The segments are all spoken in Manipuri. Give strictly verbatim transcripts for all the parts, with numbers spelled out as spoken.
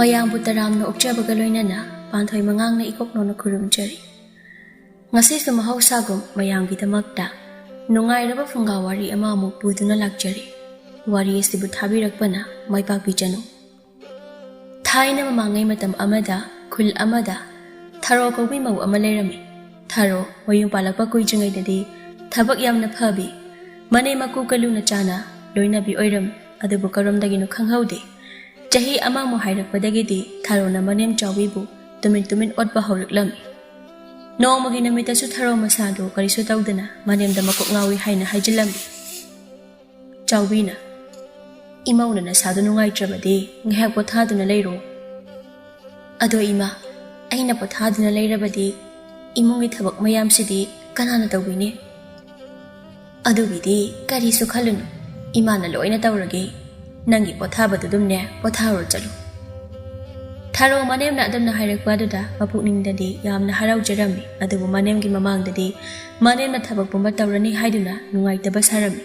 ꯃꯌꯥꯝꯕꯨ ꯇꯔꯥꯝꯅ ꯑꯣꯛꯆꯕꯒ ꯂꯣꯏꯅꯅ ꯄꯥꯟꯊꯣꯏ ꯃꯉꯥꯡꯅ ꯏꯀꯣꯛ ꯅꯣꯟꯅ ꯈꯨꯔꯨꯝꯖꯔꯤ꯫ ꯉꯁꯤꯁꯨ ꯃꯍꯧꯁꯥꯒꯨꯝ ꯃꯌꯥꯝꯒꯤꯗꯃꯛꯇ ꯅꯨꯡꯉꯥꯏꯔꯕ ꯐꯨꯡꯒꯥ ꯋꯥꯔꯤ ꯑꯃ ꯑꯃꯨꯛ ꯄꯨꯗꯨꯅ ꯂꯥꯛꯆꯔꯤ꯫ ꯋꯥꯔꯤ ꯑꯁꯤꯕꯨ ꯊꯥꯕꯤꯔꯛꯄꯅ ꯃꯥꯏ ꯄꯥꯛꯄꯤꯖꯅꯨ꯫ ꯊꯥꯏꯅ ꯃꯃꯥꯡꯉꯩ ꯃꯇꯝ ꯑꯃꯗ ꯈꯨꯜ ꯑꯃꯗ ꯊꯔꯣ ꯀꯧꯕꯤ ꯃꯧ ꯑꯃ ꯂꯩꯔꯝꯃꯤ꯫ ꯊꯔꯣ ꯃꯌꯨꯝ ꯄꯥꯜꯂꯛꯄ ꯀꯨꯏꯗ꯭ꯔꯤꯉꯩꯗꯗꯤ ꯊꯕꯛ ꯌꯥꯝꯅ ꯐꯕꯤ, ꯃꯅꯦꯝ ꯃꯀꯨ ꯀ ꯂꯨꯅ ꯆꯥꯅ ꯂꯣꯏꯅꯕꯤ ꯑꯣꯏꯔꯝꯃꯤ꯫ ꯑꯗꯨꯕꯨ ꯀꯔꯣꯝꯗꯒꯤꯅꯣ ꯈꯪꯍꯧꯗꯦ, ꯆꯍꯤ ꯑꯃꯃꯨꯛ ꯍꯥꯏꯔꯛꯄꯗꯒꯤꯗꯤ ꯊꯔꯣꯅ ꯃꯅꯦꯝ ꯆꯥꯎꯕꯤꯕꯨ ꯇꯨꯃꯤꯟ ꯇꯨꯃꯤꯟ ꯑꯣꯠꯄ ꯍꯧꯔꯛꯂꯝꯃꯤ꯫ ꯅꯣꯡꯃꯒꯤ ꯅꯨꯃꯤꯠꯇꯁꯨ ꯊꯔꯣ ꯃꯁꯥꯗꯨ ꯀꯔꯤꯁꯨ ꯇꯧꯗꯅ ꯃꯅꯦꯝꯗ ꯃꯀꯣꯛ ꯉꯥꯎꯏ ꯍꯥꯏꯅ ꯍꯥꯏꯖꯤꯜꯂꯝꯃꯤ꯫ ꯆꯥꯎꯕꯤꯅ, "ꯏꯃꯧꯅ ꯅꯁꯥꯗꯨ ꯅꯨꯡꯉꯥꯏꯇ꯭ꯔꯕꯗꯤ ꯉꯥꯏꯍꯥꯛ ꯄꯣꯊꯥꯗꯨꯅ ꯂꯩꯔꯣ꯫" "ꯑꯗꯣ ꯏꯃꯥ, ꯑꯩꯅ ꯄꯣꯊꯥꯗꯨꯅ ꯂꯩꯔꯕꯗꯤ ꯏꯃꯨꯡꯒꯤ ꯊꯕꯛ ꯃꯌꯥꯝꯁꯤꯗꯤ ꯀꯅꯥꯅ ꯇꯧꯕꯤꯅꯤ?" "ꯑꯗꯨꯒꯤꯗꯤ ꯀꯔꯤꯁꯨ ꯈꯜꯂꯨꯅꯨ, ꯏꯃꯥꯅ ꯂꯣꯏꯅ ꯇꯧꯔꯒꯦ꯫ ꯅꯪꯒꯤ ꯄꯣꯊꯥꯕꯗꯨ ꯑꯗꯨꯝꯅꯦ, ꯄꯣꯊꯥꯔꯣ ꯆꯠꯂꯨ꯫" ꯊꯔꯣ ꯃꯅꯦꯝꯅ ꯑꯗꯨꯝꯅ ꯍꯥꯏꯔꯛꯄ ꯑꯗꯨꯗ ꯃꯄꯨꯛꯅꯤꯡꯗꯗꯤ ꯌꯥꯝꯅ ꯍꯔꯥꯎꯖꯔꯝꯃꯤ, ꯑꯗꯨꯕꯨ ꯃꯅꯦꯝꯒꯤ ꯃꯃꯥꯡꯗꯗꯤ ꯃꯅꯦꯝꯅ ꯊꯕꯛ ꯄꯨꯝꯕ ꯇꯧꯔꯅꯤ ꯍꯥꯏꯗꯨꯅ ꯅꯨꯡꯉꯥꯏꯇꯕ ꯁꯥꯔꯝꯃꯤ꯫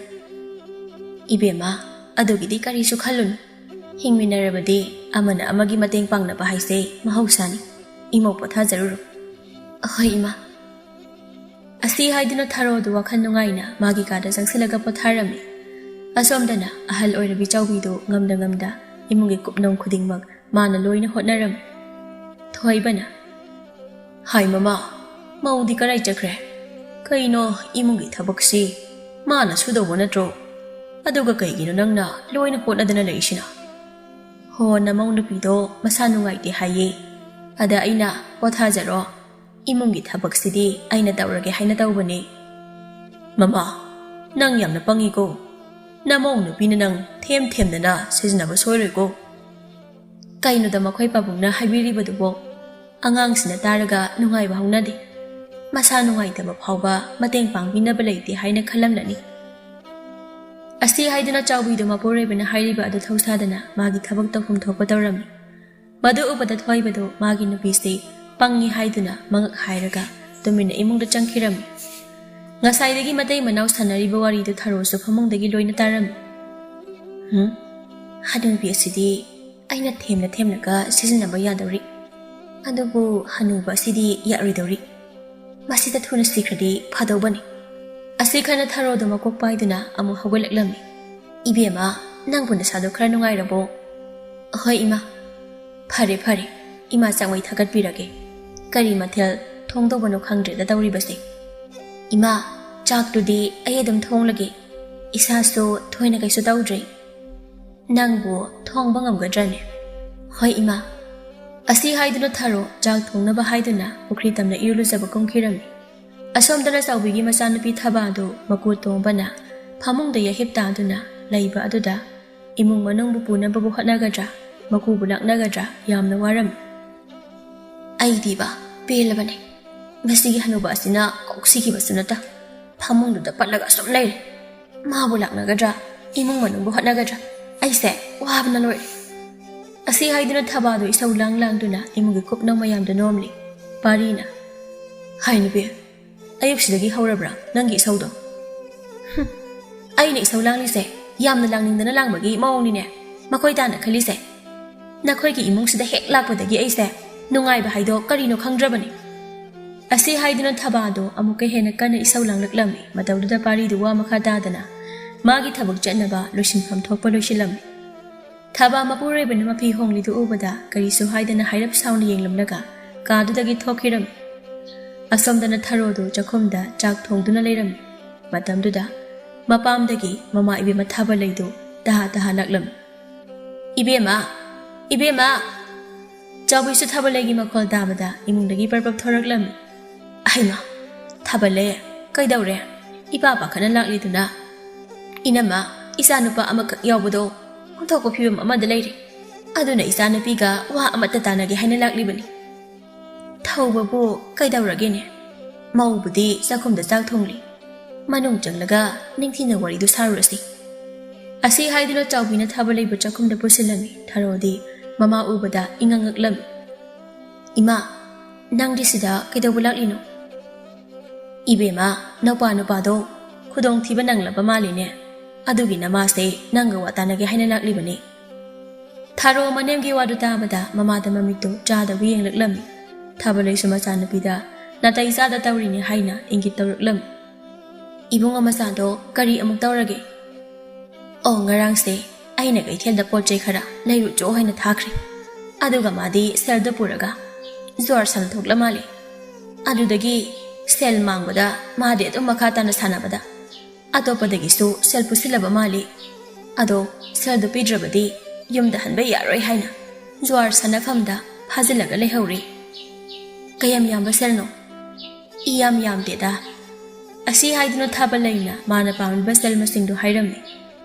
"ꯏꯕꯦꯝꯃ, ꯑꯗꯨꯒꯤꯗꯤ ꯀꯔꯤꯁꯨ ꯈꯜꯂꯨꯅꯨ꯫ ꯍꯤꯡꯃꯤꯟꯅꯔꯕꯗꯤ ꯑꯃꯅ ꯑꯃꯒꯤ ꯃꯇꯦꯡ ꯄꯥꯡꯅꯕ ꯍꯥꯏꯁꯦ ꯃꯍꯧꯁꯥꯅꯤ꯫ ꯏꯃꯧ ꯄꯣꯊꯥꯖꯔꯨꯔꯣ꯫" "ꯑꯍꯣꯏ ꯏꯃꯥ꯫" ꯑꯁꯤ ꯍꯥꯏꯗꯨꯅ ꯊꯔꯣꯗꯨ ꯋꯥꯈꯜ ꯅꯨꯡꯉꯥꯏꯅ ꯃꯥꯒꯤ ꯀꯥꯗ ꯆꯪꯁꯤꯜꯂꯒ ꯄꯣꯊꯥꯔꯝꯃꯤ꯫ ꯑꯁꯣꯝꯗꯅ ꯑꯍꯜ ꯑꯣꯏꯔꯕꯤ ꯆꯥꯎꯕꯤꯗꯨ ꯉꯝꯗ ꯉꯝꯗ ꯏꯃꯨꯡꯒꯤ ꯀꯨꯞꯅꯣꯝ ꯈꯨꯗꯤꯡꯃꯛ ꯃꯥꯅ ꯂꯣꯏꯅ ꯍꯣꯠꯅꯔꯝꯃꯤ꯫ ꯊꯣꯏꯕꯅ, "ꯍꯥꯏ ꯃꯃꯥ, ꯃꯧꯗꯤ ꯀꯔꯥꯏ ꯆꯠꯈ꯭ꯔꯦ? ꯀꯩꯅꯣ, ꯏꯃꯨꯡꯒꯤ ꯊꯕꯛꯁꯤ ꯃꯥꯅ ꯁꯨꯗꯧꯕ ꯅꯠꯇ꯭ꯔꯣ? ꯑꯗꯨꯒ ꯀꯩꯒꯤꯅꯣ ꯅꯪꯅ ꯂꯣꯏꯅ ꯍꯣꯠꯅꯗꯅ ꯂꯩꯔꯤꯁꯤꯅ?" "ꯍꯣ, ꯅꯃꯧ ꯅꯨꯄꯤꯗꯣ ꯃꯁꯥ ꯅꯨꯡꯉꯥꯏꯇꯦ ꯍꯥꯏꯌꯦ꯫ ꯑꯗ ꯑꯩꯅ, 'ꯄꯣꯊꯥꯖꯔꯣ, ꯏꯃꯨꯡꯒꯤ ꯊꯕꯛꯁꯤꯗꯤ ꯑꯩꯅ ꯇꯧꯔꯒꯦ' ꯍꯥꯏꯅ ꯇꯧꯕꯅꯦ꯫" "ꯃꯃꯥ, ꯅꯪ ꯌꯥꯝꯅ ꯄꯪꯉꯤꯀꯣ꯫ ꯅꯃꯧ ꯅꯨꯄꯤꯅ ꯅꯪ ꯊꯦꯝ ꯊꯦꯝꯗꯅ ꯁꯤꯖꯤꯟꯅꯕ ꯁꯣꯏꯔꯣꯏꯀꯣ꯫" ꯀꯩꯅꯣꯗ ꯃꯈꯣꯏ ꯄꯥꯕꯨꯡꯅ ꯍꯥꯏꯕꯤꯔꯤꯕꯗꯨꯕꯣ? ꯑꯉꯥꯡꯁꯤꯅ ꯇꯥꯔꯒ ꯅꯨꯡꯉꯥꯏꯕ ꯍꯧꯅꯗꯦ꯫ ꯃꯁꯥ ꯅꯨꯡꯉꯥꯏꯇꯕ ꯐꯥꯎꯕ ꯃꯇꯦꯡ ꯄꯥꯡꯕꯤꯅꯕ ꯂꯩꯇꯦ ꯍꯥꯏꯅ ꯈꯜꯂꯝꯂꯅꯤ꯫ ꯑꯁꯤ ꯍꯥꯏꯗꯨꯅ ꯆꯥꯎꯕꯤꯗꯨ ꯃꯄꯨꯔꯣꯏꯕꯅ ꯍꯥꯏꯔꯤꯕ ꯑꯗꯨ ꯊꯧꯁꯥꯗꯅ ꯃꯥꯒꯤ ꯊꯕꯛ ꯇꯧꯐꯝ ꯊꯣꯛꯄ ꯇꯧꯔꯝꯃꯤ꯫ ꯃꯗꯨ ꯎꯕꯗ ꯊꯣꯏꯕꯗꯨ ꯃꯥꯒꯤ ꯅꯨꯄꯤꯁꯤ ꯄꯪꯉꯤ ꯍꯥꯏꯗꯨꯅ ꯃꯉꯛ ꯍꯥꯏꯔꯒ ꯇꯨꯃꯤꯟꯅ ꯏꯃꯨꯡꯗ ꯆꯪꯈꯤꯔꯝꯃꯤ꯫ ꯉꯁꯥꯏꯗꯒꯤ ꯃꯇꯩ ꯃꯅꯥꯎ ꯁꯥꯟꯅꯔꯤꯕ ꯋꯥꯔꯤꯗꯨ ꯊꯔꯣꯁꯨ ꯐꯃꯨꯡꯗꯒꯤ ꯂꯣꯏꯅ ꯇꯥꯔꯝꯃꯤ꯫ "ꯍꯨꯝ? ꯍꯅꯨꯕꯤ ꯑꯁꯤꯗꯤ ꯑꯩꯅ ꯊꯦꯝꯅ ꯊꯦꯝꯂꯒ ꯁꯤꯖꯤꯟꯅꯕ ꯌꯥꯗꯧꯔꯤ꯫ ꯑꯗꯨꯕꯨ ꯍꯅꯨꯕ ꯑꯁꯤꯗꯤ ꯌꯥꯔꯣꯏꯗꯧꯔꯤ꯫ ꯃꯁꯤꯗ ꯊꯨꯅ ꯁꯤꯈ꯭ꯔꯗꯤ ꯐꯗꯧꯕꯅꯤ꯫ ꯑꯁꯤ ꯈꯟꯅ ꯊꯔꯣꯗꯣ ꯃꯀꯣꯛ ꯄꯥꯏꯗꯨꯅ ꯑꯃꯨꯛ ꯍꯧꯒꯠꯂꯛꯂꯝꯃꯤ꯫ "ꯏꯕꯦꯝꯃ, ꯅꯪꯕꯨ ꯅꯁꯥꯗꯣ ꯈꯔ ꯅꯨꯡꯉꯥꯏꯔꯕꯣ?" "ꯍꯣꯏ ꯏꯃꯥ꯫" "ꯐꯔꯦ ꯐꯔꯦ, ꯏꯃꯥ ꯆꯥꯛꯃꯩ ꯊꯥꯒꯠꯄꯤꯔꯒꯦ꯫ ꯀꯔꯤ ꯃꯊꯦꯜ ꯊꯣꯡꯗꯧꯕꯅꯣ ꯈꯪꯗ꯭ꯔꯦꯗ ꯇꯧꯔꯤꯕꯁꯦ꯫ ꯏꯃꯥ, ꯆꯥꯛꯇꯨꯗꯤ ꯑꯩ ꯑꯗꯨꯝ ꯊꯣꯡꯂꯒꯦ꯫ ꯏꯁꯥꯁꯨ ꯊꯣꯏꯅ ꯀꯩꯁꯨ ꯇꯧꯗ꯭ꯔꯦ꯫ ꯅꯪꯕꯨ ꯊꯣꯡꯕ ꯉꯝꯒꯗ꯭ꯔꯅꯦ?" "ꯍꯣꯏ ꯏꯃꯥ꯫" ꯑꯁꯤ ꯍꯥꯏꯗꯨꯅ ꯊꯔꯣ ꯆꯥꯛ ꯊꯣꯡꯅꯕ ꯍꯥꯏꯗꯨꯅ ꯄꯨꯈ꯭ꯔꯤ ꯇꯝꯅ ꯏꯔꯨ ꯂꯨꯖꯕ ꯀꯨꯝꯈꯤꯔꯝꯃꯤ꯫ ꯑꯁꯣꯝꯗꯅ ꯆꯥꯎꯕꯤꯒꯤ ꯃꯆꯥꯅꯨꯄꯤ ꯊꯕꯥꯗꯨ ꯃꯀꯨ ꯇꯣꯡꯕꯅ ꯐꯃꯨꯡꯗ ꯌꯥꯍꯤꯞ ꯇꯥꯗꯨꯅ ꯂꯩꯕ ꯑꯗꯨꯗ ꯏꯃꯨꯡ ꯃꯅꯨꯡꯕꯨ ꯄꯨꯅꯕꯕꯨ ꯍꯣꯠꯅꯒꯗ꯭ꯔꯥ, ꯃꯀꯨꯕꯨ ꯂꯥꯛꯅꯒꯗ꯭ꯔꯥ ꯌꯥꯝꯅ ꯋꯥꯔꯝꯃꯤ꯫ "ꯑꯩꯗꯤꯕ ꯄꯦꯜꯂꯕꯅꯦ꯫ ꯃꯁꯤꯒꯤ ꯍꯅꯨꯕ ꯑꯁꯤꯅ ꯀꯣꯛ ꯁꯤꯈꯤꯕꯁꯨ ꯅꯠꯇ ꯐꯃꯨꯡꯗꯨꯗ ꯄꯠꯂꯒ ꯑꯁꯨꯝ ꯂꯩꯔꯦ꯫ ꯃꯥꯕꯨ ꯂꯥꯛꯅꯒꯗ꯭ꯔꯥ, ꯏꯃꯨꯡ ꯃꯅꯨꯡꯕꯨ ꯍꯣꯠꯅꯒꯗ꯭ꯔꯥ, ꯑꯩꯁꯦ ꯋꯥꯕꯅ ꯂꯣꯏꯔꯦ꯫" ꯑꯁꯤ ꯍꯥꯏꯗꯨꯅ ꯊꯕꯥꯗꯨ ꯏꯁꯧ ꯂꯥꯡ ꯂꯥꯡꯗꯨꯅ ꯏꯃꯨꯡꯒꯤ ꯀꯨꯞꯅꯧ ꯃꯌꯥꯝꯗ ꯅꯣꯝꯂꯤ꯫ ꯄꯥꯔꯤꯅ, "ꯍꯥꯏ ꯅꯨꯄꯤ, ꯑꯌꯨꯛꯁꯤꯗꯒꯤ ꯍꯧꯔꯕ꯭ꯔꯥ ꯅꯪꯒꯤ ꯏꯁꯧꯗꯣ?" "ꯍꯨꯝ, ꯑꯩꯅ ꯏꯁꯧ ꯂꯥꯡꯂꯤꯁꯦ ꯌꯥꯝꯅ ꯂꯥꯡꯅꯤꯡꯗꯅ ꯂꯥꯡꯕꯒꯤ ꯃꯑꯣꯡꯅꯤꯅꯦ꯫ ꯃꯈꯣꯏ ꯇꯥꯅ ꯈꯜꯂꯤꯁꯦ ꯅꯈꯣꯏꯒꯤ ꯏꯃꯨꯡꯁꯤꯗ ꯍꯦꯛ ꯂꯥꯛꯄꯗꯒꯤ ꯑꯩꯁꯦ ꯅꯨꯡꯉꯥꯏꯕ ꯍꯥꯏꯗꯣ ꯀꯔꯤꯅꯣ ꯈꯪꯗ꯭ꯔꯕꯅꯤ꯫" ꯑꯁꯤ ꯍꯥꯏꯗꯨꯅ ꯊꯕꯥꯗꯣ ꯑꯃꯨꯛꯀ ꯍꯦꯟꯅ ꯀꯟꯅ ꯏꯁꯧ ꯂꯥꯡꯂꯛꯂꯝꯃꯤ꯫ ꯃꯇꯧꯗꯨꯗ ꯄꯥꯔꯤꯗꯨ ꯋꯥ ꯃꯈꯥ ꯇꯥꯗꯅ ꯃꯥꯒꯤ ꯊꯕꯛ ꯆꯠꯅꯕ ꯂꯣꯏꯁꯤꯟꯐꯝ ꯊꯣꯛꯄ ꯂꯣꯏꯁꯤꯜꯂꯝꯃꯤ꯫ ꯊꯕꯥ ꯃꯄꯨꯔꯣꯏꯕꯅ ꯃꯐꯤ ꯍꯣꯡꯂꯤꯗꯨ ꯎꯕꯗ ꯀꯔꯤꯁꯨ ꯍꯥꯏꯗꯅ ꯍꯥꯏꯔꯞ ꯁꯥꯎꯅ ꯌꯦꯡꯂꯝꯂꯒ ꯀꯥꯗꯨꯗꯒꯤ ꯊꯣꯛꯈꯤꯔꯝꯃꯤ꯫ ꯑꯁꯣꯝꯗꯅ ꯊꯔꯣꯗꯨ ꯆꯥꯛꯈꯨꯝꯗ ꯆꯥꯛ ꯊꯣꯡꯗꯨꯅ ꯂꯩꯔꯝꯃꯤ꯫ ꯃꯇꯝꯗꯨꯗ ꯃꯄꯥꯝꯗꯒꯤ ꯃꯃꯥ ꯏꯕꯦꯝꯃ ꯊꯥꯕꯂꯩꯗꯨ ꯇꯍꯥ ꯇꯍꯥ ꯂꯥꯛꯂꯝꯃꯤ꯫ "ꯏꯕꯦꯝꯃ! ꯏꯕꯦꯝꯃ!" ꯆꯥꯎꯕꯤꯁꯨ ꯊꯥꯕꯂꯩꯒꯤ ꯃꯈꯣꯜ ꯇꯥꯕꯗ ꯏꯃꯨꯡꯗꯒꯤ ꯄꯔꯄꯞ ꯊꯣꯔꯛꯂꯝꯃꯤ꯫ "ꯑꯍꯩꯃ! ꯊꯥꯕꯂꯩ, ꯀꯩꯗꯧꯔꯦ? ꯏꯄꯥ ꯄꯥꯈꯠꯅ ꯂꯥꯛꯂꯤꯗꯨꯅ?" "ꯏꯅꯝꯃ, ꯏꯆꯥꯅꯨꯄꯥ ꯑꯃꯈꯛ ꯌꯥꯎꯕꯗꯣ ꯑꯣꯟꯊꯣꯛꯄ ꯐꯤꯕꯝ ꯑꯃꯗ ꯂꯩꯔꯦ꯫ ꯑꯗꯨꯅ ꯏꯆꯥꯅꯨꯄꯤꯒ ꯋꯥ ꯑꯃꯠꯇ ꯇꯥꯟꯅꯒꯦ ꯍꯥꯏꯅ ꯂꯥꯛꯂꯤꯕꯅꯤ꯫" "ꯊꯧꯕꯕꯨ ꯀꯩꯗꯧꯔꯒꯦꯅꯦ? ꯃꯧꯕꯨꯗꯤ ꯆꯥꯛꯈꯨꯝꯗ ꯆꯥꯛ ꯊꯣꯡꯂꯤ꯫ ꯃꯅꯨꯡ ꯆꯪꯂꯒ ꯅꯤꯡꯊꯤꯅ ꯋꯥꯔꯤꯗꯨ ꯁꯥꯔꯨꯔꯁꯤ꯫" ꯑꯁꯤ ꯍꯥꯏꯗꯨꯅ ꯆꯥꯎꯕꯤꯅ ꯊꯥꯕꯂꯩꯕꯨ ꯆꯥꯛꯈꯨꯝꯗ ꯄꯨꯁꯤꯜꯂꯝꯃꯤ꯫ ꯊꯔꯣꯗꯤ ꯃꯃꯥ ꯎꯕꯗ ꯏꯉꯛ ꯉꯛꯂꯝꯃꯤ꯫ "ꯏꯃꯥ, ꯅꯪꯗꯤ ꯁꯤꯗ ꯀꯩꯗꯧꯕ ꯂꯥꯛꯂꯤꯅꯣ?" "ꯏꯕꯦꯝꯃ, ꯅꯧꯄꯥ ꯅꯨꯄꯥꯗꯣ ꯈꯨꯗꯣꯡꯊꯤꯕ ꯅꯪꯂꯕ ꯃꯥꯜꯂꯤꯅꯦ꯫ ꯑꯗꯨꯒꯤ ꯅꯃꯥꯁꯦ ꯅꯪꯒ ꯋꯥ ꯇꯥꯅꯒꯦ ꯍꯥꯏꯅ ꯂꯥꯛꯂꯤꯕꯅꯤ꯫" ꯊꯔꯣ ꯃꯅꯦꯝꯒꯤ ꯋꯥꯗꯨ ꯇꯥꯕꯗ ꯃꯃꯥꯗ ꯃꯃꯤꯠꯇꯨ ꯆꯥꯗꯕ ꯌꯦꯡꯂꯛꯂꯝꯃꯤ꯫ ꯊꯥꯕꯂꯩꯁꯨ ꯃꯆꯥꯅꯨꯄꯤꯗ ꯅꯥꯇꯩ ꯆꯥꯗ ꯇꯧꯔꯤꯅꯤ ꯍꯥꯏꯅ ꯏꯪꯒꯤꯠ ꯇꯧꯔꯛꯂꯝꯃꯤ꯫ "ꯏꯕꯨꯡꯉꯣ ꯃꯆꯥꯗꯣ ꯀꯔꯤ ꯑꯃꯨꯛ ꯇꯧꯔꯒꯦ?" "ꯑꯣ, ꯉꯔꯥꯡꯁꯦ ꯑꯩꯅ ꯀꯩꯊꯦꯜꯗ ꯄꯣꯠ ꯆꯩ ꯈꯔ ꯂꯩꯔꯨꯆꯣ ꯍꯥꯏꯅ ꯊꯥꯈ꯭ꯔꯦ꯫ ꯑꯗꯨꯒ ꯃꯥꯗꯤ ꯁꯦꯜꯗꯨ ꯄꯨꯔꯒ ꯖ꯭ꯋꯥꯔ ꯁꯥꯟꯅꯊꯣꯛꯂ ꯃꯥꯜꯂꯦ꯫ ꯑꯗꯨꯗꯒꯤ ꯁꯦꯜ ꯃꯥꯡꯕꯗ ꯃꯥꯗꯤ ꯑꯗꯨꯝ ꯃꯈꯥ ꯇꯥꯅ ꯁꯥꯟꯅꯕꯗ ꯑꯇꯣꯞꯄꯗꯒꯤꯁꯨ ꯁꯦꯜ ꯄꯨꯁꯤꯜꯂꯕ ꯃꯥꯜꯂꯤ꯫ ꯑꯗꯣ ꯁꯦꯜꯗꯨ ꯄꯤꯗ꯭ꯔꯕꯗꯤ ꯌꯨꯝꯗ ꯍꯟꯕ ꯌꯥꯔꯣꯏ ꯍꯥꯏꯅ ꯖ꯭ꯋꯥꯔ ꯁꯥꯟꯅꯐꯝꯗ ꯐꯥꯖꯤꯜꯂꯒ ꯂꯩꯍꯧꯔꯦ꯫" "ꯀꯌꯥꯝ ꯌꯥꯝꯕ ꯁꯦꯜꯅꯣ?" "ꯏ ꯌꯥꯝ ꯌꯥꯝꯗꯦꯗ꯫" ꯑꯁꯤ ꯍꯥꯏꯗꯨꯅ ꯊꯥꯕꯂꯩꯅ ꯃꯥꯅ ꯄꯥꯝꯂꯤꯕ ꯁꯦꯜ ꯃꯁꯤꯡꯗꯨ ꯍꯥꯏꯔꯝꯃꯤ꯫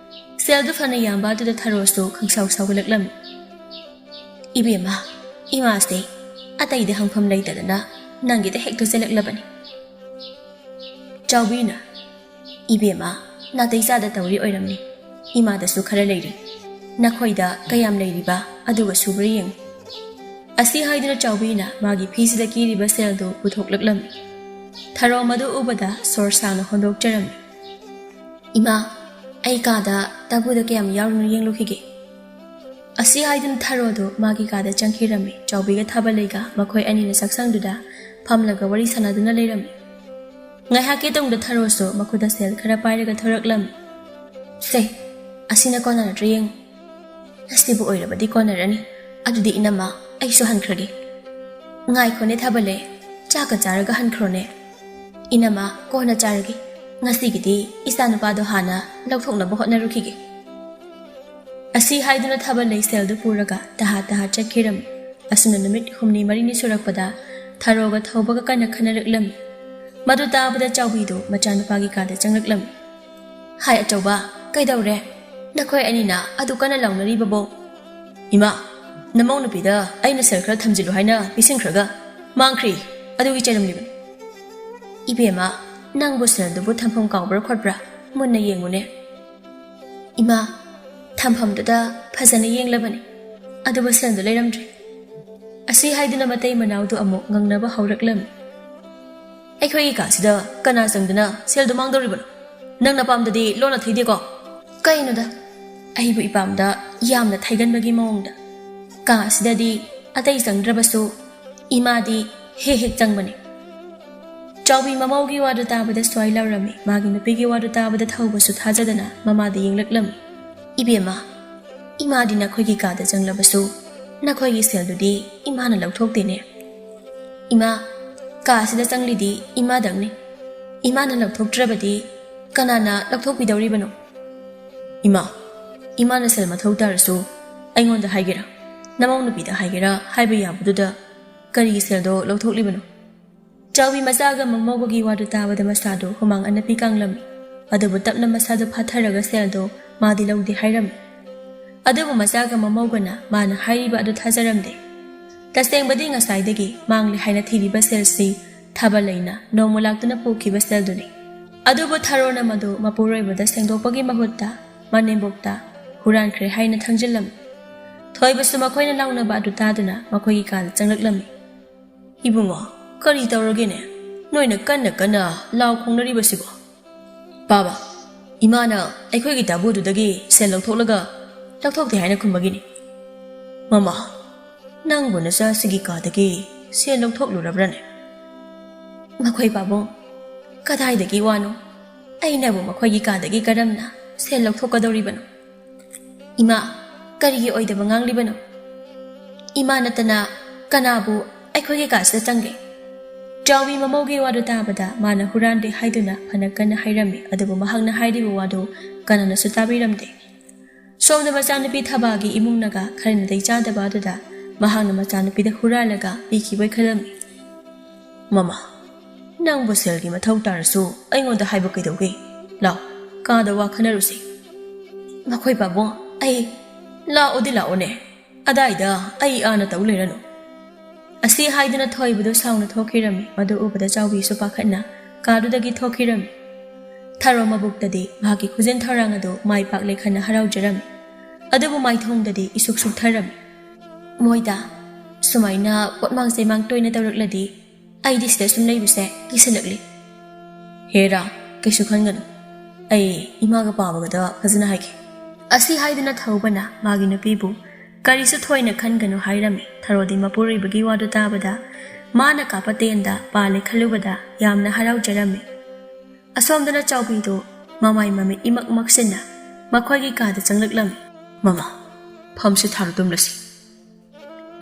ꯁꯦꯜꯗꯨ ꯐꯅ ꯌꯥꯝꯕ ꯑꯗꯨꯗ ꯊꯔꯣꯁꯨ ꯈꯪꯁꯥꯎ ꯁꯥꯎꯒꯠꯂꯛꯂꯝꯃꯤ꯫ "ꯏꯕꯦꯝꯃ, ꯏꯃꯥꯁꯦ ꯑꯇꯩꯗ ꯍꯪꯐꯝ ꯂꯩꯇꯗꯅ ꯅꯪꯒꯤꯗ ꯍꯦꯛꯇ ꯆꯦꯜꯂꯛꯂꯕꯅꯤ꯫" ꯆꯥꯎꯕꯤꯅ, "ꯏꯕꯦꯝꯃ, ꯅꯥꯇꯩ ꯆꯥꯗ ꯇꯧꯔꯤ ꯑꯣꯏꯔꯝꯅꯤ꯫ ꯏꯃꯥꯗꯁꯨ ꯈꯔ ꯂꯩꯔꯤ꯫ ꯅꯈꯣꯏꯗ ꯀꯌꯥꯝ ꯂꯩꯔꯤꯕ ꯑꯗꯨꯒ ꯁꯨꯕ꯭ꯔꯥ ꯌꯦꯡꯉꯨ꯫" ꯑꯁꯤ ꯍꯥꯏꯗꯨꯅ ꯆꯥꯎꯕꯤꯅ ꯃꯥꯒꯤ ꯐꯤꯁꯤꯗ ꯀꯤꯔꯤꯕ ꯁꯦꯜꯗꯨ ꯄꯨꯊꯣꯛꯂꯛꯂꯝꯃꯤ꯫ ꯊꯔꯣ ꯃꯗꯨ ꯎꯕꯗ ꯁꯣꯔ ꯁꯥꯡꯅ ꯍꯣꯟꯗꯣꯛꯆꯔꯝꯃꯤ꯫ "ꯏꯃꯥ, ꯑꯩ ꯀꯥꯗ ꯇꯥꯕꯨꯗ ꯀꯌꯥꯝ ꯌꯥꯎꯔꯤꯅꯣ ꯌꯦꯡꯂꯨꯈꯤꯒꯦ꯫" ꯑꯁꯤ ꯍꯥꯏꯗꯨꯅ ꯊꯔꯣꯗꯨ ꯃꯥꯒꯤ ꯀꯥꯗ ꯆꯪꯈꯤꯔꯝꯃꯤ꯫ ꯆꯥꯎꯕꯤꯒ ꯊꯥꯕꯂꯩꯒ ꯃꯈꯣꯏ ꯑꯅꯤꯅ ꯆꯥꯛꯁꯪꯗꯨꯗ ꯐꯝꯂꯒ ꯋꯥꯔꯤ ꯁꯥꯟꯅꯗꯨꯅ ꯂꯩꯔꯝꯃꯤ꯫ ꯉꯥꯏꯍꯥꯛꯀꯤ ꯇꯨꯡꯗ ꯊꯔꯣꯁꯨ ꯃꯈꯨꯠꯇ ꯁꯦꯜ ꯈꯔ ꯄꯥꯏꯔꯒ ꯊꯣꯔꯛꯂꯝꯃꯤ꯫ "ꯁꯦ, ꯑꯁꯤꯅ ꯀꯣꯟꯅꯔꯗ꯭ꯔꯥ ꯌꯦꯡꯉꯨ꯫ ꯑꯁꯤꯕꯨ ꯑꯣꯏꯔꯕꯗꯤ ꯀꯣꯟꯅꯔꯅꯤ꯫ ꯑꯗꯨꯗꯤ ꯏꯅꯝꯃ, ꯑꯩꯁꯨ ꯍꯟꯈ꯭ꯔꯒꯦ꯫" "ꯉꯥꯏꯈꯣꯅꯦ ꯊꯥꯕꯂꯩ, ꯆꯥꯛꯀ ꯆꯥꯔꯒ ꯍꯟꯈ꯭ꯔꯣꯅꯦ꯫" "ꯏꯅꯝꯃ, ꯀꯣꯟꯅ ꯆꯥꯔꯒꯦ꯫ ꯉꯁꯤꯒꯤꯗꯤ ꯏꯆꯥꯅꯨꯄꯥꯗꯣ ꯍꯥꯟꯅ ꯂꯧꯊꯣꯛꯅꯕ ꯍꯣꯠꯅꯔꯨꯈꯤꯒꯦ꯫" ꯑꯁꯤ ꯍꯥꯏꯗꯨꯅ ꯊꯥꯕꯂꯩ ꯁꯦꯜꯗꯨ ꯄꯨꯔꯒ ꯇꯍꯥ ꯇꯍꯥ ꯆꯠꯈꯤꯔꯝꯃꯤ꯫ ꯑꯁꯨꯝꯅ ꯅꯨꯃꯤꯠ ꯍꯨꯝꯅꯤ ꯃꯔꯤꯅꯤ ꯁꯨꯔꯛꯄꯗ ꯊꯔꯣꯒ ꯊꯧꯕꯒ ꯀꯟꯅ ꯈꯟꯅꯔꯛꯂꯝꯃꯤ꯫ ꯃꯗꯨ ꯇꯥꯕꯗ ꯆꯥꯎꯕꯤꯗꯨ ꯃꯆꯥꯅꯨꯄꯥꯒꯤ ꯀꯥꯗ ꯆꯪꯂꯛꯂꯝꯃꯤ꯫ "ꯍꯥꯏ ꯑꯆꯧꯕ, ꯀꯩꯗꯧꯔꯦ? ꯅꯈꯣꯏ ꯑꯅꯤꯅ ꯑꯗꯨ ꯀꯟꯅ ꯂꯥꯎꯅꯔꯤꯕꯕꯣ?" "ꯏꯃꯥ, ꯅꯃꯧ ꯅꯨꯄꯤꯗ ꯑꯩꯅ ꯁꯦꯜ ꯈꯔ ꯊꯝꯖꯤꯜꯂꯨ ꯍꯥꯏꯅ ꯄꯤꯁꯤꯟꯈ꯭ꯔꯒ ꯃꯥꯡꯈ꯭ꯔꯤ, ꯑꯗꯨꯒꯤ ꯆꯩꯔꯝꯂꯤꯕꯅꯤ꯫" "ꯏꯕꯦꯝꯃ, ꯅꯪꯕꯨ ꯁꯦꯜꯗꯨꯕꯨ ꯊꯝꯐꯝ ꯀꯥꯎꯕ꯭ꯔꯥ ꯈꯣꯠꯄ꯭ꯔꯥ ꯃꯨꯟꯅ ꯌꯦꯡꯉꯨꯅꯦ꯫" "ꯏꯃꯥ, ꯊꯝꯐꯝꯗꯨꯗ ꯐꯖꯅ ꯌꯦꯡꯂꯕꯅꯤ, ꯑꯗꯨꯕꯨ ꯁꯦꯜꯗꯨ ꯂꯩꯔꯝꯗ꯭ꯔꯦ꯫" ꯑꯁꯤ ꯍꯥꯏꯗꯨꯅ ꯃꯇꯩ ꯃꯅꯥꯎꯗꯨ ꯑꯃꯨꯛ ꯉꯪꯅꯕ ꯍꯧꯔꯛꯂꯝꯃꯤ꯫ "ꯑꯩꯈꯣꯏꯒꯤ ꯀꯥꯁꯤꯗ ꯀꯅꯥ ꯆꯪꯗꯨꯅ ꯁꯦꯜꯗꯨ ꯃꯥꯡꯗꯧꯔꯤꯕꯅꯣ? ꯅꯪ ꯅꯄꯥꯝꯗꯗꯤ ꯂꯣꯟꯅ ꯊꯩꯗꯦꯀꯣ?" "ꯀꯩꯅꯣꯗ, ꯑꯩꯕꯨ ꯏꯄꯥꯝꯗ ꯌꯥꯝꯅ ꯊꯩꯒꯟꯕꯒꯤ ꯃꯑꯣꯡꯗ꯫ ꯀꯥ ꯑꯁꯤꯗꯗꯤ ꯑꯇꯩ ꯆꯪꯗ꯭ꯔꯕꯁꯨ ꯏꯃꯥꯗꯤ ꯍꯦꯛ ꯍꯦꯛ ꯆꯪꯕꯅꯤ꯫ ꯆꯥꯎꯕꯤ ꯃꯃꯧꯒꯤ ꯋꯥꯗꯨ ꯇꯥꯕꯗ ꯁ꯭ꯋꯥꯏ ꯂꯥꯎꯔꯝꯃꯤ꯫ ꯃꯥꯒꯤ ꯅꯨꯄꯤꯒꯤ ꯋꯥꯗꯨ ꯇꯥꯕꯗ ꯊꯧꯕꯁꯨ ꯊꯥꯖꯗꯅ ꯃꯃꯥꯗ ꯌꯦꯡꯂꯛꯂꯝꯃꯤ꯫ "ꯏꯕꯦꯝꯃ, ꯏꯃꯥꯗꯤ ꯅꯈꯣꯏꯒꯤ ꯀꯥꯗ ꯆꯪꯂꯕꯁꯨ ꯅꯈꯣꯏꯒꯤ ꯁꯦꯜꯗꯨꯗꯤ ꯏꯃꯥꯅ ꯂꯧꯊꯣꯛꯇꯦꯅꯦ꯫" "ꯏꯃꯥ, ꯀꯥ ꯑꯁꯤꯗ ꯆꯪꯂꯤꯗꯤ ꯏꯃꯥꯗꯪꯅꯤ꯫ ꯏꯃꯥꯅ ꯂꯧꯊꯣꯛꯇ꯭ꯔꯕꯗꯤ ꯀꯅꯥꯅ ꯂꯧꯊꯣꯛꯄꯤꯗꯧꯔꯤꯕꯅꯣ?" "ꯏꯃꯥ, ꯏꯃꯥꯅ ꯁꯦꯜ ꯃꯊꯧ ꯇꯥꯔꯁꯨ ꯑꯩꯉꯣꯟꯗ ꯍꯥꯏꯒꯦꯔꯥ, ꯅꯃꯧ ꯅꯨꯄꯤꯗ ꯍꯥꯏꯒꯦꯔꯥ ꯍꯥꯏꯕ ꯌꯥꯕꯗꯨꯗ ꯀꯔꯤꯒꯤ ꯁꯦꯜꯗꯣ ꯂꯧꯊꯣꯛꯂꯤꯕꯅꯣ?" ꯆꯥꯎꯕꯤ ꯃꯆꯥꯒ ꯃꯃꯧꯒꯒꯤ ꯋꯥꯗꯨ ꯇꯥꯕꯗ ꯃꯁꯥꯗꯨ ꯍꯨꯃꯥꯡ ꯑꯅꯞꯄꯤ ꯀꯥꯡꯂꯝꯃꯤ꯫ ꯑꯗꯨꯕꯨ ꯇꯞꯅ ꯃꯁꯥꯗꯨ ꯐꯥꯊꯔꯒ ꯁꯦꯜꯗꯣ ꯃꯥꯗꯤ ꯂꯧꯗꯦ ꯍꯥꯏꯔꯝꯃꯤ꯫ ꯑꯗꯨꯕꯨ ꯃꯆꯥꯒ ꯃꯃꯧꯒꯅ ꯃꯥꯅ ꯍꯥꯏꯔꯤꯕ ꯑꯗꯨ ꯊꯥꯖꯔꯝꯗꯦ꯫ ꯇꯁꯦꯡꯕꯗꯤ ꯉꯁꯥꯏꯗꯒꯤ ꯃꯥꯡꯂꯦ ꯍꯥꯏꯅ ꯊꯤꯔꯤꯕ ꯁꯦꯜꯁꯤ ꯊꯥꯕꯜ ꯂꯩꯅ ꯅꯣꯡꯃ ꯂꯥꯛꯇꯨꯅ ꯄꯨꯈꯤꯕ ꯁꯦꯜꯗꯨꯅꯤ꯫ ꯑꯗꯨꯕꯨ ꯊꯔꯣꯅ ꯃꯗꯨ ꯃꯄꯨꯔꯣꯏꯕꯗ ꯁꯦꯡꯗꯣꯛꯄꯒꯤ ꯃꯍꯨꯠꯇ ꯃꯅꯦꯝꯕꯣꯛꯇ ꯍꯨꯔꯥꯟꯈ꯭ꯔꯦ ꯍꯥꯏꯅ ꯊꯪꯖꯤꯜꯂꯝꯃꯤ꯫ ꯊꯣꯏꯕꯁꯨ ꯃꯈꯣꯏꯅ ꯂꯥꯎꯅꯕ ꯑꯗꯨ ꯇꯥꯗꯨꯅ ꯃꯈꯣꯏꯒꯤ ꯀꯥꯗ ꯆꯪꯂꯛꯂꯝꯃꯤ꯫ "ꯏꯕꯨꯡꯉꯣ, ꯀꯔꯤ ꯇꯧꯔꯒꯦꯅꯦ? ꯅꯣꯏꯅ ꯀꯟꯅ ꯀꯟꯅ ꯂꯥꯎ ꯈꯣꯡꯅꯔꯤꯕꯁꯤꯕꯣ?" "ꯄꯥꯕ, ꯏꯃꯥꯅ ꯑꯩꯈꯣꯏꯒꯤ ꯇꯥꯕꯨꯗꯨꯗꯒꯤ ꯁꯦꯜ ꯂꯧꯊꯣꯛꯂꯒ ꯂꯧꯊꯣꯛꯇꯦ ꯍꯥꯏꯅ ꯈꯨꯝꯕꯒꯤꯅꯤ꯫" "ꯃꯃꯥ, ꯅꯪꯕꯨ ꯅꯆꯥꯁꯤꯒꯤ ꯀꯥꯗꯒꯤ ꯁꯦꯜ ꯂꯧꯊꯣꯛꯂꯨꯔꯕ꯭ꯔꯥꯅꯦ?" "ꯃꯈꯣꯏ ꯄꯥꯕꯨꯡ, ꯀꯗꯥꯏꯗꯒꯤ ꯋꯥꯅꯣ? ꯑꯩꯅꯕꯨ ꯃꯈꯣꯏꯒꯤ ꯀꯥꯗꯒꯤ ꯀꯔꯝꯅ ꯁꯦꯜ ꯂꯧꯊꯣꯛꯀꯗꯧꯔꯤꯕꯅꯣ?" "ꯏꯃꯥ, ꯀꯔꯤꯒꯤ ꯑꯣꯏꯗꯕ ꯉꯥꯡꯂꯤꯕꯅꯣ? ꯏꯃꯥ ꯅꯠꯇꯅ ꯀꯅꯥꯕꯨ ꯑꯩꯈꯣꯏꯒꯤ ꯀꯥꯁꯤꯗ ꯆꯪꯒꯦ?" ꯆꯥꯎꯕꯤ ꯃꯃꯧꯒꯤ ꯋꯥꯗꯨ ꯇꯥꯕꯗ ꯃꯥꯅ ꯍꯨꯔꯥꯟꯗꯦ ꯍꯥꯏꯗꯨꯅ ꯐꯅ ꯀꯟꯅ ꯍꯥꯏꯔꯝꯃꯤ, ꯑꯗꯨꯕꯨ ꯃꯍꯥꯛꯅ ꯍꯥꯏꯔꯤꯕ ꯋꯥꯗꯨ ꯀꯅꯥꯅꯁꯨ ꯇꯥꯕꯤꯔꯝꯗꯦ꯫ ꯁꯣꯝꯗ ꯃꯆꯥꯅꯨꯄꯤ ꯊꯕꯥꯒꯤ ꯏꯃꯨꯡꯅꯒ ꯈꯔ ꯅꯥꯇꯩ ꯆꯥꯗꯕ ꯑꯗꯨꯗ ꯃꯍꯥꯛꯅ ꯃꯆꯥꯅꯨꯄꯤꯗ ꯍꯨꯔꯥꯜꯂꯒ ꯄꯤꯈꯤꯕꯣꯏ ꯈꯜꯂꯝꯃꯤ꯫ "ꯃꯃꯥ, ꯅꯪꯕꯨ ꯁꯦꯜꯒꯤ ꯃꯊꯧ ꯇꯥꯔꯁꯨ ꯑꯩꯉꯣꯟꯗ ꯍꯥꯏꯕ ꯀꯩꯗꯧꯒꯦ? ꯂꯥꯎ, ꯀꯥꯗ ꯋꯥ ꯈꯟꯅꯔꯨꯁꯤ꯫" "ꯃꯈꯣꯏ ꯄꯥꯕꯨꯡ, ꯑꯩ..." "ꯂꯥꯛꯑꯣꯗꯤ ꯂꯥꯛꯑꯣꯅꯦ, ꯑꯗꯥꯏꯗ ꯑꯩ ꯑꯥꯅ ꯇꯧ ꯂꯩꯔꯅꯨ꯫" ꯑꯁꯤ ꯍꯥꯏꯗꯨꯅ ꯊꯣꯏꯕꯗꯨ ꯁꯥꯎꯅ ꯊꯣꯛꯈꯤꯔꯝꯃꯤ꯫ ꯃꯗꯨ ꯎꯕꯗ ꯆꯥꯎꯕꯤꯁꯨ ꯄꯥꯈꯠꯅ ꯀꯥꯗꯨꯗꯒꯤ ꯊꯣꯛꯈꯤꯔꯝꯃꯤ꯫ ꯊꯔꯣ ꯃꯕꯨꯛꯇꯗꯤ ꯃꯍꯥꯛꯀꯤ ꯈꯨꯖꯤꯟ ꯊꯧꯔꯥꯡ ꯑꯗꯨ ꯃꯥꯏ ꯄꯥꯛꯂꯦ ꯈꯟꯅ ꯍꯔꯥꯎꯖꯔꯝꯃꯤ, ꯑꯗꯨꯕꯨ ꯃꯥꯏꯊꯣꯡꯗꯗꯤ ꯏꯁꯨꯛ ꯁꯨꯛꯊꯔꯝꯃꯤ꯫ "ꯃꯣꯏꯗ ꯁꯨꯃꯥꯏꯅ ꯄꯣꯠꯃꯥꯡ ꯆꯩꯃꯥꯡ ꯇꯣꯏꯅ ꯇꯧꯔꯛꯂꯗꯤ ꯑꯩꯗꯤ ꯁꯤꯗ ꯁꯨꯝ ꯂꯩꯕꯁꯦ ꯀꯤꯁꯜꯂꯛꯂꯤ꯫" "ꯍꯦꯔꯥ, ꯀꯩꯁꯨ ꯈꯟꯒꯅꯨ, ꯑꯩ ꯏꯃꯥꯒ ꯄꯥꯕꯒꯗ ꯐꯖꯅ ꯍꯥꯏꯒꯦ꯫" ꯑꯁꯤ ꯍꯥꯏꯗꯨꯅ ꯊꯧꯕꯅ ꯃꯥꯒꯤ ꯅꯨꯄꯤꯕꯨ ꯀꯔꯤꯁꯨ ꯊꯣꯏꯅ ꯈꯟꯒꯅꯨ ꯍꯥꯏꯔꯝꯃꯤ꯫ ꯊꯔꯣꯗꯤ ꯃꯄꯨꯔꯣꯏꯕꯒꯤ ꯋꯥꯗꯨ ꯇꯥꯕꯗ ꯃꯥꯅ ꯀꯥꯞꯄ ꯇꯦꯟꯗ ꯄꯥꯜꯂꯦ ꯈꯜꯂꯨꯕꯗ ꯌꯥꯝꯅ ꯍꯔꯥꯎꯖꯔꯝꯃꯤ꯫ ꯑꯁꯣꯝꯗꯅ ꯆꯥꯎꯕꯤꯗꯨ ꯃꯃꯥꯏ ꯃꯃꯤꯠ ꯏꯃꯛ ꯃꯛꯁꯤꯟꯅ ꯃꯈꯣꯏꯒꯤ ꯀꯥꯗ ꯆꯪꯂꯛꯂꯝꯃꯤ꯫ "ꯃꯃꯥ, ꯐꯝꯁꯤ ꯊꯥꯔꯣ, ꯇꯨꯝꯂꯁꯤ꯫"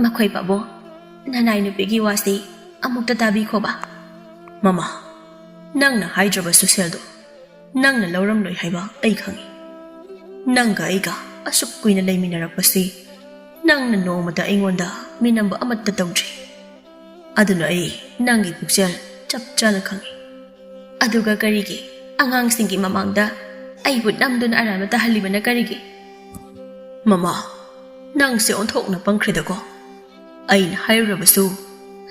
"ꯃꯈꯣꯏ ꯄꯥꯕꯨꯡ, ꯅꯅꯥꯏ ꯅꯨꯄꯤꯒꯤ ꯋꯥꯁꯤ ꯑꯃꯨꯛꯇ ꯇꯥꯕꯤꯈꯣꯕ꯫" "ꯃꯃꯥ, ꯅꯪꯅ ꯍꯥꯏꯗ꯭ꯔꯕꯁꯨ ꯁꯦꯜꯗꯣ ꯅꯪꯅ ꯂꯧꯔꯝꯂꯣꯏ ꯍꯥꯏꯕ ꯑꯩ ꯈꯪꯏ꯫ ꯅꯪꯒ ꯑꯩꯒ ꯑꯁꯨꯛ ꯀꯨꯏꯅ ꯂꯩꯃꯤꯟꯅꯔꯛꯄꯁꯤ ꯅꯪꯅ ꯅꯣꯡꯃꯇ ꯑꯩꯉꯣꯟꯗ ꯃꯤꯅꯝꯕ ꯑꯃꯠꯇ ꯇꯧꯗ꯭ꯔꯤ꯫ ꯑꯗꯨꯅ ꯑꯩ ꯅꯪꯒꯤ ꯄꯨꯛꯆꯦꯜ ꯆꯞ ꯆꯥꯅ ꯈꯪꯏ꯫ ꯑꯗꯨꯒ ꯀꯔꯤꯒꯤ ꯑꯉꯥꯡꯁꯤꯡꯒꯤ ꯃꯃꯥꯡꯗ ꯑꯩꯕꯨ ꯅꯝꯗꯨꯅ ꯑꯔꯥꯟꯕ ꯇꯥꯍꯜꯂꯤꯕꯅ ꯀꯔꯤꯒꯤ?" "ꯃꯃꯥ, ꯅꯪꯁꯦ ꯑꯣꯟꯊꯣꯛꯅ ꯄꯪꯈ꯭ꯔꯦꯗꯀꯣ꯫ ꯑꯩꯅ ꯍꯥꯏꯔꯨꯔꯕꯁꯨ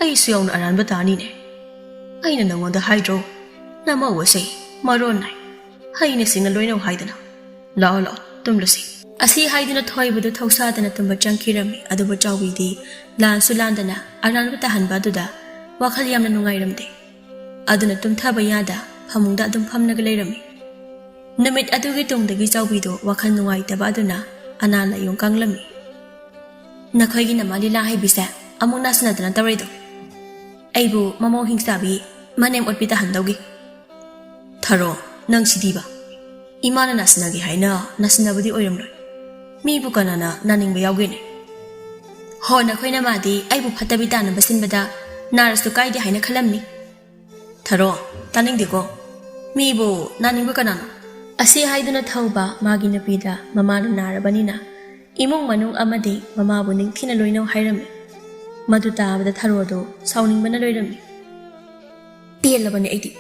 ꯑꯩꯁꯨ ꯌꯥꯎꯅ ꯑꯔꯥꯟꯕ ꯇꯥꯅꯤꯅꯦ꯫ ꯑꯩꯅ ꯅꯉꯣꯟꯗ ꯍꯥꯏꯗ꯭ꯔꯣ, ꯅꯃꯧ ꯑꯁꯦ ꯃꯔꯣꯟ ꯅꯥꯏ, ꯍꯩꯅ ꯁꯤꯡꯅ ꯂꯣꯏꯅꯧ ꯍꯥꯏꯗꯅ꯫ ꯂꯥꯛꯑꯣ, ꯂꯥꯛꯑꯣ, ꯇꯨꯝꯂꯁꯤ꯫" ꯑꯁꯤ ꯍꯥꯏꯗꯨꯅ ꯊꯣꯏꯕꯗꯨ ꯊꯧꯁꯥꯗꯅ ꯇꯨꯝꯕ ꯆꯪꯈꯤꯔꯝꯃꯤ꯫ ꯑꯗꯨꯕꯨ ꯆꯥꯎꯕꯤꯗꯤ ꯂꯥꯟꯁꯨ ꯂꯥꯟꯗꯅ ꯑꯔꯥꯟꯕ ꯇꯥꯍꯟꯕ ꯑꯗꯨꯗ ꯋꯥꯈꯜ ꯌꯥꯝꯅ ꯅꯨꯡꯉꯥꯏꯔꯝꯗꯦ꯫ ꯑꯗꯨꯅ ꯇꯨꯝꯊꯕ ꯌꯥꯗ ꯐꯃꯨꯡꯗ ꯑꯗꯨꯝ ꯐꯝꯂꯒ ꯂꯩꯔꯝꯃꯤ꯫ ꯅꯨꯃꯤꯠ ꯑꯗꯨꯒꯤ ꯇꯨꯡꯗꯒꯤ ꯆꯥꯎꯕꯤꯗꯨ ꯋꯥꯈꯜ ꯅꯨꯡꯉꯥꯏꯇꯕ ꯑꯗꯨꯅ ꯑꯅꯥ ꯂꯥꯏꯌꯣꯡ ꯀꯪꯂꯝꯃꯤ꯫ "ꯅꯈꯣꯏꯒꯤ ꯅꯃꯥ ꯂꯤꯂꯥ ꯍꯩꯕꯤꯁꯦ ꯑꯃꯨꯛ ꯅꯥꯁꯤꯟꯅꯗꯅ ꯇꯧꯔꯤꯗꯣ꯫ ꯑꯩꯕꯨ ꯃꯃꯧ ꯍꯤꯡꯆꯥꯕꯤ, ꯃꯅꯦꯝ ꯑꯣꯠꯄꯤ ꯇꯥꯍꯟꯗꯧꯒꯤ꯫" "ꯊꯔꯣ, ꯅꯪ ꯁꯤꯗꯤꯕ꯫ ꯏꯃꯥꯅ ꯅꯥꯁꯤꯟꯅꯒꯦ ꯍꯥꯏꯅ ꯅꯥꯁꯤꯟꯅꯕꯗꯤ ꯑꯣꯏꯔꯝꯂꯣꯏ꯫ ꯃꯤꯕꯨ ꯀꯅꯥꯅ ꯅꯥꯅꯤꯡꯕ ꯌꯥꯎꯒꯦꯅꯦ? ꯍꯣ, ꯅꯈꯣꯏ ꯅꯃꯥꯗꯤ ꯑꯩꯕꯨ ꯐꯠꯇꯕꯤ ꯇꯥꯅꯕ ꯁꯤꯟꯕꯗ ꯅꯥꯔꯁꯨ ꯀꯥꯏꯗꯦ ꯍꯥꯏꯅ ꯈꯜꯂꯝꯅꯤ꯫ ꯊꯔꯣ, ꯇꯥꯅꯤꯡꯗꯦꯀꯣ꯫ ꯃꯤꯕꯨ ꯅꯥꯅꯤꯡꯕ ꯀꯅꯥꯅꯣ?" ꯑꯁꯤ ꯍꯥꯏꯗꯨꯅ ꯊꯧꯕ ꯃꯥꯒꯤ ꯅꯨꯄꯤꯗ ꯃꯃꯥꯅ ꯅꯥꯔꯕꯅꯤꯅ ꯏꯃꯨꯡ ꯃꯅꯨꯡ ꯑꯃꯗꯤ ꯃꯃꯥꯕꯨ ꯅꯤꯡꯊꯤꯅ ꯂꯣꯏꯅꯧ ꯍꯥꯏꯔꯝꯃꯤ꯫ ꯃꯗꯨ ꯇꯥꯕꯗ ꯊꯔꯣꯗꯨ ꯁꯥꯎꯅꯤꯡꯕꯅ ꯂꯣꯏꯔꯝꯃꯤ꯫ "ꯄꯦꯜꯂꯕꯅꯦ ꯑꯩꯗꯤ꯫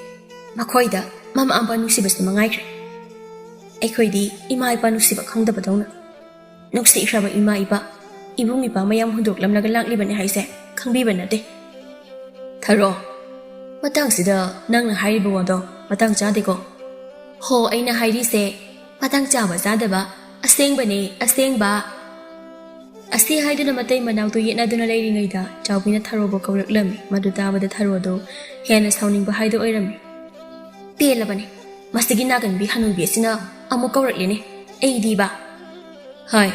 ꯃꯈꯣꯏꯗ ꯃꯃꯥ ꯃꯄꯥ ꯅꯨꯡꯁꯤꯕꯁꯨ ꯃꯉꯥꯏꯈ꯭ꯔꯦ꯫ ꯑꯩꯈꯣꯏꯗꯤ ꯏꯃꯥ ꯏꯄꯥ ꯅꯨꯡꯁꯤꯕ ꯈꯪꯗꯕꯗꯧꯅ ꯅꯨꯡꯁꯤꯈ꯭ꯔꯕ ꯏꯃꯥ ꯏꯄꯥ, ꯏꯕꯨꯡ ꯏꯄꯥ ꯃꯌꯥꯝ ꯍꯨꯟꯗꯣꯛꯂꯝꯂꯒ ꯂꯥꯛꯂꯤꯕꯅꯦ ꯍꯥꯏꯁꯦ ꯈꯪꯕꯤꯕ ꯅꯠꯇꯦ꯫" "ꯊꯔꯣ, ꯃꯇꯥꯡꯁꯤꯗ ꯅꯪꯅ ꯍꯥꯏꯔꯤꯕ ꯋꯥꯗꯣ ꯃꯇꯥꯡ ꯆꯥꯗꯦꯀꯣ꯫" "ꯍꯣ, ꯑꯩꯅ ꯍꯥꯏꯔꯤꯁꯦ ꯃꯇꯥꯡ ꯆꯥꯕ ꯆꯥꯗꯕ ꯑꯁꯦꯡꯕꯅꯦ, ꯑꯁꯦꯡꯕ꯫" ꯑꯁꯤ ꯍꯥꯏꯗꯨꯅ ꯃꯇꯩ ꯃꯅꯥꯎꯗꯨ ꯌꯦꯠꯅꯗꯨꯅ ꯂꯩꯔꯤꯉꯩꯗ ꯆꯥꯎꯕꯤꯅ ꯊꯔꯣꯕꯨ ꯀꯧꯔꯛꯂꯝꯃꯤ꯫ ꯃꯗꯨ ꯇꯥꯕꯗ ꯊꯔꯣꯗꯨ ꯍꯦꯟꯅ ꯁꯥꯎꯅꯤꯡꯕ ꯍꯥꯏꯗꯨ ꯑꯣꯏꯔꯝꯃꯤ꯫ "ꯄꯦꯜꯂꯕꯅꯦ, ꯃꯁꯤꯒꯤ ꯅꯥꯒꯟꯕꯤ ꯍꯅꯨꯕꯤ ꯑꯁꯤꯅ ꯑꯃꯨꯛ ꯀꯧꯔꯛꯂꯦꯅꯦ꯫ ꯑꯩꯗꯤꯕ "ꯍꯥꯏ,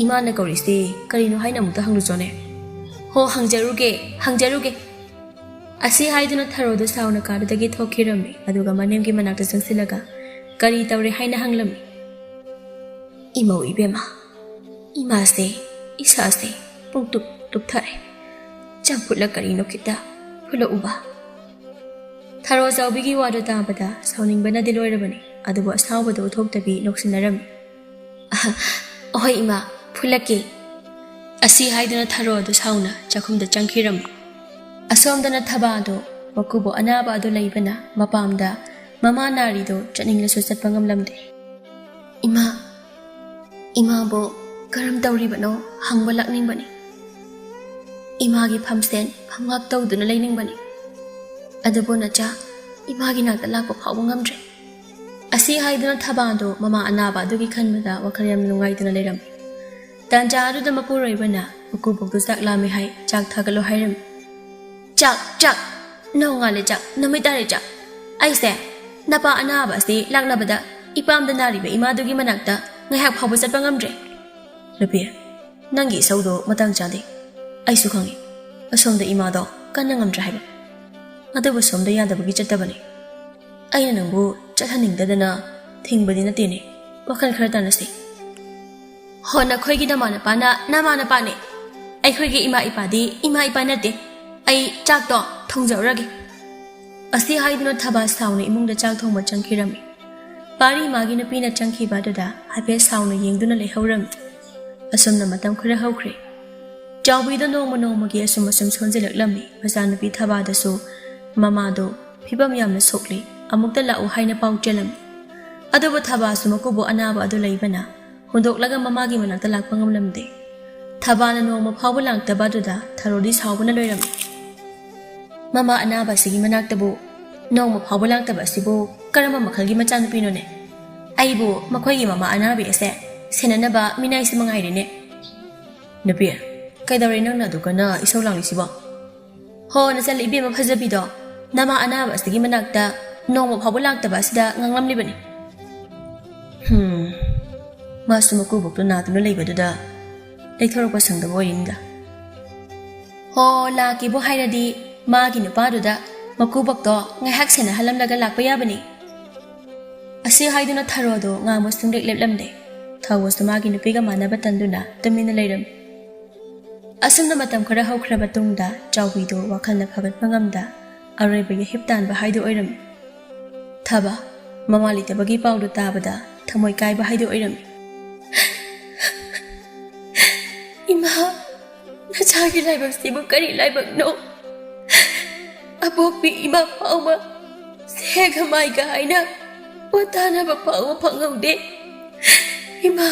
ꯏꯃꯥꯅ ꯀꯧꯔꯤꯁꯦ ꯀꯔꯤꯅꯣ ꯍꯥꯏꯅ ꯑꯃꯨꯛꯇ ꯍꯪꯂꯨꯆꯣꯅꯦ?" "ꯍꯣ, ꯍꯪꯖꯔꯨꯒꯦ, ꯍꯪꯖꯔꯨꯒꯦ!" ꯑꯁꯤ ꯍꯥꯏꯗꯨꯅ ꯊꯔꯣꯗꯨ ꯁꯥꯎꯅ ꯀꯥꯗꯨꯗꯒꯤ ꯊꯣꯛꯈꯤꯔꯝꯃꯤ, ꯑꯗꯨꯒ ꯃꯅꯦꯝꯒꯤ ꯃꯅꯥꯛꯇ ꯆꯪꯁꯤꯜꯂꯒ ꯀꯔꯤ ꯇꯧꯔꯦ ꯍꯥꯏꯅ ꯍꯪꯂꯝꯃꯤ꯫ "ꯏꯃꯧ ꯏꯕꯦꯝꯃ, ꯏꯃꯥꯁꯦ, ꯏꯁꯥꯁꯦ ꯄꯨꯡꯇꯨꯞ ꯇꯨꯞꯊꯔꯦ꯫ ꯆꯝꯐꯨꯠꯂ ꯀꯔꯤꯅꯣ ꯈꯤꯇ ꯐꯨꯠꯂꯛꯎꯕ?" ꯊꯔꯣ ꯆꯥꯎꯕꯤꯒꯤ ꯋꯥꯗꯨ ꯇꯥꯕꯗ ꯁꯥꯎꯅꯤꯡꯕꯅꯗꯤ ꯂꯣꯏꯔꯕꯅꯤ, ꯑꯗꯨꯕꯨ ꯑꯁꯥꯎꯕꯗꯨ ꯎꯠꯊꯣꯛꯇꯕꯤ ꯅꯣꯛꯁꯤꯟꯅꯔꯝꯃꯤ꯫ "ꯑꯍꯣꯏ ꯏꯃꯥ, ꯐꯨꯠꯂꯛꯀꯦ!" ꯑꯁꯤ ꯍꯥꯏꯗꯨꯅ ꯊꯔꯣ ꯑꯗꯨ ꯁꯥꯎꯅ ꯆꯥꯛꯈꯨꯝꯗ ꯆꯪꯈꯤꯔꯝꯃꯤ꯫ ꯑꯁꯣꯝꯗꯅ ꯊꯕꯥꯗꯣ ꯃꯀꯨꯕꯣꯛ ꯑꯅꯥꯕ ꯑꯗꯨ ꯂꯩꯕꯅ ꯃꯄꯥꯝꯗ ꯃꯃꯥ ꯅꯥꯔꯤꯗꯣ ꯆꯠꯅꯤꯡꯂꯁꯨ ꯆꯠꯄ ꯉꯝꯂꯝꯗꯦ꯫ "ꯏꯃꯥ, ꯏꯃꯥꯕꯨ ꯀꯔꯝ ꯇꯧꯔꯤꯕꯅꯣ ꯍꯪꯕ ꯂꯥꯛꯅꯤꯡꯕꯅꯤ꯫ ꯏꯃꯥꯒꯤ ꯐꯝꯁꯦꯟ ꯐꯝꯉꯥꯛ ꯇꯧꯗꯨꯅ ꯂꯩꯅꯤꯡꯕꯅꯤ꯫ ꯑꯗꯨꯕꯨ ꯅꯆꯥ, ꯏꯃꯥꯒꯤ ꯅꯥꯛꯇ ꯂꯥꯛꯄ ꯐꯥꯎꯕ ꯉꯝꯗ꯭ꯔꯦ꯫" ꯑꯁꯤ ꯍꯥꯏꯗꯨꯅ ꯊꯕꯥꯗꯣ ꯃꯃꯥ ꯑꯅꯥꯕ ꯑꯗꯨꯒꯤ ꯈꯟꯕꯗ ꯋꯥꯈꯜ ꯌꯥꯝꯅ ꯅꯨꯡꯉꯥꯏꯇꯅ ꯂꯩꯔꯝꯃꯤ꯫ ꯇꯥꯟꯖꯥ ꯑꯗꯨꯗ ꯃꯄꯨꯔꯣꯏꯕꯅ ꯃꯀꯨꯕꯣꯛꯇꯨ ꯆꯥꯛ ꯂꯥꯝꯃꯦ ꯍꯥꯏ ꯆꯥꯛ ꯊꯥꯒꯠꯂꯣ ꯍꯥꯏꯔꯝꯃꯤ꯫ "ꯆꯥꯛ, ꯆꯥꯛ! ꯅꯣꯡꯉꯥꯜꯂꯦ ꯆꯥꯛ, ꯅꯨꯃꯤꯠ ꯇꯥꯔꯦ ꯆꯥꯛ! ꯑꯩꯁꯦ ꯅꯄꯥ ꯑꯅꯥꯕ ꯑꯁꯤ ꯂꯥꯛꯅꯕꯗ ꯏꯄꯥꯝꯗ ꯅꯥꯔꯤꯕ ꯏꯃꯥꯗꯨꯒꯤ ꯃꯅꯥꯛꯇ ꯉꯥꯏꯍꯥꯛ ꯐꯥꯎꯕ ꯆꯠꯄ ꯉꯝꯗ꯭ꯔꯦ꯫" "ꯅꯨꯄꯤ, ꯅꯪꯒꯤ ꯏꯁꯧꯗꯣ ꯃꯇꯥꯡ ꯆꯥꯗꯦ꯫ ꯑꯩꯁꯨ ꯈꯪꯉꯤ, ꯑꯁꯣꯝꯗ ꯏꯃꯥꯗꯣ ꯀꯟꯅ ꯉꯝꯗ꯭ꯔꯦ ꯍꯥꯏꯕ꯫ ꯑꯗꯨꯕꯨ ꯁꯣꯝꯗ ꯌꯥꯗꯕꯒꯤ ꯆꯠꯇꯕꯅꯤ꯫ ꯑꯩꯅ ꯅꯪꯕꯨ ꯆꯠꯍꯟꯅꯤꯡꯗꯗꯅ ꯊꯤꯡꯕꯗꯤ ꯅꯠꯇꯦꯅꯦ꯫ ꯋꯥꯈꯜ ꯈꯔ ꯇꯥꯅꯁꯤ꯫" "ꯍꯣ, ꯅꯈꯣꯏꯒꯤ ꯅꯃꯥ ꯅꯄꯥꯅ ꯅꯃꯥ ꯅꯄꯥꯅꯦ꯫ ꯑꯩꯈꯣꯏꯒꯤ ꯏꯃꯥ ꯏꯄꯥꯗꯤ ꯏꯃꯥ ꯏꯄꯥ ꯅꯠꯇꯦ꯫ ꯑꯩ ꯆꯥꯛꯇꯣ ꯊꯣꯡꯖꯔꯨꯔꯒꯦ꯫" ꯑꯁꯤ ꯍꯥꯏꯗꯨꯅ ꯊꯕꯥ ꯁꯥꯎꯅ ꯏꯃꯨꯡꯗ ꯆꯥꯛ ꯊꯣꯡꯕ ꯆꯪꯈꯤꯔꯝꯃꯤ꯫ ꯄꯥꯔꯤ ꯃꯥꯒꯤ ꯅꯨꯄꯤꯅ ꯆꯪꯈꯤꯕ ꯑꯗꯨꯗ ꯍꯥꯏꯐꯦꯠ ꯁꯥꯎꯅ ꯌꯦꯡꯗꯨꯅ ꯂꯩꯍꯧꯔꯝꯃꯤ꯫ ꯑꯁꯨꯝꯅ ꯃꯇꯝ ꯈꯔ ꯍꯧꯈ꯭ꯔꯦ꯫ ꯆꯥꯎꯕꯤꯗꯣ ꯅꯣꯡꯃ ꯅꯣꯡꯃꯒꯤ ꯑꯁꯨꯝ ꯑꯁꯨꯝ ꯁꯣꯟꯖꯤꯜꯂꯛꯂꯝꯃꯤ꯫ ꯃꯆꯥꯅꯨꯄꯤ ꯊꯕꯥꯗꯁꯨ ꯃꯃꯥꯗꯣ ꯐꯤꯕꯝ ꯌꯥꯝꯅ ꯁꯣꯛꯂꯤ, ꯑꯃꯨꯛꯇ ꯂꯥꯛꯎ ꯍꯥꯏꯅ ꯄꯥꯎ ꯆꯦꯜꯂꯝꯃꯤ꯫ ꯑꯗꯨꯕꯨ ꯊꯕꯥꯁꯨ ꯃꯀꯨꯕꯣꯛ ꯑꯅꯥꯕ ꯑꯗꯨ ꯂꯩꯕꯅ ꯍꯨꯟꯗꯣꯛꯂꯒ ꯃꯃꯥꯒꯤ ꯃꯅꯥꯛꯇ ꯂꯥꯛꯄ ꯉꯝꯂꯝꯗꯦ꯫ ꯊꯕꯥꯅ ꯅꯣꯡꯃ ꯐꯥꯎꯕ ꯂꯥꯛꯇꯕ ꯑꯗꯨꯗ ꯊꯔꯣꯗꯤ ꯁꯥꯎꯕꯅ ꯂꯣꯏꯔꯝꯃꯤ꯫ "ꯃꯃꯥ ꯑꯅꯥꯕ ꯑꯁꯤꯒꯤ ꯃꯅꯥꯛꯇꯕꯨ ꯅꯣꯡꯃ ꯐꯥꯎꯕ ꯂꯥꯛꯇꯕ ꯑꯁꯤꯕꯨ ꯀꯔꯝꯕ ꯃꯈꯜꯒꯤ ꯃꯆꯥꯅꯨꯄꯤꯅꯣꯅꯦ? ꯑꯩꯕꯨ ꯃꯈꯣꯏꯒꯤ ꯃꯃꯥ ꯑꯅꯥꯕꯤ ꯑꯁꯦ ꯁꯦꯟꯅꯅꯕ ꯃꯤꯅꯥꯏꯁꯤ ꯃꯉꯥꯏꯔꯦꯅꯦ꯫" "ꯅꯨꯄꯤ, ꯀꯩꯗꯧꯔꯦ ꯅꯪꯅ ꯑꯗꯨꯛ ꯀꯟꯅ ꯏꯁꯧ ꯂꯥꯡꯂꯤꯁꯤꯕꯣ?" "ꯍꯣ, ꯅꯆꯜ ꯏꯕꯦꯝꯃ ꯐꯖꯕꯤꯗꯣ ꯅꯃꯥ ꯑꯅꯥꯕ ꯑꯁꯤꯒꯤ ꯃꯅꯥꯛꯇ ꯅꯣꯡꯃ ꯐꯥꯎꯕ ꯂꯥꯛꯇꯕ ꯑꯁꯤꯗ ꯉꯥꯡꯂꯝꯂꯤꯕꯅꯤ꯫" "ꯍꯨꯝ, ꯃꯥꯁꯨ ꯃꯀꯨꯕꯣꯛꯇꯨ ꯅꯥꯗꯨꯅ ꯂꯩꯕꯗꯨꯗ ꯂꯩꯊꯣꯔꯛꯄ ꯁꯪꯗꯕ ꯑꯣꯏꯔꯤꯅꯤꯗ꯫ ꯍꯣ, ꯂꯥꯛꯀꯦꯕꯨ ꯍꯥꯏꯔꯗꯤ ꯃꯥꯒꯤ ꯅꯨꯄꯥꯗꯨꯗ ꯃꯀꯨꯕꯣꯛꯇꯣ ꯉꯥꯏꯍꯥꯛ ꯁꯦꯟꯅꯍꯜꯂꯝꯂꯒ ꯂꯥꯛꯄ ꯌꯥꯕꯅꯤ꯫ ꯑꯁꯤ ꯍꯥꯏꯗꯨꯅ ꯊꯔꯣꯗꯣ ꯉꯥꯡꯕ ꯁꯨꯡꯂꯦꯞ ꯂꯦꯞꯂꯝꯗꯦ꯫ ꯊꯧꯕꯁꯨ ꯃꯥꯒꯤ ꯅꯨꯄꯤꯒ ꯃꯥꯟꯅꯕ ꯇꯟꯗꯨꯅ ꯇꯨꯃꯤꯟꯅ ꯂꯩꯔꯝꯃꯤ꯫ ꯑꯁꯨꯝꯅ ꯃꯇꯝ ꯈꯔ ꯍꯧꯈ꯭ꯔꯕ ꯇꯨꯡꯗ ꯆꯥꯎꯕꯤꯗꯨ ꯋꯥꯈꯜꯅ ꯐꯒꯠꯄ ꯉꯝꯗ ꯑꯔꯣꯏꯕ ꯌꯥꯍꯤꯞ ꯇꯥꯟꯕ ꯍꯥꯏꯗꯨ ꯑꯣꯏꯔꯝꯃꯤ꯫ ꯊꯕ, ꯃꯃꯥ ꯂꯩꯇꯕꯒꯤ ꯄꯥꯎꯗꯨ ꯇꯥꯕꯗ ꯊꯃꯣꯏ ꯀꯥꯏꯕ ꯍꯥꯏꯗꯨ ꯑꯣꯏꯔꯝꯃꯤ꯫ "ꯏꯃꯥ, ꯅꯆꯥꯒꯤ ꯂꯥꯏꯕꯛꯁꯤꯕꯨ ꯀꯔꯤ ꯂꯥꯏꯕꯛꯅꯣ? ꯑꯄꯣꯛꯄꯤ ꯏꯃꯥ ꯐꯥꯎꯕ ꯁꯦꯒ ꯃꯥꯏꯒ ꯍꯥꯏꯅ ꯄꯣꯠ ꯇꯥꯅꯕ ꯐꯥꯎꯕ ꯐꯪꯍꯧꯗꯦ꯫ ꯏꯃꯥ!"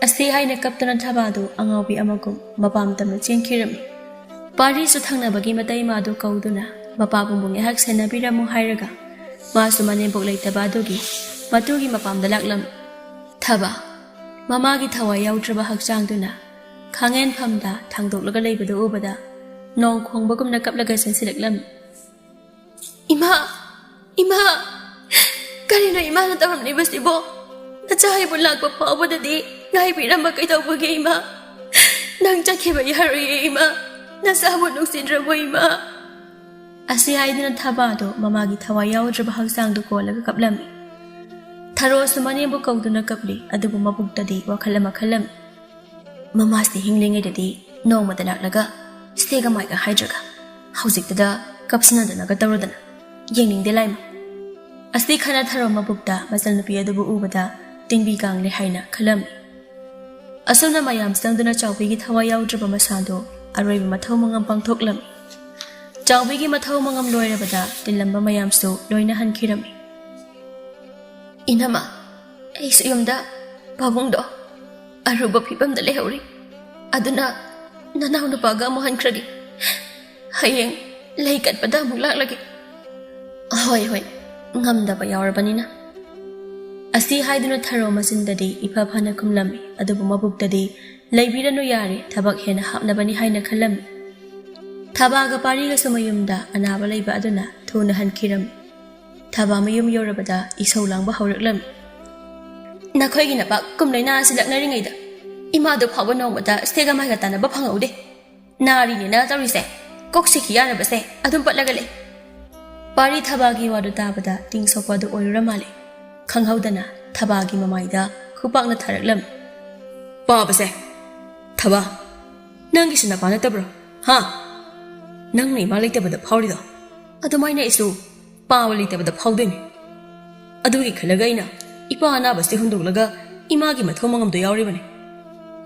ꯑꯁꯤ ꯍꯥꯏꯅ ꯀꯞꯇꯨꯅ ꯊꯕꯥꯗꯨ ꯑꯉꯥꯎꯕꯤ ꯑꯃꯒꯨꯝ ꯃꯄꯥꯝ ꯇꯝꯅ ꯆꯦꯟꯈꯤꯔꯝꯃꯤ꯫ ꯄꯥꯔꯤꯁꯨ ꯊꯪꯅꯕꯒꯤ ꯃꯇꯩꯃꯥꯗꯨ ꯀꯧꯗꯨꯅ ꯃꯄꯥꯕꯨꯡꯕꯨ ꯉꯥꯏꯍꯥꯛ ꯁꯦꯟꯅꯕꯤꯔꯝꯃꯨ ꯍꯥꯏꯔꯒ ꯃꯥꯁꯨ ꯃꯅꯦꯝꯕꯣꯛ ꯂꯩꯇꯕ ꯑꯗꯨꯒꯤ ꯃꯇꯨꯒꯤ ꯃꯄꯥꯝꯗ ꯂꯥꯛꯂꯝꯃꯤ꯫ ꯊꯕ, ꯃꯃꯥꯒꯤ ꯊꯋꯥꯏ ꯌꯥꯎꯗ꯭ꯔꯕ ꯍꯛꯆꯥꯡꯗꯨꯅ ꯈꯥꯡꯉꯦꯟꯐꯝꯗ ꯊꯥꯡꯗꯣꯛꯂꯒ ꯂꯩꯕꯗꯨ ꯎꯕꯗ ꯅꯣꯡ ꯈꯣꯡꯕꯒꯨꯝꯅ ꯀꯞꯂꯒ ꯆꯦꯟꯁꯤꯜꯂꯛꯂꯝꯃꯤ꯫ "ꯏꯃꯥ! ꯏꯃꯥ! ꯀꯔꯤꯅꯣ ꯏꯃꯥꯅ ꯇꯧꯔꯝꯂꯤꯕꯁꯤꯕꯣ? ꯅꯆꯥ ꯑꯩꯕꯨ ꯂꯥꯛꯄ ꯐꯥꯎꯕꯗꯗꯤ ꯉꯥꯏꯕꯤꯔꯝꯕ ꯀꯩꯗꯧꯕꯒꯦ ꯏꯃꯥ? ꯅꯪ ꯆꯠꯈꯤꯕ ꯌꯥꯔꯣꯏꯌꯦ ꯏꯃꯥ꯫ ꯅꯆꯥꯕꯨ ꯅꯨꯡꯁꯤꯗ꯭ꯔꯕꯣ ꯏꯃꯥ?" ꯑꯁꯤ ꯍꯥꯏꯗꯨꯅ ꯊꯕꯥꯗꯣ ꯃꯃꯥꯒꯤ ꯊꯋꯥꯏ ꯌꯥꯎꯗ꯭ꯔꯕ ꯍꯛꯆꯥꯡꯗꯨ ꯀꯣꯜꯂꯒ ꯀꯞꯂꯝꯃꯤ꯫ ꯊꯔꯣꯁꯨ ꯃꯅꯦꯝꯕꯨ ꯀꯧꯗꯨꯅ ꯀꯞꯂꯤ, ꯑꯗꯨꯕꯨ ꯃꯕꯨꯛꯇꯗꯤ ꯋꯥꯈꯜ ꯑꯃ ꯈꯜꯂꯝꯃꯤ꯫ "ꯃꯃꯥꯁꯤ ꯍꯤꯡꯂꯤꯉꯩꯗꯗꯤ ꯅꯣꯡꯃꯗ ꯂꯥꯛꯂꯒ ꯁꯦꯒ ꯃꯥꯏꯒ ꯍꯥꯏꯗ꯭ꯔꯒ ꯍꯧꯖꯤꯛꯇꯗ ꯀꯞꯁꯤꯟꯅꯗꯅꯒ ꯇꯧꯔꯗꯅ ꯌꯦꯡꯅꯤꯡꯗꯦ ꯂꯥꯏꯃ꯫" ꯑꯁꯤ ꯈꯟꯅ ꯊꯔꯣ ꯃꯕꯨꯛꯇ ꯃꯆꯜꯅꯨꯄꯤ ꯑꯗꯨꯕꯨ ꯎꯕꯗ ꯇꯤꯡꯕꯤ ꯀꯥꯡꯂꯦ ꯍꯥꯏꯅ ꯈꯜꯂꯝꯃꯤ꯫ ꯑꯁꯨꯝꯅ ꯃꯌꯥꯝ ꯆꯪꯗꯨꯅ ꯆꯥꯎꯕꯤꯒꯤ ꯊꯋꯥꯏ ꯌꯥꯎꯗ꯭ꯔꯕ ꯃꯁꯥꯗꯨ ꯑꯔꯣꯏꯕ ꯃꯊꯧ ꯃꯉꯝ ꯄꯥꯡꯊꯣꯛꯂꯝꯃꯤ꯫ ꯆꯥꯎꯕꯤꯒꯤ ꯃꯊꯧ ꯃꯉꯝ ꯂꯣꯏꯔꯕꯗ ꯇꯤꯜꯂꯝꯕ ꯃꯌꯥꯝꯁꯨ ꯂꯣꯏꯅ ꯍꯟꯈꯤꯔꯝꯃꯤ꯫ "ꯏꯅꯝꯃ, ꯑꯩꯁꯨ ꯌꯨꯝꯗ ꯄꯥꯕꯨꯡꯗꯣ ꯑꯔꯨꯕ ꯐꯤꯕꯝꯗ ꯂꯩꯍꯧꯔꯤ꯫ ꯑꯗꯨꯅ ꯅꯅꯥꯎ ꯅꯨꯄꯥꯒ ꯑꯃꯨꯛ ꯍꯟꯈ꯭ꯔꯒꯦ꯫ ꯍꯌꯦꯡ ꯂꯩ ꯀꯠꯄꯗ ꯑꯃꯨꯛ ꯂꯥꯛꯂꯒꯦ꯫" "ꯍꯣꯏ, ꯍꯣꯏ, ꯉꯝꯗꯕ ꯌꯥꯎꯔꯕꯅꯤꯅ꯫" ꯑꯁꯤ ꯍꯥꯏꯗꯨꯅ ꯊꯔꯣ ꯃꯆꯤꯟꯗꯗꯤ ꯏꯐ ꯐꯅ ꯈꯨꯝꯂꯝꯃꯤ, ꯑꯗꯨꯕꯨ ꯃꯕꯨꯛꯇꯗꯤ "ꯂꯩꯕꯤꯔꯅꯨ ꯌꯥꯔꯦ, ꯊꯕꯛ ꯍꯦꯟꯅ ꯍꯥꯞꯅꯕꯅꯤ" ꯍꯥꯏꯅ ꯈꯜꯂꯝꯃꯤ꯫ ꯊꯕꯥꯒ ꯄꯥꯔꯤꯒꯁꯨ ꯃꯌꯨꯝꯗ ꯑꯅꯥꯕ ꯂꯩꯕ ꯑꯗꯨꯅ ꯊꯨꯅ ꯍꯟꯈꯤꯔꯝꯃꯤ꯫ ꯊꯕꯥ ꯃꯌꯨꯝ ꯌꯧꯔꯕꯗ ꯏꯁꯧ ꯂꯥꯡꯕ ꯍꯧꯔꯛꯂꯝꯃꯤ꯫ ꯅꯈꯣꯏꯒꯤ ꯅꯄꯥ ꯀꯨꯝꯂꯩꯅꯥ ꯑꯁꯤ ꯂꯛꯅꯔꯤꯉꯩꯗ ꯏꯃꯥꯗꯨ ꯐꯥꯎꯕ ꯅꯣꯡꯃꯇ ꯁ꯭ꯇꯦꯒ ꯃꯥꯏꯒ ꯇꯥꯟꯅꯕ ꯐꯪꯍꯧꯗꯦ꯫ ꯅꯥꯔꯤꯅꯦꯅ ꯇꯧꯔꯤꯁꯦ, ꯀꯣꯛ ꯁꯤꯈꯤ ꯌꯥꯔꯕꯁꯦ ꯑꯗꯨꯝ ꯄꯠꯂꯒ ꯂꯩ꯫ ꯄꯥꯔꯤ ꯊꯕꯥꯒꯤ ꯋꯥꯗꯨ ꯇꯥꯕꯗ ꯇꯤꯡ ꯁꯣꯛꯄ ꯑꯗꯨ ꯑꯣꯏꯔꯨꯔ ꯃꯥꯜꯂꯦ꯫ ꯈꯪꯍꯧꯗꯅ ꯊꯕꯥꯒꯤ ꯃꯃꯥꯏꯗ ꯈꯨꯄꯥꯛꯅ ꯊꯥꯔꯛꯂꯝꯃꯤ꯫ ꯄꯥꯕꯁꯦ, ꯊꯕꯥ, ꯅꯪꯒꯤꯁꯨ ꯅꯄꯥ ꯅꯠꯇꯕ꯭ꯔꯣ? ꯍꯥ? ꯅꯪꯅ ꯏꯃꯥ ꯂꯩꯇꯕꯗ ꯐꯥꯎꯔꯤꯗꯣ ꯑꯗꯨꯃꯥꯏꯅ ꯑꯩꯁꯨ ꯄꯥꯕ ꯂꯩꯇꯕꯗ ꯐꯥꯎꯗꯣꯏꯅꯤ꯫ ꯑꯗꯨꯒꯤ ꯈꯜꯂꯒ ꯑꯩꯅ ꯏꯄꯥ ꯑꯅꯥꯕꯁꯤ ꯍꯨꯟꯗꯣꯛꯂꯒ ꯏꯃꯥꯒꯤ ꯃꯊꯧ ꯃꯉꯝꯗꯣ ꯌꯥꯎꯔꯤꯕꯅꯤ꯫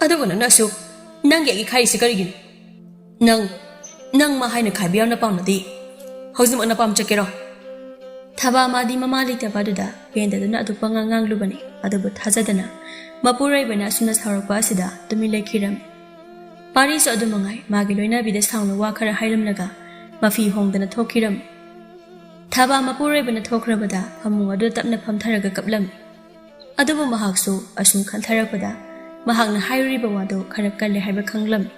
ꯑꯗꯨꯕꯨ ꯅꯪꯅꯁꯨ ꯅꯪꯒꯤ ꯑꯩꯒꯤ ꯈꯥꯏꯔꯤꯁꯤ ꯀꯔꯤꯒꯤꯅꯣ? ꯅꯪ, ꯅꯪ ꯃꯥ ꯍꯥꯏꯅ ꯈꯥꯏꯕ ꯌꯥꯝꯅ ꯄꯥꯝꯅꯗꯤ ꯍꯧꯖꯤꯛꯃꯛ ꯅꯄꯥꯝ ꯆꯠꯀꯦꯔꯣ? ꯊꯕꯥ ꯃꯥꯗꯤ ꯃꯃꯥ ꯂꯩꯇꯕ ꯑꯗꯨꯗ ꯄꯦꯟꯗꯗꯨꯅ ꯑꯗꯨ ꯄꯉꯥꯡ ꯉꯥꯡꯂꯨꯕꯅꯤ꯫ ꯑꯗꯨꯕꯨ ꯊꯥꯖꯗꯅ ꯃꯄꯨꯔꯣꯏꯕꯅ ꯑꯁꯨꯝꯅ ꯁꯥꯎꯔꯛꯄ ꯑꯁꯤꯗ ꯇꯨꯃꯤꯟ ꯂꯩꯈꯤꯔꯝꯃꯤ꯫ ꯄꯥꯔꯤꯁꯨ ꯑꯗꯨ ꯃꯉꯥꯏ ꯃꯥꯒꯤ ꯂꯣꯏꯅꯕꯤꯗ ꯁꯥꯎꯅ ꯋꯥ ꯈꯔ ꯍꯥꯏꯔꯝꯂꯒ ꯃꯐꯤ ꯍꯣꯡꯗꯅ ꯊꯣꯛꯈꯤꯔꯝꯃꯤ꯫ ꯊꯕꯥ ꯃꯄꯨꯔꯣꯏꯕꯅ ꯊꯣꯛꯈ꯭ꯔꯕꯗ ꯐꯃꯨꯡ ꯑꯗꯨꯗ ꯇꯞꯅ ꯐꯝꯊꯔꯒ ꯀꯞꯂꯝꯃꯤ꯫ ꯑꯗꯨꯕꯨ ꯃꯍꯥꯛꯁꯨ ꯑꯁꯨꯝ ꯈꯟꯊꯔꯛꯄꯗ ꯃꯍꯥꯛꯅ ꯍꯥꯏꯔꯨꯔꯤꯕ ꯋꯥꯗꯨ ꯈꯔ ꯀꯜꯂꯦ ꯍꯥꯏꯕ ꯈꯪꯂꯝꯃꯤ꯫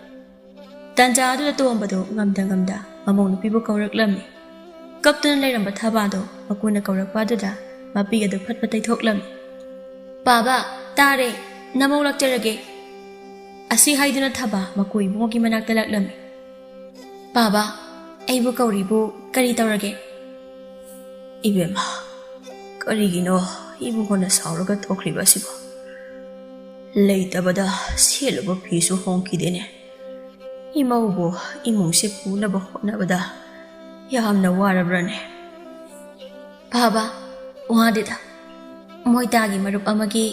ꯇꯟꯖꯥ ꯑꯗꯨꯗ ꯇꯣꯝꯕꯗꯨ ꯉꯝꯗ ꯉꯝꯗ ꯃꯃꯧ ꯅꯨꯄꯤꯕꯨ ꯀꯧꯔꯛꯂꯝꯃꯤ꯫ ꯀꯞꯇꯨꯅ ꯂꯩꯔꯝꯕ ꯊꯕꯥꯗꯨ ꯃꯀꯨꯅ ꯀꯧꯔꯛꯄ ꯑꯗꯨꯗ ꯃꯄꯤ ꯑꯗꯨ ꯐꯠ ꯐꯠ ꯇꯩꯊꯣꯛꯂꯝꯃꯤ꯫ "ꯄꯥꯕ, ꯇꯥꯔꯦ, ꯅꯃꯧ ꯂꯥꯛꯆꯔꯒꯦ꯫" ꯑꯁꯤ ꯍꯥꯏꯗꯨꯅ ꯊꯕꯥ ꯃꯀꯨ ꯏꯕꯨꯡꯉꯣꯒꯤ ꯃꯅꯥꯛꯇ ꯂꯥꯛꯂꯝꯃꯤ꯫ "ꯄꯥꯕ, ꯑꯩꯕꯨ ꯀꯧꯔꯤꯕꯨ ꯀꯔꯤ ꯇꯧꯔꯒꯦ?" "ꯏꯕꯦꯝꯃ, ꯀꯔꯤꯒꯤꯅꯣ ꯏꯕꯨꯡꯉꯣꯅ ꯁꯥꯎꯔꯒ ꯊꯣꯛꯈ꯭ꯔꯤꯕ ꯑꯁꯤꯕꯣ? ꯂꯩꯇꯕꯗ ꯁꯦꯠꯂꯨꯕ ꯐꯤꯁꯨ ꯍꯣꯡꯈꯤꯗꯦꯅꯦ꯫ ꯏꯃꯧꯕꯨ ꯏꯃꯨꯡꯁꯦ ꯄꯨꯅꯕ ꯍꯣꯠꯅꯕꯗ ꯌꯥꯝꯅ ꯋꯥꯔꯕ꯭ꯔꯅꯦ?" "ꯄꯥꯕ, ꯋꯥꯗꯦꯗ꯫ ꯃꯣꯏꯇꯥꯒꯤ ꯃꯔꯨꯞ ꯑꯃꯒꯤ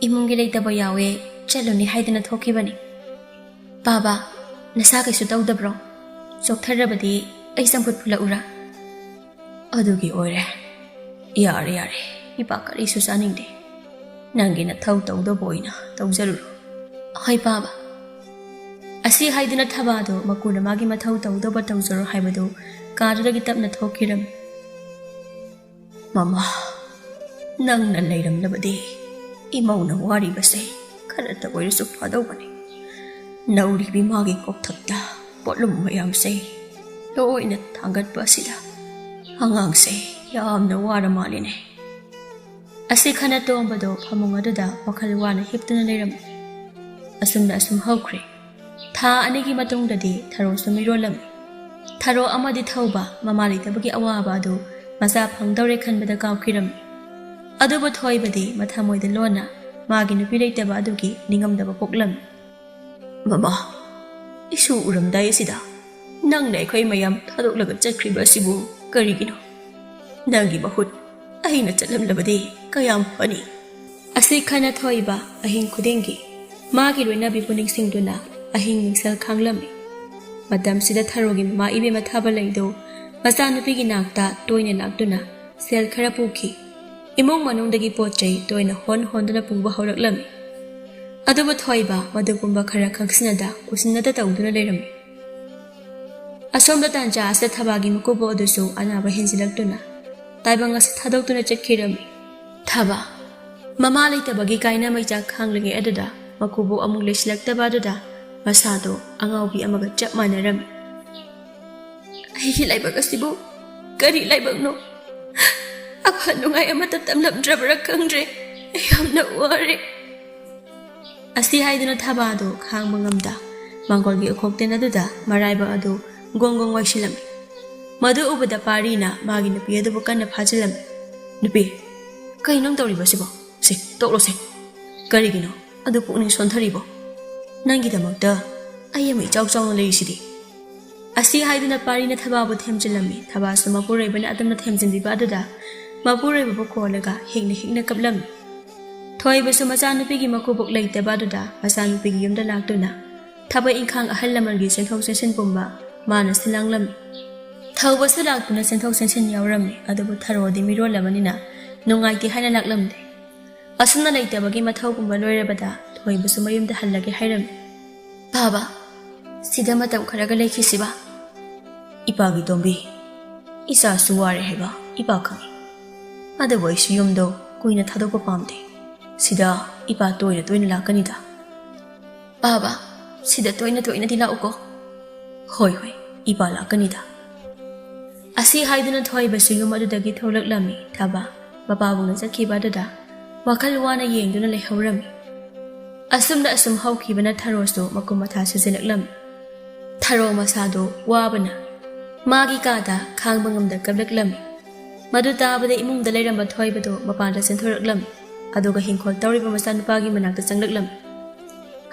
ꯏꯃꯨꯡꯒꯤ ꯂꯩꯇꯕ ꯌꯥꯎꯋꯦ, ꯆꯠꯂꯨꯅꯤ ꯍꯥꯏꯗꯅ ꯊꯣꯛꯈꯤꯕꯅꯤ꯫ ꯄꯥꯕ, ꯅꯁꯥ ꯀꯩꯁꯨ ꯇꯧꯗꯕ꯭ꯔꯣ? ꯆꯣꯛꯊꯔꯕꯗꯤ ꯑꯩ ꯆꯝꯐꯨꯠ ꯐꯨꯠꯂꯛꯎꯔꯥ?" "ꯑꯗꯨꯒꯤ ꯑꯣꯏꯔꯦ꯫ ꯌꯥꯔꯦ, ꯌꯥꯔꯦ, ꯏꯄꯥ ꯀꯔꯤꯁꯨ ꯆꯥꯅꯤꯡꯗꯦ꯫ ꯅꯪꯒꯤ ꯅꯊꯧ ꯇꯧꯗꯧꯕ ꯑꯣꯏꯅ ꯇꯧꯖꯔꯨꯔꯣ꯫" "ꯍꯣꯏ ꯄꯥꯕ꯫" ꯑꯁꯤ ꯍꯥꯏꯗꯨꯅ ꯊꯕꯥꯗꯨ ꯃꯀꯨꯅ ꯃꯥꯒꯤ ꯃꯊꯧ ꯇꯧꯗꯧꯕ ꯇꯧꯖꯔꯣ ꯍꯥꯏꯕꯗꯨ ꯀꯥꯗꯨꯗꯒꯤ ꯇꯞꯅ ꯊꯣꯛꯈꯤꯔꯝꯃꯤ꯫ "ꯃꯃꯥ, ꯅꯪꯅ ꯂꯩꯔꯝꯂꯕꯗꯤ ꯏꯃꯧꯅ ꯋꯥꯔꯤꯕꯁꯦ ꯈꯔꯇ ꯑꯣꯏꯔꯁꯨ ꯐꯗꯧꯕꯅꯤ꯫ ꯅꯧꯔꯤꯕꯤ ꯃꯥꯒꯤ ꯀꯣꯛꯊꯛꯇ ꯄꯣꯠꯂꯨꯝ ꯃꯌꯥꯝꯁꯦ ꯂꯣꯏꯅ ꯊꯥꯡꯒꯠꯄ ꯑꯁꯤꯗ ꯑꯉꯥꯡꯁꯦ ꯌꯥꯝꯅ ꯋꯥꯔ ꯃꯥꯜꯂꯤꯅꯦ꯫" ꯑꯁꯤ ꯈꯟꯅ ꯇꯣꯝꯕꯗꯣ ꯐꯃꯨꯡ ꯑꯗꯨꯗ ꯋꯥꯈꯜ ꯋꯥꯅ ꯍꯤꯞꯇꯨꯅ ꯂꯩꯔꯝꯃꯤ꯫ ꯑꯁꯨꯝꯅ ꯑꯁꯨꯝ ꯍꯧꯈ꯭ꯔꯦ꯫ ꯊꯥ ꯑꯅꯤꯒꯤ ꯃꯇꯨꯡꯗꯗꯤ ꯊꯔꯣꯁꯨ ꯃꯤꯔꯣꯜꯂꯝꯃꯤ꯫ ꯊꯔꯣ ꯑꯃꯗꯤ ꯊꯧꯕ ꯃꯃꯥ ꯂꯩꯇꯕꯒꯤ ꯑꯋꯥꯕ ꯑꯗꯨ ꯃꯆꯥ ꯐꯪꯗꯧꯔꯦ ꯈꯟꯕꯗ ꯀꯥꯎꯈꯤꯔꯝꯃꯤ꯫ ꯑꯗꯨꯕꯨ ꯊꯣꯏꯕꯗꯤ ꯃꯊꯃꯣꯏꯗ ꯂꯣꯟꯅ ꯃꯥꯒꯤ ꯅꯨꯄꯤ ꯂꯩꯇꯕ ꯑꯗꯨꯒꯤ ꯅꯤꯡꯉꯝꯗꯕ ꯄꯣꯛꯂꯝꯃꯤ꯫ "ꯃꯃꯥ, ꯏꯁꯨ ꯎꯔꯝꯗꯥꯏ ꯑꯁꯤꯗ ꯅꯪꯅ ꯑꯩꯈꯣꯏ ꯃꯌꯥꯝ ꯊꯥꯗꯣꯛꯂꯒ ꯆꯠꯈ꯭ꯔꯤꯕ ꯑꯁꯤꯕꯨ ꯀꯔꯤꯒꯤꯅꯣ? ꯅꯪꯒꯤ ꯃꯍꯨꯠ ꯑꯩꯅ ꯆꯠꯂꯝꯂꯕꯗꯤ ꯀꯌꯥꯝ ꯐꯅꯤ?" ꯑꯁꯤ ꯈꯟꯅ ꯊꯣꯏꯕ ꯑꯍꯤꯡ ꯈꯨꯗꯤꯡꯒꯤ ꯃꯥꯒꯤ ꯂꯣꯏꯅꯕꯤꯕꯨ ꯅꯤꯡꯁꯤꯡꯗꯨꯅ ꯑꯍꯤꯡ ꯃꯤꯡꯁꯦꯜ ꯈꯥꯡꯂꯝꯃꯤ꯫ ꯃꯇꯝꯁꯤꯗ ꯊꯔꯣꯒꯤ ꯃꯃꯥ ꯏꯕꯦꯝꯃ ꯊꯥꯕ ꯂꯩꯗꯨ ꯃꯆꯥꯅꯨꯄꯤꯒꯤ ꯅꯥꯛꯇ ꯇꯣꯏꯅ ꯂꯥꯛꯇꯨꯅ ꯁꯦꯜ ꯈꯔ ꯄꯨꯈꯤ꯫ ꯏꯃꯨꯡ ꯃꯅꯨꯡꯗꯒꯤ ꯄꯣꯠ ꯆꯩ ꯇꯣꯏꯅ ꯍꯣꯟ ꯍꯣꯟꯗꯨꯅ ꯄꯨꯕ ꯍꯧꯔꯛꯂꯝꯃꯤ꯫ ꯑꯗꯨꯕꯨ ꯊꯣꯏꯕ ꯃꯗꯨꯒꯨꯝꯕ ꯈꯔ ꯈꯪꯁꯤꯟꯅꯗ ꯎꯁꯤꯟꯅꯗ ꯇꯧꯗꯨꯅ ꯂꯩꯔꯝꯃꯤ꯫ ꯑꯁꯣꯝꯗ ꯇꯥꯟꯖꯥ ꯑꯁꯤꯗ ꯊꯕꯥꯒꯤ ꯃꯀꯨꯕꯣꯛ ꯑꯗꯨꯁꯨ ꯑꯅꯥꯕ ꯍꯦꯟꯖꯤꯜꯂꯛꯇꯨꯅ ꯇꯥꯏꯕꯪ ꯑꯁꯤ ꯊꯥꯗꯣꯛꯇꯨꯅ ꯆꯠꯈꯤꯔꯝꯃꯤ꯫ ꯊꯕꯥ, ꯃꯃꯥ ꯂꯩꯇꯕꯒꯤ ꯀꯥꯏꯅ ꯃꯩꯆꯥꯛ ꯈꯥꯡꯂꯤꯉꯩ ꯑꯗꯨꯗ ꯃꯀꯨꯕꯣꯛ ꯑꯃꯨꯛ ꯂꯩꯁꯤꯜꯂꯛꯇꯕ ꯑꯗꯨꯗ ꯃꯁꯥꯗꯣ ꯑꯉꯥꯎꯕꯤ ꯑꯃꯒ ꯆꯞ ꯃꯥꯟꯅꯔꯝꯃꯤ꯫ "ꯑꯩꯒꯤ ꯂꯥꯏꯕꯛ ꯑꯁꯤꯕꯨ ꯀꯔꯤ ꯂꯥꯏꯕꯛꯅꯣ? ꯑꯐ ꯅꯨꯡꯉꯥꯏ ꯑꯃꯠꯇ ꯇꯝꯂꯝꯗ꯭ꯔꯕ꯭ꯔꯥ ꯈꯪꯗ꯭ꯔꯦ꯫ ꯑꯩ ꯌꯥꯝꯅ ꯋꯥꯔꯦ꯫" ꯑꯁꯤ ꯍꯥꯏꯗꯨꯅ ꯊꯕꯥꯗꯨ ꯈꯥꯡꯕ ꯉꯝꯗ ꯃꯥꯡꯒꯣꯜꯒꯤ ꯎꯈꯣꯛꯇꯦꯟ ꯑꯗꯨꯗ ꯃꯔꯥꯏꯕꯛ ꯑꯗꯨ ꯒꯣꯡ ꯒꯣꯡ ꯋꯥꯏꯁꯤꯜꯂꯝꯃꯤ꯫ ꯃꯗꯨ ꯎꯕꯗ ꯄꯥꯔꯤꯅ ꯃꯥꯒꯤ ꯅꯨꯄꯤ ꯑꯗꯨꯕꯨ ꯀꯟꯅ ꯐꯥꯖꯤꯜꯂꯝꯃꯤ꯫ "ꯅꯨꯄꯤ, ꯀꯩꯅꯣ ꯅꯪ ꯇꯧꯔꯤꯕꯁꯤꯕꯣ? ꯁꯦ, ꯇꯣꯛꯂꯣꯁꯦ꯫ ꯀꯔꯤꯒꯤꯅꯣ ꯑꯗꯨ ꯄꯨꯛꯅꯤꯡ ꯁꯣꯟꯊꯔꯤꯕꯣ? ꯅꯪꯒꯤꯗꯃꯛꯇ ꯑꯩ ꯑꯃ ꯏꯆꯥꯎ ꯆꯥꯎꯅ ꯂꯩꯔꯤꯁꯤꯗꯤ꯫" ꯑꯁꯤ ꯍꯥꯏꯗꯨꯅ ꯄꯥꯔꯤꯅ ꯊꯕꯥꯕꯨ ꯊꯦꯝꯖꯤꯜꯂꯝꯃꯤ꯫ ꯊꯕꯥꯁꯨ ꯃꯄꯨꯔꯣꯏꯕꯅ ꯑꯗꯨꯝꯅ ꯊꯦꯝꯖꯤꯟꯕꯤꯕ ꯑꯗꯨꯗ ꯃꯄꯨꯔꯣꯏꯕꯕꯨ ꯀꯣꯜꯂꯒ ꯍꯤꯛꯅ ꯍꯤꯛꯅ ꯀꯞꯂꯝꯃꯤ꯫ ꯊꯣꯏꯕꯁꯨ ꯃꯆꯥꯅꯨꯄꯤꯒꯤ ꯃꯀꯨꯕꯣꯛ ꯂꯩꯇꯕ ꯑꯗꯨꯗ ꯃꯆꯥꯅꯨꯄꯤꯒꯤ ꯌꯨꯝꯗ ꯂꯥꯛꯇꯨꯅ ꯊꯕꯛ ꯏꯪꯈꯥꯡ ꯑꯍꯜ ꯂꯃꯟꯒꯤ ꯆꯦꯟꯊꯣꯛ ꯆꯦꯟꯁꯤꯟ ꯄꯨꯝꯕ ꯃꯥꯅ ꯁꯤꯜꯂꯥꯡꯂꯝꯃꯤ꯫ ꯊꯧꯕꯁꯨ ꯂꯥꯛꯇꯨꯅ ꯆꯦꯟꯊꯣꯛ ꯆꯦꯟꯁꯤꯟ ꯌꯥꯎꯔꯝꯃꯤ, ꯑꯗꯨꯕꯨ ꯊꯔꯣꯗꯤ ꯃꯤꯔꯣꯜꯂꯕꯅꯤꯅ ꯅꯨꯡꯉꯥꯏꯇꯦ ꯍꯥꯏꯅ ꯂꯥꯛꯂꯝꯗꯦ꯫ ꯑꯁꯨꯝꯅ ꯂꯩꯇꯕꯒꯤ ꯃꯊꯧ ꯄꯨꯝꯕ ꯂꯣꯏꯔꯕꯗ ꯊꯣꯏꯕꯁꯨ ꯃꯌꯨꯝꯗ ꯍꯜꯂꯒꯦ ꯍꯥꯏꯔꯝꯃꯤ꯫ "ꯕꯥꯕꯥ, ꯁꯤꯗ ꯃꯇꯝ ꯈꯔꯒ ꯂꯩꯈꯤꯁꯤꯕ?" "ꯏꯄꯥꯒꯤ ꯇꯣꯝꯕꯤ, ꯏꯆꯥꯁꯨ ꯋꯥꯔꯦ ꯍꯥꯏꯕ ꯏꯄꯥ ꯈꯪꯏ꯫ ꯑꯗꯨꯕꯨ ꯑꯩꯁꯨ ꯌꯨꯝꯗꯣ ꯀꯨꯏꯅ ꯊꯥꯗꯣꯛꯄ ꯄꯥꯝꯗꯦ꯫ ꯁꯤꯗ ꯏꯄꯥ ꯇꯣꯏꯅ ꯇꯣꯏꯅ ꯂꯥꯛꯀꯅꯤꯗ꯫" "ꯕꯥꯕꯥ, ꯁꯤꯗ ꯇꯣꯏꯅ ꯇꯣꯏꯅꯗꯤ ꯂꯥꯛꯎꯀꯣ꯫" "ꯍꯣꯏ, ꯍꯣꯏ, ꯏꯄꯥ ꯂꯥꯛꯀꯅꯤꯗ꯫" ꯑꯁꯤ ꯍꯥꯏꯗꯨꯅ ꯊꯣꯏꯕꯁꯨ ꯌꯨꯝ ꯑꯗꯨꯗꯒꯤ ꯊꯣꯛꯂꯛꯂꯝꯃꯤ꯫ ꯊꯕꯥ, ꯃꯄꯥꯕꯨꯡꯅ ꯆꯠꯈꯤꯕ ꯑꯗꯨꯗ ꯋꯥꯈꯜ ꯋꯥꯅ ꯌꯦꯡꯗꯨꯅ ꯂꯩꯍꯧꯔꯝꯃꯤ꯫ ꯑꯁꯨꯝꯅ ꯑꯁꯨꯝ ꯍꯧꯈꯤꯕꯅ ꯊꯔꯣꯁꯨ ꯃꯀꯨꯝ ꯃꯊꯥ ꯁꯨꯖꯤꯜꯂꯛꯂꯝꯃꯤ꯫ ꯊꯔꯣ ꯃꯁꯥꯗꯨ ꯋꯥꯕꯅ ꯃꯥꯒꯤ ꯀꯥꯗ ꯈꯥꯡꯕ ꯉꯝꯗ ꯀꯞꯂꯛꯂꯝꯃꯤ꯫ ꯃꯗꯨ ꯇꯥꯕꯗ ꯏꯃꯨꯡꯗ ꯂꯩꯔꯝꯕ ꯊꯣꯏꯕꯗꯨ ꯃꯄꯥꯟꯗ ꯆꯦꯟꯊꯣꯔꯛꯂꯝꯃꯤ꯫ ꯑꯗꯨꯒ ꯍꯤꯡꯈꯣꯜ ꯇꯧꯔꯤꯕ ꯃꯆꯥꯅꯨꯄꯥꯒꯤ ꯃꯅꯥꯛꯇ ꯆꯪꯂꯛꯂꯝꯃꯤ꯫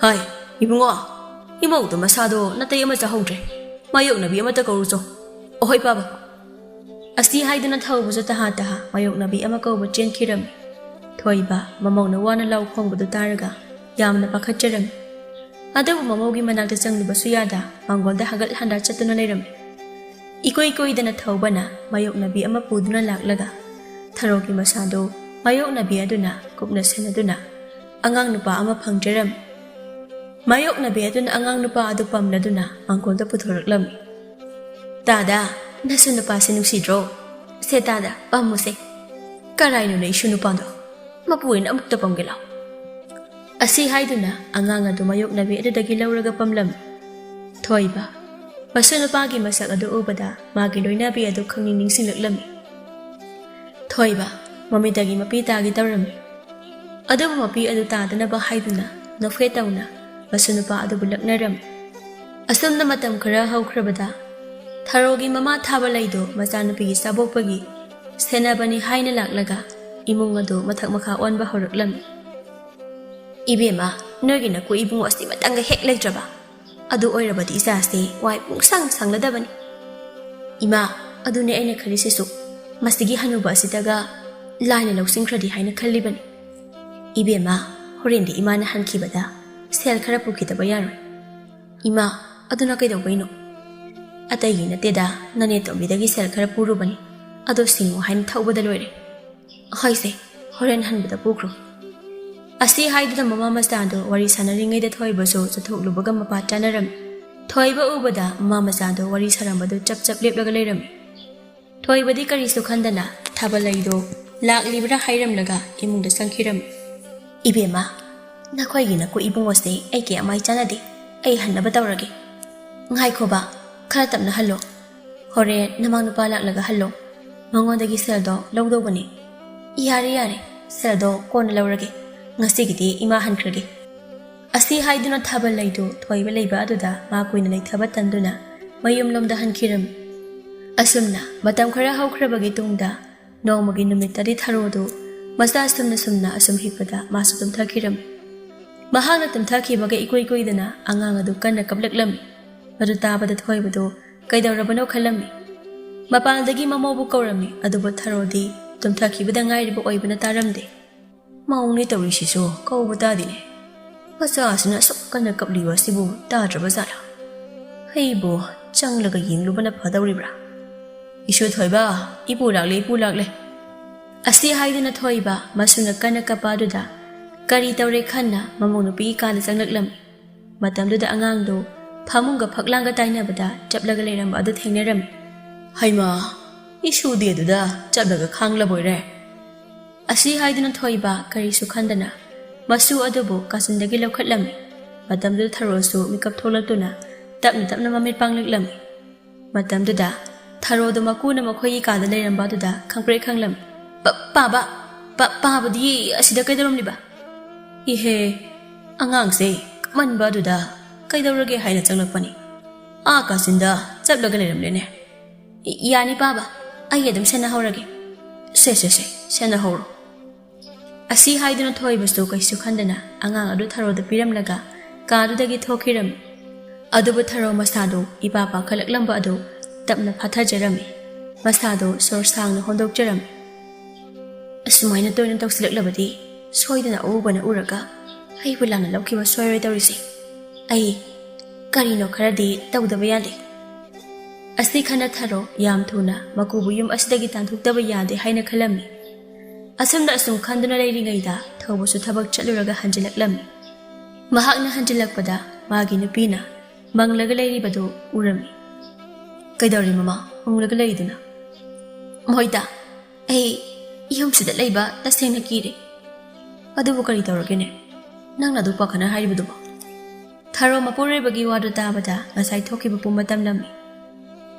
"ꯍꯥꯏ, ꯏꯕꯨꯡꯉꯣ, ꯏꯃꯧꯗꯣ ꯃꯁꯥꯗꯣ ꯅꯥꯇꯩ ꯑꯃ ꯆꯥꯍꯧꯗ꯭ꯔꯦ꯫ ꯃꯥꯌꯣꯛꯅꯕꯤ ꯑꯃꯇ ꯀꯧꯔꯨꯆꯣ꯫ ꯑꯍꯣꯏ, ꯄꯥꯕ꯫" ꯑꯁꯤ ꯍꯥꯏꯗꯨꯅ ꯊꯧꯕꯁꯨ ꯇꯍꯥ ꯇꯍꯥ ꯃꯥꯌꯣꯛꯅꯕꯤ ꯑꯃ ꯀꯧꯕ ꯆꯦꯟꯈꯤꯔꯝꯃꯤ꯫ ꯊꯣꯏꯕ ꯃꯃꯧꯅ ꯋꯥꯅ ꯂꯥꯎ ꯈꯣꯡꯕꯗꯨ ꯇꯥꯔꯒ ꯌꯥꯝꯅ ꯄꯥꯈꯠꯆꯔꯝꯃꯤ꯫ ꯑꯗꯨꯕꯨ ꯃꯃꯧꯒꯤ ꯃꯅꯥꯛꯇ ꯆꯪꯂꯨꯕꯁꯨ ꯌꯥꯗ ꯃꯥꯡꯒꯣꯜꯗ ꯍꯪꯒꯠ ꯍꯟꯗ ꯆꯠꯇꯨꯅ ꯂꯩꯔꯝꯃꯤ꯫ ꯏꯀꯣꯏ ꯀꯣꯏꯗꯅ ꯊꯧꯕꯅ ꯃꯥꯌꯣꯛꯅꯕꯤ ꯑꯃ ꯄꯨꯗꯨꯅ ꯂꯥꯛꯂꯒ ꯊꯔꯣꯒꯤ ꯃꯁꯥꯗꯨ ꯃꯥꯌꯣꯛꯅꯕꯤ ꯑꯗꯨꯅ ꯀꯨꯞꯅ ꯁꯦꯟꯅꯗꯨꯅ ꯑꯉꯥꯡ ꯅꯨꯄꯥ ꯑꯃ ꯐꯪꯖꯔꯝꯃꯤ꯫ ꯃꯥꯌꯣꯛꯅꯕꯤ ꯑꯗꯨꯅ ꯑꯉꯥꯡ ꯅꯨꯄꯥ ꯑꯗꯨ ꯄꯝꯂꯗꯨꯅ ꯃꯥꯡꯒꯣꯜꯗ ꯄꯨꯊꯣꯔꯛꯂꯝꯃꯤ꯫ "ꯇꯥꯗ, ꯅꯁꯨ ꯅꯨꯄꯥꯁꯦ ꯅꯨꯡꯁꯤꯗ꯭ꯔꯣ? ꯁꯦ ꯇꯥꯗ, ꯄꯝꯃꯨꯁꯦ꯫ ꯀꯔꯥꯏꯅꯣꯅꯦ ꯏꯁꯨ ꯅꯨꯄꯥꯗꯣ? ꯃꯄꯨ ꯑꯣꯏꯅ ꯑꯃꯨꯛꯇ ꯄꯝꯒꯦ ꯂꯥꯎ꯫" ꯑꯁꯤ ꯍꯥꯏꯗꯨꯅ ꯑꯉꯥꯡ ꯑꯗꯨ ꯃꯥꯌꯣꯛꯅꯕꯤ ꯑꯗꯨꯗꯒꯤ ꯂꯧꯔꯒ ꯄꯝꯂꯝꯃꯤ꯫ ꯊꯣꯏꯕ, ꯃꯁꯨ ꯅꯨꯄꯥꯒꯤ ꯃꯁꯛ ꯑꯗꯨ ꯎꯕꯗ ꯃꯥꯒꯤ ꯂꯣꯏꯅꯕꯤ ꯑꯗꯨ ꯈꯪꯅꯤꯡ ꯅꯤꯡꯁꯤꯡꯂꯛꯂꯝꯃꯤ꯫ ꯊꯣꯏꯕ, ꯃꯃꯤꯠꯇꯒꯤ ꯃꯄꯤ ꯇꯥꯒꯦ ꯇꯧꯔꯝꯃꯤ꯫ ꯑꯗꯨꯕꯨ ꯃꯄꯤ ꯑꯗꯨ ꯇꯥꯗꯅꯕ ꯍꯥꯏꯗꯨꯅ ꯅꯣꯛꯐꯦꯠ ꯇꯧꯅ ꯃꯁꯨ ꯅꯨꯄꯥ ꯑꯗꯨꯕꯨ ꯂꯛꯅꯔꯝꯃꯤ꯫ ꯑꯁꯨꯝꯅ ꯃꯇꯝ ꯈꯔ ꯍꯧꯈ꯭ꯔꯕꯗ ꯊꯔꯣꯒꯤ ꯃꯃꯥ ꯊꯥꯕ ꯂꯩꯗꯨ ꯃꯆꯥꯅꯨꯄꯤꯒꯤ ꯆꯥꯕꯣꯛꯄꯒꯤ ꯁꯦꯟꯅꯕꯅꯤ ꯍꯥꯏꯅ ꯂꯥꯛꯂꯒ ꯏꯃꯨꯡ ꯑꯗꯨ ꯃꯊꯛ ꯃꯈꯥ ꯑꯣꯟꯕ ꯍꯧꯔꯛꯂꯝꯃꯤ꯫ "ꯏꯕꯦꯝꯃ, ꯅꯣꯏꯒꯤ ꯅꯀꯨ ꯏꯕꯨꯡꯉꯣ ꯑꯁꯤ ꯃꯇꯪꯒ ꯍꯦꯛ ꯂꯩꯇ꯭ꯔꯕ? ꯑꯗꯨ ꯑꯣꯏꯔꯕꯗꯤ ꯏꯆꯥꯁꯤ ꯋꯥꯏ ꯄꯨꯡꯁꯪ ꯁꯪꯂꯗꯕꯅꯤ꯫" "ꯏꯃꯥ, ꯑꯗꯨꯅꯦ ꯑꯩꯅ ꯈꯜꯂꯤꯁꯤꯁꯨ꯫ ꯃꯁꯤꯒꯤ ꯍꯅꯨꯕ ꯑꯁꯤꯗꯒ ꯂꯥꯏꯅ ꯂꯧꯁꯤꯟꯈ꯭ꯔꯗꯤ ꯍꯥꯏꯅ ꯈꯜꯂꯤꯕꯅꯤ꯫" "ꯏꯕꯦꯝꯃ, ꯍꯣꯔꯦꯟꯗꯤ ꯏꯃꯥꯅ ꯍꯟꯈꯤꯕꯗ ꯁꯦꯜ ꯈꯔ ꯄꯨꯈꯤꯗꯕ ꯌꯥꯔꯣꯏ꯫" "ꯏꯃꯥ, ꯑꯗꯨꯅ ꯀꯩꯗꯧꯕꯩꯅꯣ?" "ꯑꯇꯩꯒꯤ ꯅꯠꯇꯦꯗ, ꯅꯅꯦ ꯇꯣꯝꯕꯤꯗꯒꯤ ꯁꯦꯜ ꯈꯔ ꯄꯨꯔꯨꯕꯅꯤ꯫ ꯑꯗꯣ ꯁꯤꯡꯉꯨ ꯍꯥꯏꯅ ꯊꯧꯕꯗ ꯂꯣꯏꯔꯦ꯫" "ꯍꯣꯏꯁꯦ, ꯍꯣꯔꯦꯟ ꯍꯟꯕꯗ ꯄꯨꯈ꯭ꯔꯣ꯫" ꯑꯁꯤ ꯍꯥꯏꯗꯨꯅ ꯃꯃꯥ ꯃꯆꯥꯗꯣ ꯋꯥꯔꯤ ꯁꯥꯟꯅꯔꯤꯉꯩꯗ ꯊꯣꯏꯕꯁꯨ ꯆꯠꯊꯣꯛꯂꯨꯕꯒ ꯃꯄꯥ ꯆꯥꯅꯔꯝꯃꯤ꯫ ꯊꯣꯏꯕ ꯎꯕꯗ ꯃꯃꯥ ꯃꯆꯥꯗꯣ ꯋꯥꯔꯤ ꯁꯥꯔꯝꯕꯗꯨ ꯆꯞ ꯆꯞ ꯂꯦꯞꯂꯒ ꯂꯩꯔꯝꯃꯤ꯫ ꯊꯣꯏꯕꯗꯤ ꯀꯔꯤꯁꯨ ꯈꯟꯗꯅ ꯊꯥꯕꯜ ꯂꯩꯗꯣ ꯂꯥꯛꯂꯤꯕ꯭ꯔꯥ ꯍꯥꯏꯔꯝꯂꯒ ꯏꯃꯨꯡꯗ ꯆꯪꯈꯤꯔꯝꯃꯤ꯫ "ꯏꯕꯦꯝꯃ, ꯅꯈꯣꯏꯒꯤ ꯅꯀꯨ ꯏꯕꯨꯡꯉꯣꯁꯦ ꯑꯩ ꯀꯌꯥ ꯃꯥꯏ ꯆꯥꯟꯅꯗꯦ꯫ ꯑꯩ ꯍꯟꯅꯕ ꯇꯧꯔꯒꯦ꯫" "ꯉꯥꯏꯈꯣꯕ, ꯈꯔ ꯇꯞꯅ ꯍꯜꯂꯣ꯫ ꯍꯣꯔꯦꯟ ꯅꯃꯥ ꯅꯨꯄꯥ ꯂꯥꯛꯂꯒ ꯍꯜꯂꯣ꯫ ꯃꯉꯣꯟꯗꯒꯤ ꯁꯦꯜꯗꯣ ꯂꯧꯗꯧꯕꯅꯤ꯫" "ꯌꯥꯔꯦ, ꯌꯥꯔꯦ, ꯁꯦꯜꯗꯣ ꯀꯣꯟꯅ ꯂꯧꯔꯒꯦ, ꯉꯁꯤꯒꯤꯗꯤ ꯏꯃꯥ ꯍꯟꯈ꯭ꯔꯒꯦ"꯫ ꯑꯁꯤ ꯍꯥꯏꯗꯨꯅ ꯊꯥꯕꯜ ꯂꯩꯗꯨ ꯊꯣꯏꯕ ꯂꯩꯕ ꯑꯗꯨꯗ ꯃꯥ ꯀꯨꯏꯅ ꯂꯩꯊꯕ ꯇꯟꯗꯨꯅ ꯃꯌꯨꯝꯂꯣꯝꯗ ꯍꯟꯈꯤꯔꯝꯃꯤ꯫ ꯑꯁꯨꯝꯅ ꯃꯇꯝ ꯈꯔ ꯍꯧꯈ꯭ꯔꯕꯒꯤ ꯇꯨꯡꯗ ꯅꯣꯡꯃꯒꯤ ꯅꯨꯃꯤꯠꯇꯗꯤ ꯊꯔꯣꯗꯨ ꯃꯆꯥ ꯁꯨꯝꯅ ꯁꯨꯝꯅ ꯑꯁꯨꯝ ꯍꯤꯞꯄꯗ ꯃꯥꯁꯨ ꯇꯨꯝꯊꯈꯤꯔꯝꯃꯤ꯫ ꯃꯍꯥꯛꯅ ꯇꯨꯝꯊꯈꯤꯕꯒ ꯏꯀꯨꯏ ꯀꯨꯏꯗꯅ ꯑꯉꯥꯡ ꯑꯗꯨ ꯀꯟꯅ ꯀꯞꯂꯛꯂꯝꯃꯤ꯫ ꯃꯗꯨ ꯇꯥꯕꯗ ꯊꯣꯏꯕꯗꯨ ꯀꯩꯗꯧꯔꯕꯅꯣ ꯈꯜꯂꯝꯃꯤ꯫ ꯃꯄꯥꯟꯗꯒꯤ ꯃꯃꯧꯕꯨ ꯀꯧꯔꯝꯃꯤ, ꯑꯗꯨꯕꯨ ꯊꯔꯣꯗꯤ ꯇꯨꯝꯊꯈꯤꯕꯗ ꯉꯥꯏꯔꯤꯕ ꯑꯣꯏꯕꯅ ꯇꯥꯔꯝꯗꯦ꯫ "ꯃꯧꯅꯦ ꯇꯧꯔꯤꯁꯤꯁꯨ ꯀꯧꯕ ꯇꯥꯗꯦꯅꯦ꯫ ꯃꯆꯥꯁꯤꯅ ꯑꯁꯨꯛ ꯀꯟꯅ ꯀꯞꯂꯤꯕ ꯑꯁꯤꯕꯨ ꯇꯥꯗ꯭ꯔꯕ ꯖꯥꯠꯂꯥ? ꯑꯩꯕꯨ ꯆꯪꯂꯒ ꯌꯦꯡꯂꯨꯕꯅ ꯐꯗꯧꯔꯤꯕ꯭ꯔꯥ? ꯏꯁꯨ ꯊꯣꯏꯕ, ꯏꯄꯨ ꯂꯥꯛꯂꯦ, ꯏꯄꯨ ꯂꯥꯛꯂꯦ"꯫ ꯑꯁꯤ ꯍꯥꯏꯗꯨꯅ ꯊꯣꯏꯕ ꯃꯁꯨꯅ ꯀꯟꯅ ꯀꯞꯄ ꯑꯗꯨꯗ ꯀꯔꯤ ꯇꯧꯔꯦ ꯈꯟꯅ ꯃꯃꯧ ꯅꯨꯄꯤꯒꯤ ꯀꯥꯗ ꯆꯪꯂꯛꯂꯝꯃꯤ꯫ ꯃꯇꯝꯗꯨꯗ ꯑꯉꯥꯡꯗꯨ ꯐꯃꯨꯡꯒ ꯐꯛꯂꯥꯡꯒ ꯇꯥꯏꯅꯕꯗ ꯆꯞꯂꯒ ꯂꯩꯔꯝꯕ ꯑꯗꯨ ꯊꯦꯡꯅꯔꯝꯃꯤ꯫ "ꯍꯩꯃꯥ, ꯏꯁꯨꯗꯤ ꯑꯗꯨꯗ ꯆꯞꯂꯒ ꯈꯥꯡꯂꯕꯣꯏꯔꯦ"꯫ ꯑꯁꯤ ꯍꯥꯏꯗꯨꯅ ꯊꯣꯏꯕ ꯀꯔꯤꯁꯨ ꯈꯟꯗꯅ ꯃꯁꯨ ꯑꯗꯨꯕꯨ ꯀꯥꯆꯤꯟꯗꯒꯤ ꯂꯧꯈꯠꯂꯝꯃꯤ꯫ ꯃꯇꯝꯗꯨꯗ ꯊꯔꯣꯁꯨ ꯃꯤꯀꯞ ꯊꯣꯛꯂꯛꯇꯨꯅ ꯇꯞꯅ ꯇꯞꯅ ꯃꯃꯤꯠ ꯄꯥꯡꯂꯛꯂꯝꯃꯤ꯫ ꯃꯇꯝꯗꯨꯗ ꯊꯔꯣꯗꯨ ꯃꯀꯨꯅ ꯃꯈꯣꯏꯒꯤ ꯀꯥꯗ ꯂꯩꯔꯝꯕ ꯑꯗꯨꯗ ꯈꯪꯄ꯭ꯔꯦꯛ ꯈꯪꯂꯝꯃꯤ꯫ "ꯄ-, ꯄꯥꯕ! ꯄ-, ꯄꯥꯕꯗꯤ ꯑꯁꯤꯗ ꯀꯩꯗꯧꯔꯝꯂꯤꯕ?" "ꯏꯍꯦ, ꯑꯉꯥꯡꯁꯦ ꯀꯞꯃꯟꯕ ꯑꯗꯨꯗ ꯀꯩꯗꯧꯔꯒꯦ ꯍꯥꯏꯅ ꯆꯪꯂꯛꯄꯅꯤ꯫ ꯑꯥ ꯀꯥꯆꯤꯟꯗ ꯆꯞꯂꯒ ꯂꯩꯔꯝꯂꯦꯅꯦ"꯫ "ꯏ-, ꯌꯥꯅꯤ ꯄꯥꯕ, ꯑꯩ ꯑꯗꯨꯝ ꯁꯦꯟꯅꯍꯧꯔꯒꯦ"꯫ "ꯁꯦ, ꯁꯦ, ꯁꯦ, ꯁꯦꯟꯅꯍꯧꯔꯣ"꯫ ꯑꯁꯤ ꯍꯥꯏꯗꯨꯅ ꯊꯣꯏꯕꯁꯨ ꯀꯩꯁꯨ ꯈꯟꯗꯅ ꯑꯉꯥꯡ ꯑꯗꯨ ꯊꯔꯣꯗ ꯄꯤꯔꯝꯂꯒ ꯀꯥꯗꯨꯗꯒꯤ ꯊꯣꯛꯈꯤꯔꯝꯃꯤ꯫ ꯑꯗꯨꯕꯨ ꯊꯔꯣ ꯃꯁꯥꯗꯨ ꯏꯄꯥ ꯄꯥꯈꯠꯂꯛꯂꯝꯕ ꯑꯗꯨ ꯇꯞꯅ ꯐꯥꯊꯖꯔꯝꯃꯤ꯫ ꯃꯁꯥꯗꯨ ꯁꯣꯔ ꯁꯥꯡꯅ ꯍꯣꯟꯗꯣꯛꯆꯔꯝꯃꯤ꯫ "ꯑꯁꯨꯃꯥꯏꯅ ꯇꯣꯏꯅ ꯇꯧꯁꯤꯜꯂꯛꯂꯕꯗꯤ ꯁꯣꯏꯗꯅ ꯑꯎꯕꯅ ꯎꯔꯒ ꯑꯩꯕꯨ ꯂꯥꯟꯅ ꯂꯧꯈꯤꯕ ꯁꯣꯏꯔꯣꯏ ꯇꯧꯔꯤꯁꯦ꯫ ꯑꯩ ꯀꯔꯤꯅꯣ ꯈꯔꯗꯤ ꯇꯧꯗꯕ ꯌꯥꯗꯦ"꯫ ꯑꯁꯤ ꯈꯟꯅ ꯊꯔꯣ ꯌꯥꯝ ꯊꯨꯅ ꯃꯀꯨꯕꯨ ꯌꯨꯝ ꯑꯁꯤꯗꯒꯤ ꯇꯥꯟꯊꯣꯛꯇꯕ ꯌꯥꯗꯦ ꯍꯥꯏꯅ ꯈꯜꯂꯝꯃꯤ꯫ ꯑꯁꯨꯝꯅ ꯑꯁꯨꯝ ꯈꯟꯗꯨꯅ ꯂꯩꯔꯤꯉꯩꯗ ꯊꯧꯕꯁꯨ ꯊꯕꯛ ꯆꯠꯂꯨꯔꯒ ꯍꯟꯖꯤꯜꯂꯛꯂꯝꯃꯤ꯫ ꯃꯍꯥꯛꯅ ꯍꯟꯖꯤꯜꯂꯛꯄꯗ ꯃꯥꯒꯤ ꯅꯨꯄꯤꯅ ꯃꯪꯂꯒ ꯂꯩꯔꯤꯕꯗꯨ ꯎꯔꯝꯃꯤ꯫ "ꯀꯩꯗꯧꯔꯦ ꯃꯃꯥ, ꯃꯪꯂꯒ ꯂꯩꯔꯤꯗꯨꯅ?" "ꯃꯣꯏꯗ, ꯑꯩ ꯌꯨꯝꯁꯤꯗ ꯂꯩꯕ ꯇꯁꯦꯡꯅ ꯀꯤꯔꯦ"꯫ "ꯑꯗꯨꯕꯨ ꯀꯔꯤ ꯇꯧꯔꯒꯦꯅꯦ? ꯅꯪꯅ ꯑꯗꯨ ꯄꯥꯈꯠꯅ ꯍꯥꯏꯔꯤꯕꯗꯨꯕꯣ?" ꯊꯔꯣ ꯃꯄꯨꯔꯣꯏꯕꯒꯤ ꯋꯥꯗꯨ ꯇꯥꯕꯗ ꯉꯁꯥꯏ ꯊꯣꯛꯈꯤꯕ ꯄꯨꯝꯕ ꯇꯝꯂꯝꯃꯤ꯫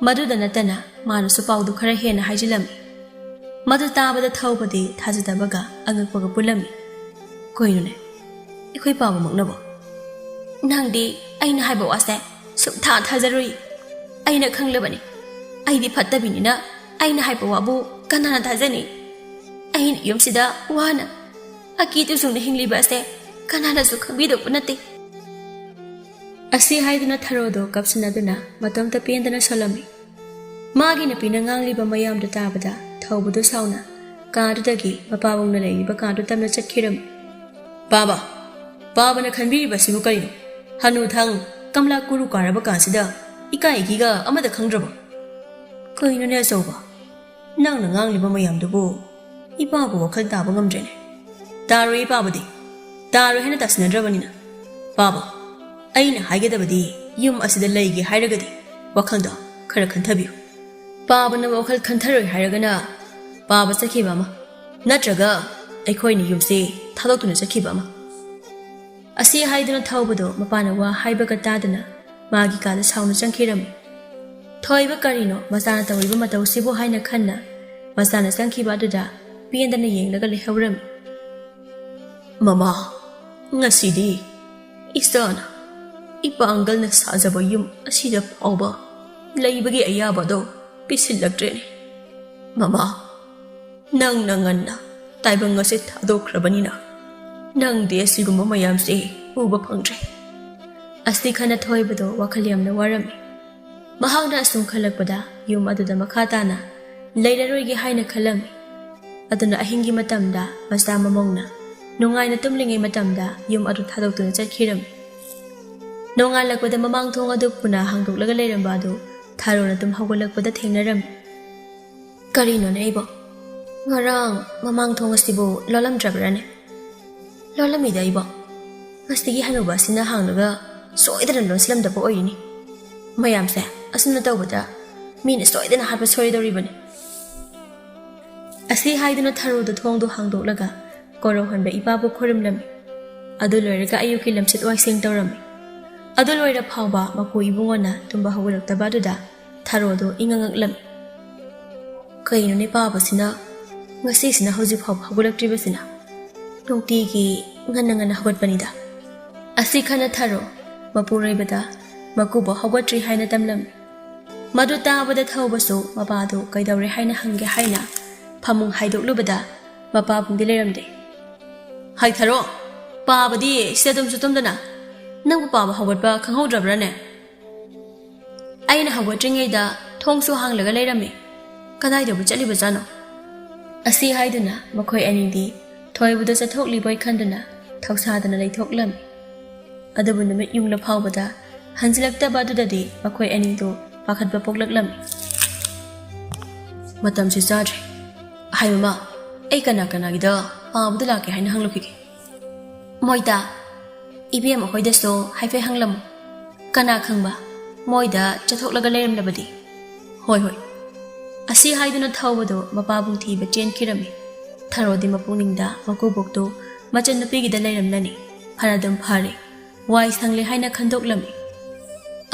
ꯃꯗꯨꯗ ꯅꯠꯇꯅ ꯃꯥꯅꯁꯨ ꯄꯥꯎꯗꯨ ꯈꯔ ꯍꯦꯟꯅ ꯍꯥꯏꯖꯤꯜꯂꯝꯃꯤ꯫ ꯃꯗꯨ ꯇꯥꯕꯗ ꯊꯧꯕꯗꯤ ꯊꯥꯖꯗꯕꯒ ꯑꯉꯛꯄꯒ ꯄꯨꯜꯂꯝꯃꯤ꯫ "ꯀꯩꯅꯣꯅꯦ, ꯑꯩꯈꯣꯏ ꯄꯥꯕꯃꯛꯅꯕꯣ? ꯅꯪꯗꯤ ꯑꯩꯅ ꯍꯥꯏꯕ ꯋꯥꯁꯦ ꯁꯨꯛꯊꯥ ꯊꯥꯖꯔꯨꯏ꯫ ꯑꯩꯅ ꯈꯪꯂꯕꯅꯤ, ꯑꯩꯗꯤ ꯐꯠꯇꯕꯤꯅꯤꯅ ꯑꯩꯅ ꯍꯥꯏꯕ ꯋꯥꯕꯨ ꯀꯅꯥꯅ ꯊꯥꯖꯅꯤ? ꯑꯩꯅ ꯌꯨꯝꯁꯤꯗ ꯋꯥꯅ ꯑꯀꯤ ꯇꯨꯖꯨꯡꯅ ꯍꯤꯡꯂꯤꯕ ꯑꯁꯦ ꯀꯅꯥꯅꯁꯨ ꯈꯪꯕꯤꯗꯧꯕ ꯅꯠꯇꯦ"꯫ ꯑꯁꯤ ꯍꯥꯏꯗꯨꯅ ꯊꯔꯣꯗꯣ ꯀꯞꯁꯤꯟꯅꯗꯨꯅ ꯃꯇꯣꯝꯇ ꯄꯦꯟꯗꯅ ꯁꯣꯜꯂꯝꯃꯤ꯫ ꯃꯥꯒꯤ ꯅꯨꯄꯤꯅ ꯉꯥꯡꯂꯤꯕ ꯃꯌꯥꯝꯗꯨ ꯇꯥꯕꯗ ꯊꯧꯕꯗꯨ ꯁꯥꯎꯅ ꯀꯥꯗꯨꯗꯒꯤ ꯃꯄꯥꯕꯨꯡꯅ ꯂꯩꯔꯤꯕ ꯀꯥꯗꯨ ꯇꯞꯅ ꯆꯠꯈꯤꯔꯝꯃꯤ꯫ "ꯄꯥꯕ, ꯄꯥꯕꯅ ꯈꯟꯕꯤꯔꯤꯕꯁꯤꯕꯨ ꯀꯔꯤꯅꯣ? ꯍꯅꯨꯊꯪ ꯀꯝꯂꯥ ꯀꯨꯔꯨ ꯀꯥꯔꯕ ꯀꯥꯟꯁꯤꯗ ꯏꯀꯥꯏ ꯏꯒꯤꯒ ꯑꯃꯗ ꯈꯪꯗ꯭ꯔꯕꯣ?" "ꯀꯩꯅꯣꯅꯦ ꯑꯆꯧꯕ, ꯅꯪꯅ ꯉꯥꯡꯂꯤꯕ ꯃꯌꯥꯝꯗꯨꯕꯨ ꯏꯄꯥꯕꯨ ꯋꯥꯈꯜ ꯇꯥꯕ ꯉꯝꯗ꯭ꯔꯦꯅꯦ"꯫ "ꯇꯥꯔꯣꯏ ꯏꯄꯥꯕꯗꯤ, ꯇꯥꯔꯣꯏ ꯍꯥꯏꯅ ꯇꯥꯁꯤꯟꯅꯗ꯭ꯔꯕꯅꯤꯅ꯫ ꯄꯥꯕ, ꯑꯩꯅ ꯍꯥꯏꯒꯗꯕꯗꯤ ꯌꯨꯝ ꯑꯁꯤꯗ ꯂꯩꯒꯦ ꯍꯥꯏꯔꯒꯗꯤ ꯋꯥꯈꯜꯗꯣ ꯈꯔ ꯈꯟꯊꯕꯤꯌꯨ꯫ ꯄꯥꯕꯅ ꯋꯥꯈꯜ ꯈꯟꯊꯔꯣꯏ ꯍꯥꯏꯔꯒꯅ ꯄꯥꯕ ꯆꯠꯈꯤꯕ ꯑꯃ, ꯅꯠꯇ꯭ꯔꯒ ꯑꯩꯈꯣꯏꯅ ꯌꯨꯝꯁꯦ ꯊꯥꯗꯣꯛꯇꯨꯅ ꯆꯠꯈꯤꯕ ꯑꯃ"꯫ ꯑꯁꯤ ꯍꯥꯏꯗꯨꯅ ꯊꯧꯕꯗꯣ ꯃꯄꯥꯅ ꯋꯥ ꯍꯥꯏꯕꯒ ꯇꯥꯗꯅ ꯃꯥꯒꯤ ꯀꯥꯗ ꯁꯥꯎꯅ ꯆꯪꯈꯤꯔꯝꯃꯤ꯫ ꯊꯣꯏꯕ ꯀꯔꯤꯅꯣ ꯃꯆꯥꯅ ꯇꯧꯔꯤꯕ ꯃꯇꯧꯁꯤꯕꯨ ꯍꯥꯏꯅ ꯈꯟꯅ ꯃꯆꯥꯅ ꯆꯪꯈꯤꯕ ꯑꯗꯨꯗ ꯄꯦꯟꯗꯅ ꯌꯦꯡꯂꯒ ꯂꯩꯍꯧꯔꯝꯃꯤ꯫ "ꯃꯃꯥ, ꯉꯁꯤꯗꯤ ꯏꯆꯥꯅ ꯏꯄꯥꯡꯒꯜꯅ ꯁꯥꯖꯕ ꯌꯨꯝ ꯑꯁꯤꯗ ꯐꯥꯎꯕ ꯂꯩꯕꯒꯤ ꯑꯌꯥꯕꯗꯣ ꯄꯤꯁꯤꯜꯂꯛꯇ꯭ꯔꯦꯅꯦ꯫ ꯃꯃꯥ, ꯅꯪꯅ ꯉꯟꯅ ꯇꯥꯏꯕꯪ ꯑꯁꯦ ꯊꯥꯗꯣꯛꯈ꯭ꯔꯕꯅꯤꯅ ꯅꯪꯗꯤ ꯑꯁꯤꯒꯨꯝꯕ ꯃꯌꯥꯝꯁꯦ ꯎꯕ ꯐꯪꯗ꯭ꯔꯦ"꯫ ꯑꯁꯤ ꯈꯟꯅ ꯊꯣꯏꯕꯗꯣ ꯋꯥꯈꯜ ꯌꯥꯝꯅ ꯋꯥꯔꯝꯃꯤ꯫ ꯃꯍꯥꯛꯅ ꯑꯁꯨꯝ ꯈꯜꯂꯛꯄꯗ ꯌꯨꯝ ꯑꯗꯨꯗ ꯃꯈꯥ ꯇꯥꯅ ꯂꯩꯔꯔꯣꯏꯒꯦ ꯍꯥꯏꯅ ꯈꯜꯂꯝꯃꯤ꯫ ꯑꯗꯨꯅ ꯑꯍꯤꯡꯒꯤ ꯃꯇꯝꯗ ꯃꯆꯥ ꯃꯃꯧꯅ ꯅꯨꯡꯉꯥꯏꯅ ꯇꯨꯝꯂꯤꯉꯩ ꯃꯇꯝꯗ ꯌꯨꯝ ꯑꯗꯨ ꯊꯥꯗꯣꯛꯇꯨꯅ ꯆꯠꯈꯤꯔꯝꯃꯤ꯫ ꯅꯣꯡꯉꯥꯜꯂꯛꯄꯗ ꯃꯃꯥꯡ ꯊꯣꯡ ꯑꯗꯨ ꯄꯨꯅꯥ ꯍꯥꯡꯗꯣꯛꯂꯒ ꯂꯩꯔꯝꯕ ꯑꯗꯨ ꯊꯥꯔꯣꯅ ꯇꯨꯝ ꯍꯧꯒꯠꯂꯛꯄꯗ ꯊꯦꯡꯅꯔꯝꯃꯤ꯫ "ꯀꯔꯤꯅꯣꯅꯦ ꯑꯩꯕꯣ? ꯉꯔꯥꯡ ꯃꯃꯥꯡ ꯊꯣꯡ ꯑꯁꯤꯕꯨ ꯂꯣꯜꯂꯝꯗ꯭ꯔꯕ꯭ꯔꯥꯅꯦ?" "ꯂꯣꯜꯂꯝꯃꯤꯗ ꯑꯩꯕꯣ꯫ ꯉꯁꯤꯒꯤ ꯍꯅꯨꯕ ꯑꯁꯤꯅ ꯍꯥꯡꯂꯒ ꯁꯣꯏꯗꯅ ꯂꯣꯟꯁꯤꯜꯂꯝꯗꯕ ꯑꯣꯏꯔꯤꯅꯤ꯫ ꯃꯌꯥꯝꯁꯦ ꯑꯁꯨꯝꯅ ꯇꯧꯕꯗ ꯃꯤꯅ ꯁꯣꯏꯗꯅ ꯍꯥꯠꯄ ꯁꯣꯏꯗꯧꯔꯤꯕꯅꯤ"꯫ ꯑꯁꯤ ꯍꯥꯏꯗꯨꯅ ꯊꯔꯣꯗ ꯊꯣꯡꯗꯨ ꯍꯥꯡꯗꯣꯛꯂꯒ ꯀꯣꯔꯧꯍꯟꯕ ꯏꯄꯥꯕꯨ ꯈꯨꯔꯨꯝꯂꯝꯃꯤ꯫ ꯑꯗꯨ ꯂꯣꯏꯔꯒ ꯑꯌꯨꯛꯀꯤ ꯂꯝꯆꯠ ꯋꯥꯏꯁꯦꯡ ꯇꯧꯔꯝꯃꯤ꯫ ꯑꯗꯨ ꯂꯣꯏꯔ ꯐꯥꯎꯕ ꯃꯄꯨ ꯏꯕꯨꯡꯉꯣꯅ ꯇꯨꯝꯕ ꯍꯧꯒꯠꯂꯛꯇꯕ ꯑꯗꯨꯗ ꯊꯔꯣꯗꯨ ꯏꯉꯛ ꯉꯛꯂꯝꯃꯤ꯫ "ꯀꯩꯅꯣꯅꯦ ꯄꯥꯕꯁꯤꯅ ꯉꯁꯤꯁꯤꯅ ꯍꯧꯖꯤꯛ ꯐꯥꯎꯕ ꯍꯧꯒꯠꯂꯛꯇ꯭ꯔꯤꯕꯁꯤꯅ꯫ ꯅꯨꯡꯇꯤꯒꯤ ꯉꯟꯅ ꯉꯟꯅ ꯍꯧꯒꯠꯄꯅꯤꯗ꯫ ꯑꯁꯤ ꯈꯟꯅ ꯊꯔꯣ ꯃꯄꯨꯔꯣꯏꯕꯗ ꯃꯀꯨꯕꯣꯛ ꯍꯧꯒꯠꯇ꯭ꯔꯤ ꯍꯥꯏꯅ ꯇꯝꯂꯝꯃꯤ꯫ ꯃꯗꯨ ꯇꯥꯕꯗ ꯊꯧꯕꯁꯨ ꯃꯄꯥꯗꯨ ꯀꯩꯗꯧꯔꯦ ꯍꯥꯏꯅ ꯍꯪꯒꯦ ꯍꯥꯏꯅ ꯐꯃꯨꯡ ꯍꯥꯏꯗꯣꯛꯂꯨꯕꯗ ꯃꯄꯥꯕꯨꯡꯗꯤ ꯂꯩꯔꯝꯗꯦ꯫ "ꯍꯥꯏꯊꯔꯣ, ꯄꯥꯕꯗꯤ ꯁꯤꯗ ꯑꯗꯨꯝꯁꯨ ꯇꯨꯝꯗꯅ꯫ ꯅꯪꯕꯨ ꯄꯥꯕ ꯍꯧꯒꯠꯄ ꯈꯪꯍꯧꯗ꯭ꯔꯕ꯭ꯔꯥꯅꯦ?" "ꯑꯩꯅ ꯍꯧꯒꯠꯇ꯭ꯔꯤꯉꯩꯗ ꯊꯣꯡꯁꯨ ꯍꯥꯡꯂꯒ ꯂꯩꯔꯝꯃꯤ꯫ ꯀꯗꯥꯏꯗꯕꯨ ꯆꯠꯂꯤꯕꯖꯥꯠꯅꯣ?" ꯑꯁꯤ ꯍꯥꯏꯗꯨꯅ ꯃꯈꯣꯏ ꯑꯅꯤꯗꯤ ꯊꯣꯏꯕꯗ ꯆꯠꯊꯣꯛꯂꯤꯕꯣꯏ ꯈꯟꯗꯨꯅ ꯊꯧꯁꯥꯗꯅ ꯂꯩꯊꯣꯛꯂꯝꯃꯤ꯫ ꯑꯗꯨꯕꯨ ꯅꯨꯃꯤꯠ ꯌꯨꯡꯂ ꯐꯥꯎꯕꯗ ꯍꯟꯖꯤꯜꯂꯛꯇꯕ ꯑꯗꯨꯗꯗꯤ ꯃꯈꯣꯏ ꯑꯅꯤꯗꯨ ꯄꯥꯈꯠꯄ ꯄꯣꯛꯂꯛꯂꯝꯃꯤ꯫ "ꯃꯇꯝꯁꯤ ꯆꯥꯗ꯭ꯔꯦ꯫ ꯍꯥꯏ ꯃꯃꯥ, ꯑꯩ ꯀꯅꯥ ꯀꯅꯥꯒꯤꯗ ꯄꯥꯕꯗ ꯂꯥꯛꯀꯦ ꯍꯥꯏꯅ ꯍꯪꯂꯨꯈꯤꯒꯦ꯫ ꯃꯣꯏꯗ ꯏꯕꯦꯝ ꯑꯩꯈꯣꯏꯗꯁꯨ ꯍꯥꯏꯐꯦꯠ ꯍꯪꯂꯝꯃꯨ꯫ ꯀꯅꯥ ꯈꯪꯕ, ꯃꯣꯏꯗ ꯆꯠꯊꯣꯛꯂꯒ ꯂꯩꯔꯝꯂꯕꯗꯤ?" "ꯍꯣꯏ, ꯍꯣꯏ꯫" ꯑꯁꯤ ꯍꯥꯏꯗꯨꯅ ꯊꯧꯕꯗꯨ ꯃꯄꯥꯕꯨꯡ ꯊꯤꯕ ꯆꯦꯟꯈꯤꯔꯝꯃꯤ꯫ ꯊꯔꯣꯗꯤ ꯃꯄꯨꯛꯅꯤꯡꯗ ꯃꯀꯨꯕꯣꯛꯇꯨ ꯃꯆꯟꯅꯨꯄꯤꯒꯤꯗ ꯂꯩꯔꯝꯂꯅꯤ, ꯐꯅꯗꯨꯝ ꯐꯔꯦ, ꯋꯥꯏ ꯁꯪꯂꯦ ꯍꯥꯏꯅ ꯈꯟꯗꯣꯛꯂꯝꯃꯤ꯫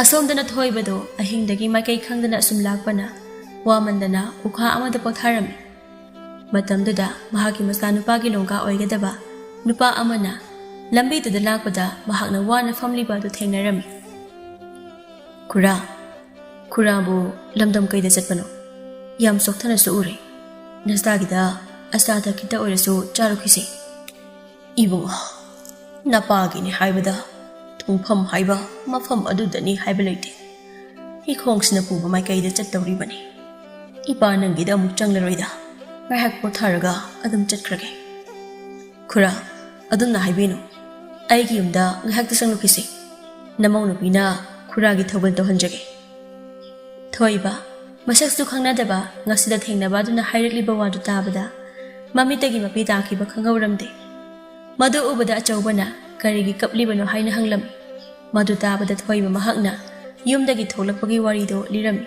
ꯑꯁꯣꯝꯗꯅ ꯊꯣꯏꯕꯗꯨ ꯑꯍꯤꯡꯗꯒꯤ ꯃꯥꯏꯀꯩ ꯈꯪꯗꯅ ꯑꯁꯨꯝ ꯂꯥꯛꯄꯅ ꯋꯥꯃꯟꯗꯅ ꯎꯈꯥ ꯑꯃꯗ ꯄꯣꯊꯥꯔꯝꯃꯤ꯫ ꯃꯇꯝꯗꯨꯗ ꯃꯍꯥꯛꯀꯤ ꯃꯆꯥꯅꯨꯄꯥꯒꯤ ꯂꯣꯡꯒꯥ ꯑꯣꯏꯒꯗꯕ ꯅꯨꯄꯥ ꯑꯃꯅ ꯂꯝꯕꯤꯗꯨꯗ ꯂꯥꯛꯄꯗ ꯃꯍꯥꯛꯅ ꯋꯥꯅ ꯐꯝꯂꯤꯕ ꯑꯗꯨ ꯊꯦꯡꯅꯔꯝꯃꯤ꯫ "ꯈꯨꯔꯥ, ꯈꯨꯔꯥꯕꯨ ꯂꯝꯗꯝ ꯀꯩꯗ ꯆꯠꯄꯅꯣ? ꯌꯥꯝ ꯆꯣꯛꯊꯅꯁꯨ ꯎꯔꯦ꯫ ꯅꯆꯥꯒꯤꯗ ꯑꯆꯥ ꯑꯊꯛ ꯈꯤꯇ ꯑꯣꯏꯔꯁꯨ ꯆꯥꯔꯨꯈꯤꯁꯤ꯫" "ꯏꯕꯨꯡꯉꯣ, ꯅꯄꯥꯒꯤꯅꯤ ꯍꯥꯏꯕꯗ ꯊꯨꯡꯐꯝ ꯍꯥꯏꯕ ꯃꯐꯝ ꯑꯗꯨꯗꯅꯤ ꯍꯥꯏꯕ ꯂꯩꯇꯦ꯫ ꯏꯈꯣꯡꯁꯤꯅ ꯄꯨꯕ ꯃꯥꯏꯀꯩꯗ ꯆꯠꯇꯧꯔꯤꯕꯅꯤ꯫ ꯏꯄꯥ ꯅꯪꯒꯤꯗ ꯑꯃꯨꯛ ꯆꯪꯂꯔꯣꯏꯗ, ꯉꯥꯏꯍꯥꯛ ꯄꯣꯊꯥꯔꯒ ꯑꯗꯨꯝ ꯆꯠꯈ꯭ꯔꯒꯦ꯫" "ꯈꯨꯔꯥ, ꯑꯗꯨꯝꯅ ꯍꯥꯏꯕꯤꯅꯨ꯫ ꯑꯩꯒꯤ ꯌꯨꯝꯗ ꯉꯥꯏꯍꯥꯛꯇ ꯆꯪꯂꯨꯈꯤꯁꯤ꯫ ꯅꯃꯧ ꯅꯨꯄꯤꯅ ꯈꯨꯔꯥꯒꯤ ꯊꯧꯒꯜ ꯇꯧꯍꯟꯖꯒꯦ꯫" ꯊꯣꯏꯕ, ꯃꯁꯛꯁꯨ ꯈꯪꯅꯗꯕ ꯉꯁꯤꯗ ꯊꯦꯡꯅꯕ ꯑꯗꯨꯅ ꯍꯥꯏꯔꯛꯂꯤꯕ ꯋꯥꯗꯨ ꯇꯥꯕꯗ ꯃꯃꯤꯠꯇꯒꯤ ꯃꯄꯤ ꯇꯥꯈꯤꯕ ꯈꯪꯍꯧꯔꯝꯗꯦ꯫ ꯃꯗꯨ ꯎꯕꯗ ꯑꯆꯧꯕꯅ ꯀꯔꯤꯒꯤ ꯀꯞꯂꯤꯕꯅꯣ ꯍꯥꯏꯅ ꯍꯪꯂꯝꯃꯤ꯫ ꯃꯗꯨ ꯇꯥꯕꯗ ꯊꯣꯏꯕ ꯃꯍꯥꯛꯅ ꯌꯨꯝꯗꯒꯤ ꯊꯣꯛꯂꯛꯄꯒꯤ ꯋꯥꯔꯤꯗꯨ ꯂꯤꯔꯝꯃꯤ꯫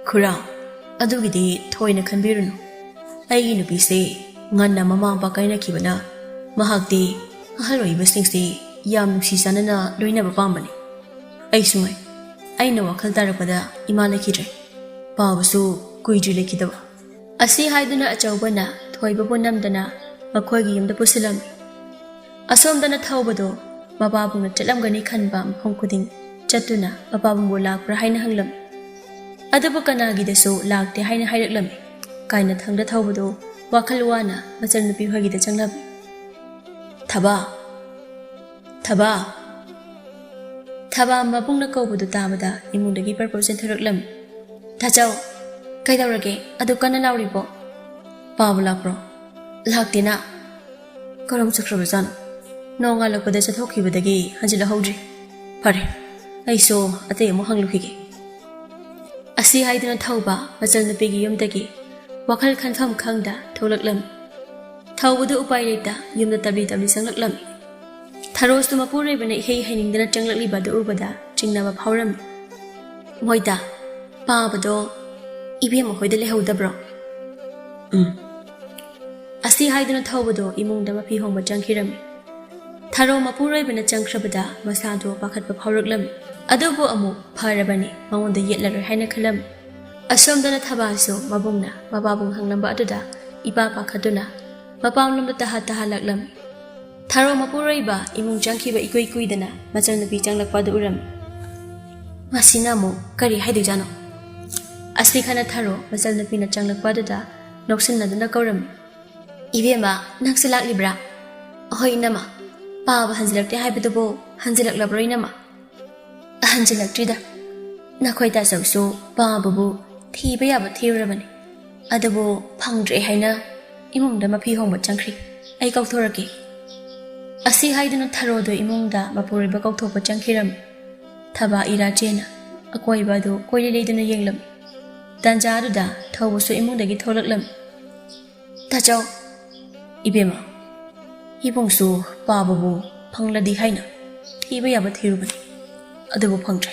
"ꯈꯨꯔꯥ, ꯑꯗꯨꯒꯤꯗꯤ ꯊꯣꯏꯅ ꯈꯟꯕꯤꯔꯨꯅꯨ꯫ ꯑꯩꯒꯤ ꯅꯨꯄꯤꯁꯦ ꯉꯟꯅ ꯃꯃꯥ ꯃꯄꯥ ꯀꯥꯏꯅꯈꯤꯕꯅ ꯃꯍꯥꯛꯇꯤ ꯑꯍꯜ ꯑꯣꯏꯕꯁꯤꯡꯁꯤ ꯌꯥꯝ ꯅꯨꯡꯁꯤ ꯆꯥꯟꯅꯅ ꯂꯣꯏꯅꯕ ꯄꯥꯝꯕꯅꯤ꯫ ꯑꯩꯁꯨ ꯉꯥꯏ, ꯑꯩꯅ ꯋꯥꯈꯜ ꯇꯥꯔꯛꯄꯗ ꯏꯃꯥ ꯂꯩꯈꯤꯗ꯭ꯔꯦ꯫ ꯄꯥꯕꯁꯨ ꯀꯨꯏꯗ꯭ꯔꯤ ꯂꯩꯈꯤꯗꯕ꯫ ꯑꯁꯤ ꯍꯥꯏꯗꯨꯅ ꯑꯆꯧꯕꯅ ꯊꯣꯏꯕꯕꯨ ꯅꯝꯗꯅ ꯃꯈꯣꯏꯒꯤ ꯌꯨꯝꯗ ꯄꯨꯁꯤꯜꯂꯝꯃꯤ꯫ ꯑꯁꯣꯝꯗꯅ ꯊꯧꯕꯗꯣ ꯃꯄꯥꯕꯨꯡꯅ ꯆꯠꯂꯝꯒꯅꯤ ꯈꯟꯕ ꯃꯐꯝ ꯈꯨꯗꯤꯡ ꯆꯠꯇꯨꯅ ꯃꯄꯥꯕꯨꯡꯕꯨ ꯂꯥꯛꯄ꯭ꯔꯥ ꯍꯥꯏꯅ ꯍꯪꯂꯝꯃꯤ꯫ ꯑꯗꯨꯕꯨ ꯀꯅꯥꯒꯤꯗꯁꯨ ꯂꯥꯛꯇꯦ ꯍꯥꯏꯅ ꯍꯥꯏꯔꯛꯂꯝꯃꯤ꯫ ꯀꯥꯏꯅꯊꯪꯗ ꯊꯧꯕꯗꯣ ꯋꯥꯈꯜ ꯋꯥꯅ ꯃꯆꯟꯅꯨꯄꯤ ꯍꯣꯏꯒꯤꯗ ꯆꯪꯂꯝꯃꯤ꯫ "ꯊꯕꯥ! ꯊꯕꯥ!" ꯊꯕꯥ ꯃꯕꯨꯡꯅ ꯀꯧꯕꯗꯨ ꯇꯥꯕꯗ ꯏꯃꯨꯡꯗꯒꯤ ꯄꯔꯄꯧ ꯆꯦꯟꯊꯣꯔꯛꯂꯝꯃꯤ꯫ "ꯇꯥꯆꯧ, ꯀꯩꯗꯧꯔꯒꯦ? ꯑꯗꯨ ꯀꯟꯅ ꯂꯥꯎꯔꯤꯕꯣ? ꯄꯥꯕ ꯂꯥꯛꯄ꯭ꯔꯣ?" "ꯂꯥꯛꯇꯦꯅ꯫ ꯀꯔꯝ ꯆꯠꯈ꯭ꯔꯕꯖꯥꯠꯅꯣ? ꯅꯣꯡꯉꯥꯜꯂꯛꯄꯗ ꯆꯠꯊꯣꯛꯈꯤꯕꯗꯒꯤ ꯍꯟꯖꯤꯜꯂꯛꯍꯧꯗ꯭ꯔꯤ꯫ ꯐꯔꯦ, ꯑꯩꯁꯨ ꯑꯇꯩ ꯑꯃꯨꯛ ꯍꯪꯂꯨꯈꯤꯒꯦ"꯫ ꯑꯁꯤ ꯍꯥꯏꯗꯨꯅ ꯊꯧꯕ ꯃꯆꯟꯅꯨꯄꯤꯒꯤ ꯌꯨꯝꯗꯒꯤ ꯋꯥꯈꯜ ꯈꯟꯐꯝ ꯈꯪꯗ ꯊꯣꯛꯂꯛꯂꯝꯃꯤ꯫ ꯊꯧꯕꯗꯨ ꯎꯄꯥꯏ ꯂꯩꯇ ꯌꯨꯝꯗ ꯇꯞꯂꯤ ꯇꯞꯂꯤ ꯆꯪꯂꯛꯂꯝꯃꯤ꯫ ꯊꯔꯣꯁꯨ ꯃꯄꯨꯔꯣꯏꯕꯅ ꯏꯍꯩ ꯍꯩꯅꯤꯡꯗꯅ ꯆꯪꯂꯛꯂꯤꯕ ꯑꯗꯨ ꯎꯕꯗ ꯆꯤꯡꯅꯕ ꯐꯥꯎꯔꯝꯃꯤ꯫ "ꯃꯣꯏꯗ, ꯄꯥꯕꯗꯣ ꯏꯕꯦꯝꯃ ꯍꯣꯏꯗ ꯂꯩꯍꯧꯗꯕ꯭ꯔꯣ?" "ꯎꯝ"꯫ ꯑꯁꯤ ꯍꯥꯏꯗꯨꯅ ꯊꯧꯕꯗꯣ ꯏꯃꯨꯡꯗ ꯃꯐꯤ ꯍꯣꯡꯕ ꯆꯪꯈꯤꯔꯝꯃꯤ꯫ ꯊꯔꯣ ꯃꯄꯨꯔꯣꯏꯕꯅ ꯆꯪꯈ꯭ꯔꯕꯗ ꯃꯁꯥꯗꯣ ꯄꯥꯈꯠꯄ ꯐꯥꯎꯔꯛꯂꯝꯃꯤ꯫ ꯑꯗꯨꯕꯨ ꯑꯃꯨꯛ ꯐꯔꯕꯅꯤ, ꯃꯉꯣꯟꯗ ꯌꯦꯠꯂꯔꯣꯏ ꯍꯥꯏꯅ ꯈꯜꯂꯝꯃꯤ꯫ ꯑꯁꯣꯝꯗꯅ ꯊꯕꯥꯁꯨ ꯃꯕꯨꯡꯅ ꯃꯄꯥꯕꯨꯡ ꯍꯪꯂꯝꯕ ꯑꯗꯨꯗ ꯏꯄꯥ ꯄꯥꯈꯠꯇꯨꯅ ꯃꯄꯥꯝꯂꯣꯝꯗ ꯇꯍꯥ ꯇꯍꯥ ꯂꯥꯛꯂꯝꯃꯤ꯫ ꯊꯔꯣ ꯃꯄꯨꯔꯣꯏꯕ ꯏꯃꯨꯡ ꯆꯪꯈꯤꯕ ꯏꯀꯨꯏ ꯀꯨꯏꯗꯅ ꯃꯆꯟꯅꯨꯄꯤ ꯆꯪꯂꯛꯄ ꯑꯗꯨ ꯎꯔꯝꯃꯤ꯫ "ꯃꯁꯤꯅ ꯑꯃꯨꯛ ꯀꯔꯤ ꯍꯥꯏꯗꯣꯏꯖꯥꯠꯅꯣ?" ꯑꯁꯤ ꯈꯟꯅ ꯊꯔꯣ ꯃꯆꯟꯅꯨꯄꯤꯅ ꯆꯪꯂꯛꯄ ꯑꯗꯨꯗ ꯅꯣꯛꯁꯤꯟꯅꯗꯨꯅ ꯀꯧꯔꯝꯃꯤ꯫ "ꯏꯕꯦꯝꯃ, ꯅꯪꯁꯨ ꯂꯥꯛꯂꯤꯕ꯭ꯔꯥ?" "ꯑꯍꯣꯏ ꯏꯅꯝꯃ, ꯄꯥꯕ ꯍꯟꯖꯤꯜꯂꯛꯇꯦ ꯍꯥꯏꯕꯗꯨꯕꯨ ꯍꯟꯖꯤꯜꯂꯛꯂꯕ꯭ꯔꯣ ꯏꯅꯝꯃ?" "ꯍꯟꯖꯤꯜꯂꯛꯇ꯭ꯔꯤꯗ꯫ ꯅꯈꯣꯏ ꯇꯥꯆꯧꯁꯨ ꯄꯥꯕꯕꯨ ꯊꯤꯕ ꯌꯥꯕ ꯊꯤꯔꯨꯔꯕꯅꯤ, ꯑꯗꯨꯕꯨ ꯐꯪꯗ꯭ꯔꯦ ꯍꯥꯏꯅ ꯏꯃꯨꯡꯗ ꯃꯐꯤ ꯍꯣꯡꯕ ꯆꯪꯈ꯭ꯔꯤ꯫ ꯑꯩ ꯀꯧꯊꯣꯔꯛꯀꯦ"꯫ ꯑꯁꯤ ꯍꯥꯏꯗꯨꯅ ꯊꯔꯣꯗꯣ ꯏꯃꯨꯡꯗ ꯃꯄꯨꯔꯣꯏꯕ ꯀꯧꯊꯣꯛꯄ ꯆꯪꯈꯤꯔꯝꯃꯤ꯫ ꯊꯕꯥ ꯏꯔꯥ ꯆꯦꯅ ꯑꯀꯣꯏꯕ ꯑꯗꯨ ꯀꯣꯏꯂꯩ ꯂꯩꯗꯨꯅ ꯌꯦꯡꯂꯝꯃꯤ꯫ ꯇꯥꯟꯖꯥ ꯑꯗꯨꯗ ꯊꯧꯕꯁꯨ ꯏꯃꯨꯡꯗꯒꯤ ꯊꯣꯛꯂꯛꯂꯝꯃꯤ꯫ "ꯇꯥꯆꯧ"꯫ "ꯏꯕꯦꯝꯃ, ꯏꯕꯨꯡꯁꯨ ꯄꯥꯕꯕꯨ ꯐꯪꯂꯗꯤ ꯍꯥꯏꯅ ꯊꯤꯕ ꯌꯥꯕ ꯊꯤꯔꯨꯕꯅꯤ, ꯑꯗꯨꯕꯨ ꯐꯪꯗ꯭ꯔꯦ"꯫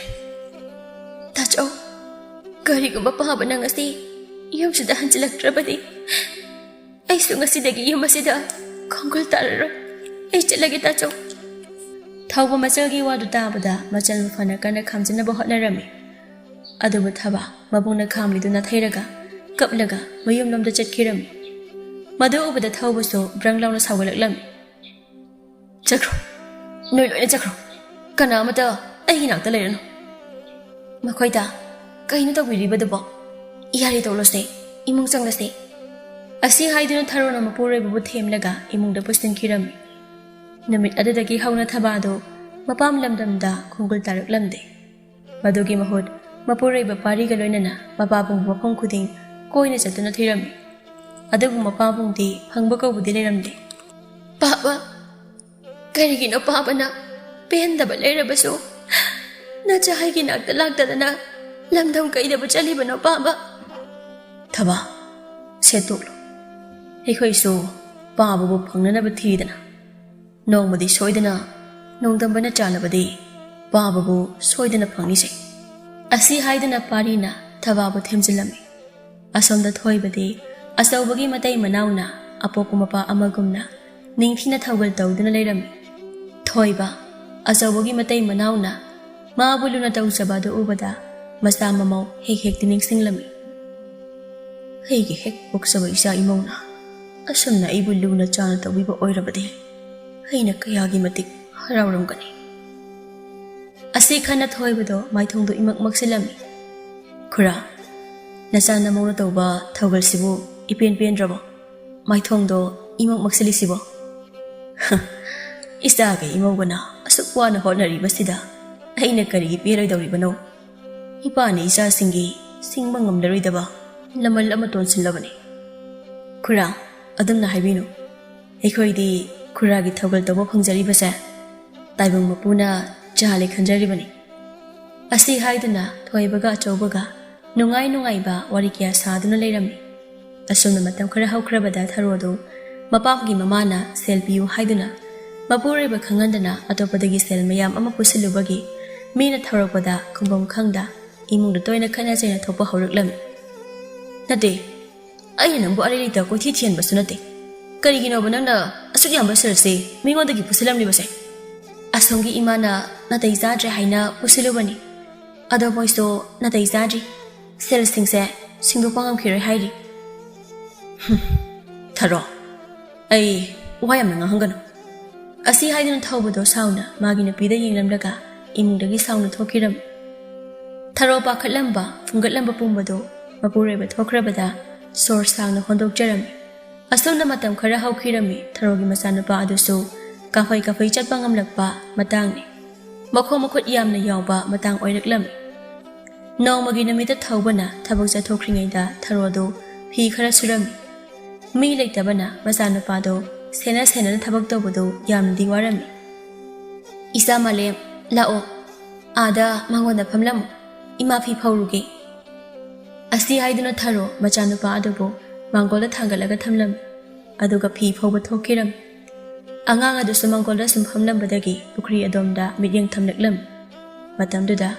"ꯇꯥꯆꯧ, ꯀꯔꯤꯒꯨꯝꯕ ꯄꯥꯕꯅ ꯉꯁꯤ ꯌꯨꯝꯁꯤꯗ ꯍꯟꯖꯤꯜꯂꯛꯇ꯭ꯔꯕꯗꯤ ꯑꯩꯁꯨ ꯉꯁꯤꯗꯒꯤ ꯌꯨꯝ ꯑꯁꯤꯗ ꯈꯣꯡꯒꯨꯜ ꯇꯥꯔꯔꯣꯏ꯫ ꯑꯩ ꯆꯠꯂꯒꯦ ꯇꯥꯆꯧ"꯫ ꯊꯧꯕ ꯃꯆꯜꯒꯤ ꯋꯥꯗꯨ ꯇꯥꯕꯗ ꯃꯆꯜꯕꯨ ꯐꯅ ꯀꯟꯅ ꯈꯥꯝꯖꯤꯟꯅꯕ ꯍꯣꯠꯅꯔꯝꯃꯤ꯫ ꯑꯗꯨꯕꯨ ꯊꯕꯥ ꯃꯕꯨꯡꯅ ꯈꯥꯝꯂꯤꯗꯨ ꯅꯥꯊꯩꯔꯒ ꯀꯞꯂꯒ ꯃꯌꯨꯝꯂꯣꯝꯗ ꯆꯠꯈꯤꯔꯝꯃꯤ꯫ ꯃꯗꯨ ꯎꯕꯗ ꯊꯧꯕꯁꯨ ꯕ꯭ꯔꯪ ꯂꯥꯎꯅ ꯁꯥꯎꯒꯠꯂꯛꯂꯝꯃꯤ꯫ "ꯆꯠꯈ꯭ꯔꯣ, ꯅꯣꯏ ꯂꯣꯏꯅ ꯆꯠꯈ꯭ꯔꯣ, ꯀꯅꯥ ꯑꯃꯠꯇ ꯑꯩꯒꯤ ꯅꯥꯛꯇ ꯂꯩꯔꯅꯨ꯫" "ꯃꯈꯣꯏꯗ ꯀꯩꯅꯣ ꯇꯧꯕꯤꯔꯤꯕꯗꯨꯕꯣ? ꯌꯥꯔꯦ, ꯇꯣꯛꯂꯁꯦ, ꯏꯃꯨꯡ ꯆꯪꯂꯁꯦ꯫" ꯑꯁꯤ ꯍꯥꯏꯗꯨꯅ ꯊꯔꯣꯅ ꯃꯄꯨꯔꯣꯏꯕꯕꯨ ꯊꯦꯝꯂꯒ ꯏꯃꯨꯡꯗ ꯄꯨꯁꯤꯟꯈꯤꯔꯝꯃꯤ꯫ ꯅꯨꯃꯤꯠ ꯑꯗꯨꯗꯒꯤ ꯍꯧꯅ ꯊꯕꯥꯗꯨ ꯃꯄꯥꯝ ꯂꯝꯗꯝꯗ ꯈꯣꯡꯒꯨꯜ ꯇꯥꯔꯛꯂꯝꯗꯦ꯫ ꯃꯗꯨꯒꯤ ꯃꯍꯨꯠ ꯃꯄꯨꯔꯣꯏꯕ ꯄꯥꯔꯤꯒ ꯂꯣꯏꯅꯅ ꯃꯄꯥꯕꯨꯡꯕꯨ ꯃꯐꯝ ꯈꯨꯗꯤꯡ ꯀꯣꯏꯅ ꯆꯠꯇꯨꯅ ꯊꯤꯔꯝꯃꯤ꯫ ꯑꯗꯨꯕꯨ ꯃꯄꯥꯕꯨꯡꯗꯤ ꯐꯪꯕ ꯀꯧꯕꯗꯤ ꯂꯩꯔꯝꯗꯦ꯫ "ꯄꯥꯕ, ꯀꯔꯤꯒꯤꯅꯣ ꯄꯥꯕꯅ ꯄꯦꯟꯗꯕ ꯂꯩꯔꯕꯁꯨ ꯅꯆꯥ ꯑꯩꯒꯤ ꯅꯥꯛꯇ ꯂꯥꯛꯇꯗꯅ ꯂꯝꯗꯝ ꯀꯩꯗꯕꯨ ꯆꯠꯂꯤꯕꯅꯣ ꯄꯥꯕ?" "ꯊꯕꯥ, ꯁꯦ ꯇꯣꯛꯂꯣ꯫ ꯑꯩꯈꯣꯏꯁꯨ ꯄꯥꯕꯕꯨ ꯐꯪꯅꯅꯕ ꯊꯤꯔꯤꯗꯅ꯫ ꯅꯣꯡꯃꯗꯤ ꯁꯣꯏꯗꯅ ꯅꯣꯡꯗꯝꯕꯅ ꯆꯥꯜꯂꯕꯗꯤ ꯄꯥꯕꯕꯨ ꯁꯣꯏꯗꯅ ꯐꯪꯅꯤꯁꯦ꯫" ꯑꯁꯤ ꯍꯥꯏꯗꯨꯅ ꯄꯥꯔꯤꯅ ꯊꯕꯥꯕꯨ ꯊꯦꯝꯖꯤꯜꯂꯝꯃꯤ꯫ ꯑꯁꯣꯝꯗ ꯊꯣꯏꯕꯗꯤ ꯑꯆꯧꯕꯒꯤ ꯃꯇꯩ ꯃꯅꯥꯎꯅ ꯑꯄꯣꯛꯄ ꯃꯄꯥ ꯑꯃꯒꯨꯝꯅ ꯅꯤꯡꯊꯤꯅ ꯊꯧꯒꯜ ꯇꯧꯗꯨꯅ ꯂꯩꯔꯝꯃꯤ꯫ ꯊꯣꯏꯕ, ꯑꯆꯧꯕꯒꯤ ꯃꯇꯩ ꯃꯅꯥꯎꯅ ꯃꯥꯕꯨ ꯂꯨꯅ ꯇꯧꯖꯕ ꯑꯗꯨ ꯎꯕꯗ ꯃꯆꯥ ꯃꯃꯧ ꯍꯦꯛ ꯍꯦꯛꯇꯤ ꯅꯤꯡꯁꯤꯡꯂꯝꯃꯤ꯫ "ꯑꯩꯒꯤ ꯍꯦꯛ ꯄꯣꯛꯆꯕ ꯏꯆꯥ ꯏꯃꯧꯅ ꯑꯁꯨꯝꯅ ꯑꯩꯕꯨ ꯂꯨꯅ ꯆꯥꯟꯅ ꯇꯧꯕꯤꯕ ꯑꯣꯏꯔꯕꯗꯤ ꯑꯩꯅ ꯀꯌꯥꯒꯤ ꯃꯇꯤꯛ ꯍꯔꯥꯎꯔꯝꯒꯅꯤ꯫" ꯑꯁꯤ ꯈꯟꯅ ꯊꯣꯏꯕꯗꯣ ꯃꯥꯏꯊꯣꯡꯗꯣ ꯏꯃꯛ ꯃꯛꯁꯤꯜꯂꯝꯃꯤ꯫ "ꯈꯨꯔꯥ, ꯅꯆꯥ ꯅꯃꯧꯅ ꯇꯧꯕ ꯊꯧꯒꯜꯁꯤꯕꯨ ꯏꯄꯦꯟ ꯄꯦꯟꯗ꯭ꯔꯕꯣ? ꯃꯥꯏꯊꯣꯡꯗꯣ ꯏꯃꯛ ꯃꯛꯁꯤꯜꯂꯤꯁꯤꯕꯣ?" "ꯏꯆꯥꯒ ꯏꯃꯧꯒꯅ ꯑꯁꯨꯛ ꯋꯥꯅ ꯍꯣꯠꯅꯔꯤꯕꯁꯤꯗ ꯑꯩꯅ ꯀꯔꯤꯒꯤ ꯄꯦꯜꯂꯣꯏꯗꯧꯔꯤꯕꯅꯣ? ꯏꯄꯥꯅ ꯏꯆꯥꯁꯤꯡꯒꯤ ꯁꯤꯡꯕ ꯉꯝꯂꯔꯣꯏꯗꯕ ꯂꯃꯜ ꯑꯃ ꯇꯣꯟꯁꯤꯜꯂꯕꯅꯤ꯫" "ꯈꯨꯔꯥ, ꯑꯗꯨꯝꯅ ꯍꯥꯏꯕꯤꯅꯨ꯫ ꯑꯩꯈꯣꯏꯗꯤ ꯈꯨꯔꯥꯒꯤ ꯊꯧꯒꯜ ꯇꯧꯕ ꯐꯪꯖꯔꯤꯕꯁꯦ ꯇꯥꯏꯕꯪ ꯃꯄꯨꯅ ꯆꯥꯜꯂꯦ ꯈꯟꯖꯔꯤꯕꯅꯤ꯫" ꯑꯁꯤ ꯍꯥꯏꯗꯨꯅ ꯊꯣꯏꯕꯒ ꯑꯆꯧꯕꯒ ꯅꯨꯡꯉꯥꯏ ꯅꯨꯡꯉꯥꯏꯕ ꯋꯥꯔꯤ ꯀꯌꯥ ꯁꯥꯗꯨꯅ ꯂꯩꯔꯝꯃꯤ꯫ ꯑꯁꯨꯝꯅ ꯃꯇꯝ ꯈꯔ ꯍꯧꯈ꯭ꯔꯕꯗ ꯊꯔꯣꯗꯨ ꯃꯄꯥꯝꯒꯤ ꯃꯃꯥꯅ ꯁꯦꯜ ꯄꯤꯌꯨ ꯍꯥꯏꯗꯨꯅ ꯃꯄꯨꯔꯣꯏꯕ ꯈꯪꯍꯟꯗꯅ ꯑꯇꯣꯞꯄꯗꯒꯤ ꯁꯦꯜ ꯃꯌꯥꯝ ꯑꯃ ꯄꯨꯁꯤꯜꯂꯨꯕꯒꯤ ꯃꯤꯅ ꯊꯧꯔꯛꯄꯗ ꯈꯨꯝꯐꯝ ꯈꯪꯗ ꯏꯃꯨꯡꯗ ꯇꯣꯏꯅ ꯈꯠꯅ ꯆꯩꯅ ꯊꯣꯛꯄ ꯍꯧꯔꯛꯂꯝꯃꯤ꯫ "ꯅꯠꯇꯦ, ꯑꯩꯅ ꯅꯪꯕꯨ ꯑꯔꯩ ꯂꯩꯇ ꯀꯣꯏꯊꯤ ꯊꯤꯍꯟꯕꯁꯨ ꯅꯠꯇꯦ꯫ ꯀꯔꯤꯒꯤꯅꯣꯕ ꯅꯪꯅ ꯑꯁꯨꯛ ꯌꯥꯝꯕ ꯁꯦꯜꯁꯦ ꯃꯤꯉꯣꯟꯗꯒꯤ ꯄꯨꯁꯤꯜꯂꯝꯂꯤꯕꯁꯦ?" "ꯑꯁꯣꯝꯒꯤ ꯏꯃꯥꯅ ꯅꯥꯇꯩ ꯆꯥꯗ꯭ꯔꯦ ꯍꯥꯏꯅ ꯄꯨꯁꯤꯜꯂꯨꯕꯅꯤ꯫ ꯑꯗꯣ ꯃꯣꯏꯁꯨ ꯅꯥꯇꯩ ꯆꯥꯗ꯭ꯔꯤ꯫ ꯁꯦꯜꯁꯤꯡꯁꯦ ꯁꯦꯡꯗꯣꯛꯄ ꯉꯝꯈꯤꯔꯣꯏ ꯍꯥꯏꯔꯤ꯫ "ꯍꯨꯝ, ꯊꯔꯣ, ꯑꯩ ꯋꯥ ꯌꯥꯝꯅ ꯉꯥꯡꯍꯟꯒꯅꯨ"꯫ ꯑꯁꯤ ꯍꯥꯏꯗꯨꯅ ꯊꯧꯕꯗꯣ ꯁꯥꯎꯅ ꯃꯥꯒꯤ ꯅꯨꯄꯤꯗ ꯌꯦꯡꯂꯝꯂꯒ ꯏꯃꯨꯡꯗꯒꯤ ꯁꯥꯎꯅ ꯊꯣꯛꯈꯤꯔꯝꯃꯤ꯫ ꯊꯔꯣ ꯄꯥꯈꯠꯂꯝꯕ, ꯐꯨꯡꯒꯠꯂꯝꯕ ꯄꯨꯝꯕꯗꯣ ꯃꯄꯨꯔꯣꯏꯕ ꯊꯣꯛꯈ꯭ꯔꯕꯗ ꯁꯣꯔ ꯁꯥꯡꯅ ꯍꯣꯟꯗꯣꯛꯆꯔꯝꯃꯤ꯫ ꯑꯁꯨꯝꯅ ꯃꯇꯝ ꯈꯔ ꯍꯧꯈꯤꯔꯝꯃꯤ꯫ ꯊꯔꯣꯒꯤ ꯃꯆꯥꯅꯨꯄꯥ ꯑꯗꯨꯁꯨ ꯀꯥꯐꯩ ꯀꯥꯐꯩ ꯆꯠꯄ ꯉꯝꯂꯛꯄ ꯃꯇꯥꯡꯅꯤ꯫ ꯃꯈꯣꯡ ꯃꯈꯨꯠ ꯌꯥꯝꯅ ꯌꯥꯎꯕ ꯃꯇꯥꯡ ꯑꯣꯏꯔꯛꯂꯝꯃꯤ꯫ ꯅꯣꯡꯃꯒꯤ ꯅꯨꯃꯤꯠꯇ ꯊꯧꯕꯅ ꯊꯕꯛ ꯆꯠꯊꯣꯛꯈ꯭ꯔꯤꯉꯩꯗ ꯊꯔꯣꯗꯨ ꯐꯤ ꯈꯔ ꯁꯨꯔꯝꯃꯤ꯫ ꯃꯤ ꯂꯩꯇꯕꯅ ꯃꯆꯥꯅꯨꯄꯥꯗꯣ ꯁꯦꯟꯅ ꯁꯦꯟꯅꯅ ꯊꯕꯛ ꯇꯧꯕꯗꯨ ꯌꯥꯝꯅꯗꯤ ꯋꯥꯔꯝꯃꯤ꯫ "ꯏꯆꯥ ꯃꯥꯂꯦꯝ, ꯂꯥꯛꯑꯣ, ꯑꯥꯗ ꯃꯉꯣꯟꯗ ꯐꯝꯂꯝꯃꯨ, ꯏꯃꯥ ꯐꯤ ꯐꯧꯔꯨꯒꯦ"꯫ ꯑꯁꯤ ꯍꯥꯏꯗꯨꯅ ꯊꯔꯣ ꯃꯆꯥꯅꯨꯄꯥ ꯑꯗꯨꯕꯨ ꯃꯥꯡꯒꯣꯜꯗ ꯊꯥꯡꯒꯠꯂꯒ ꯊꯝꯂꯝꯃꯤ꯫ ꯑꯗꯨꯒ ꯐꯤ ꯐꯧꯕ ꯊꯣꯛꯈꯤꯔꯝꯃꯤ꯫ ꯑꯉꯥꯡ ꯑꯗꯨꯁꯨ ꯃꯥꯡꯒꯣꯜꯗ ꯁꯨꯝ ꯐꯝꯂꯝꯕꯗꯒꯤ ꯄꯨꯈ꯭ꯔꯤ ꯑꯗꯣꯝꯗ ꯃꯤꯠꯌꯦꯡ ꯊꯝꯂꯛꯂꯝꯃꯤ꯫ ꯃꯇꯝꯗꯨꯗ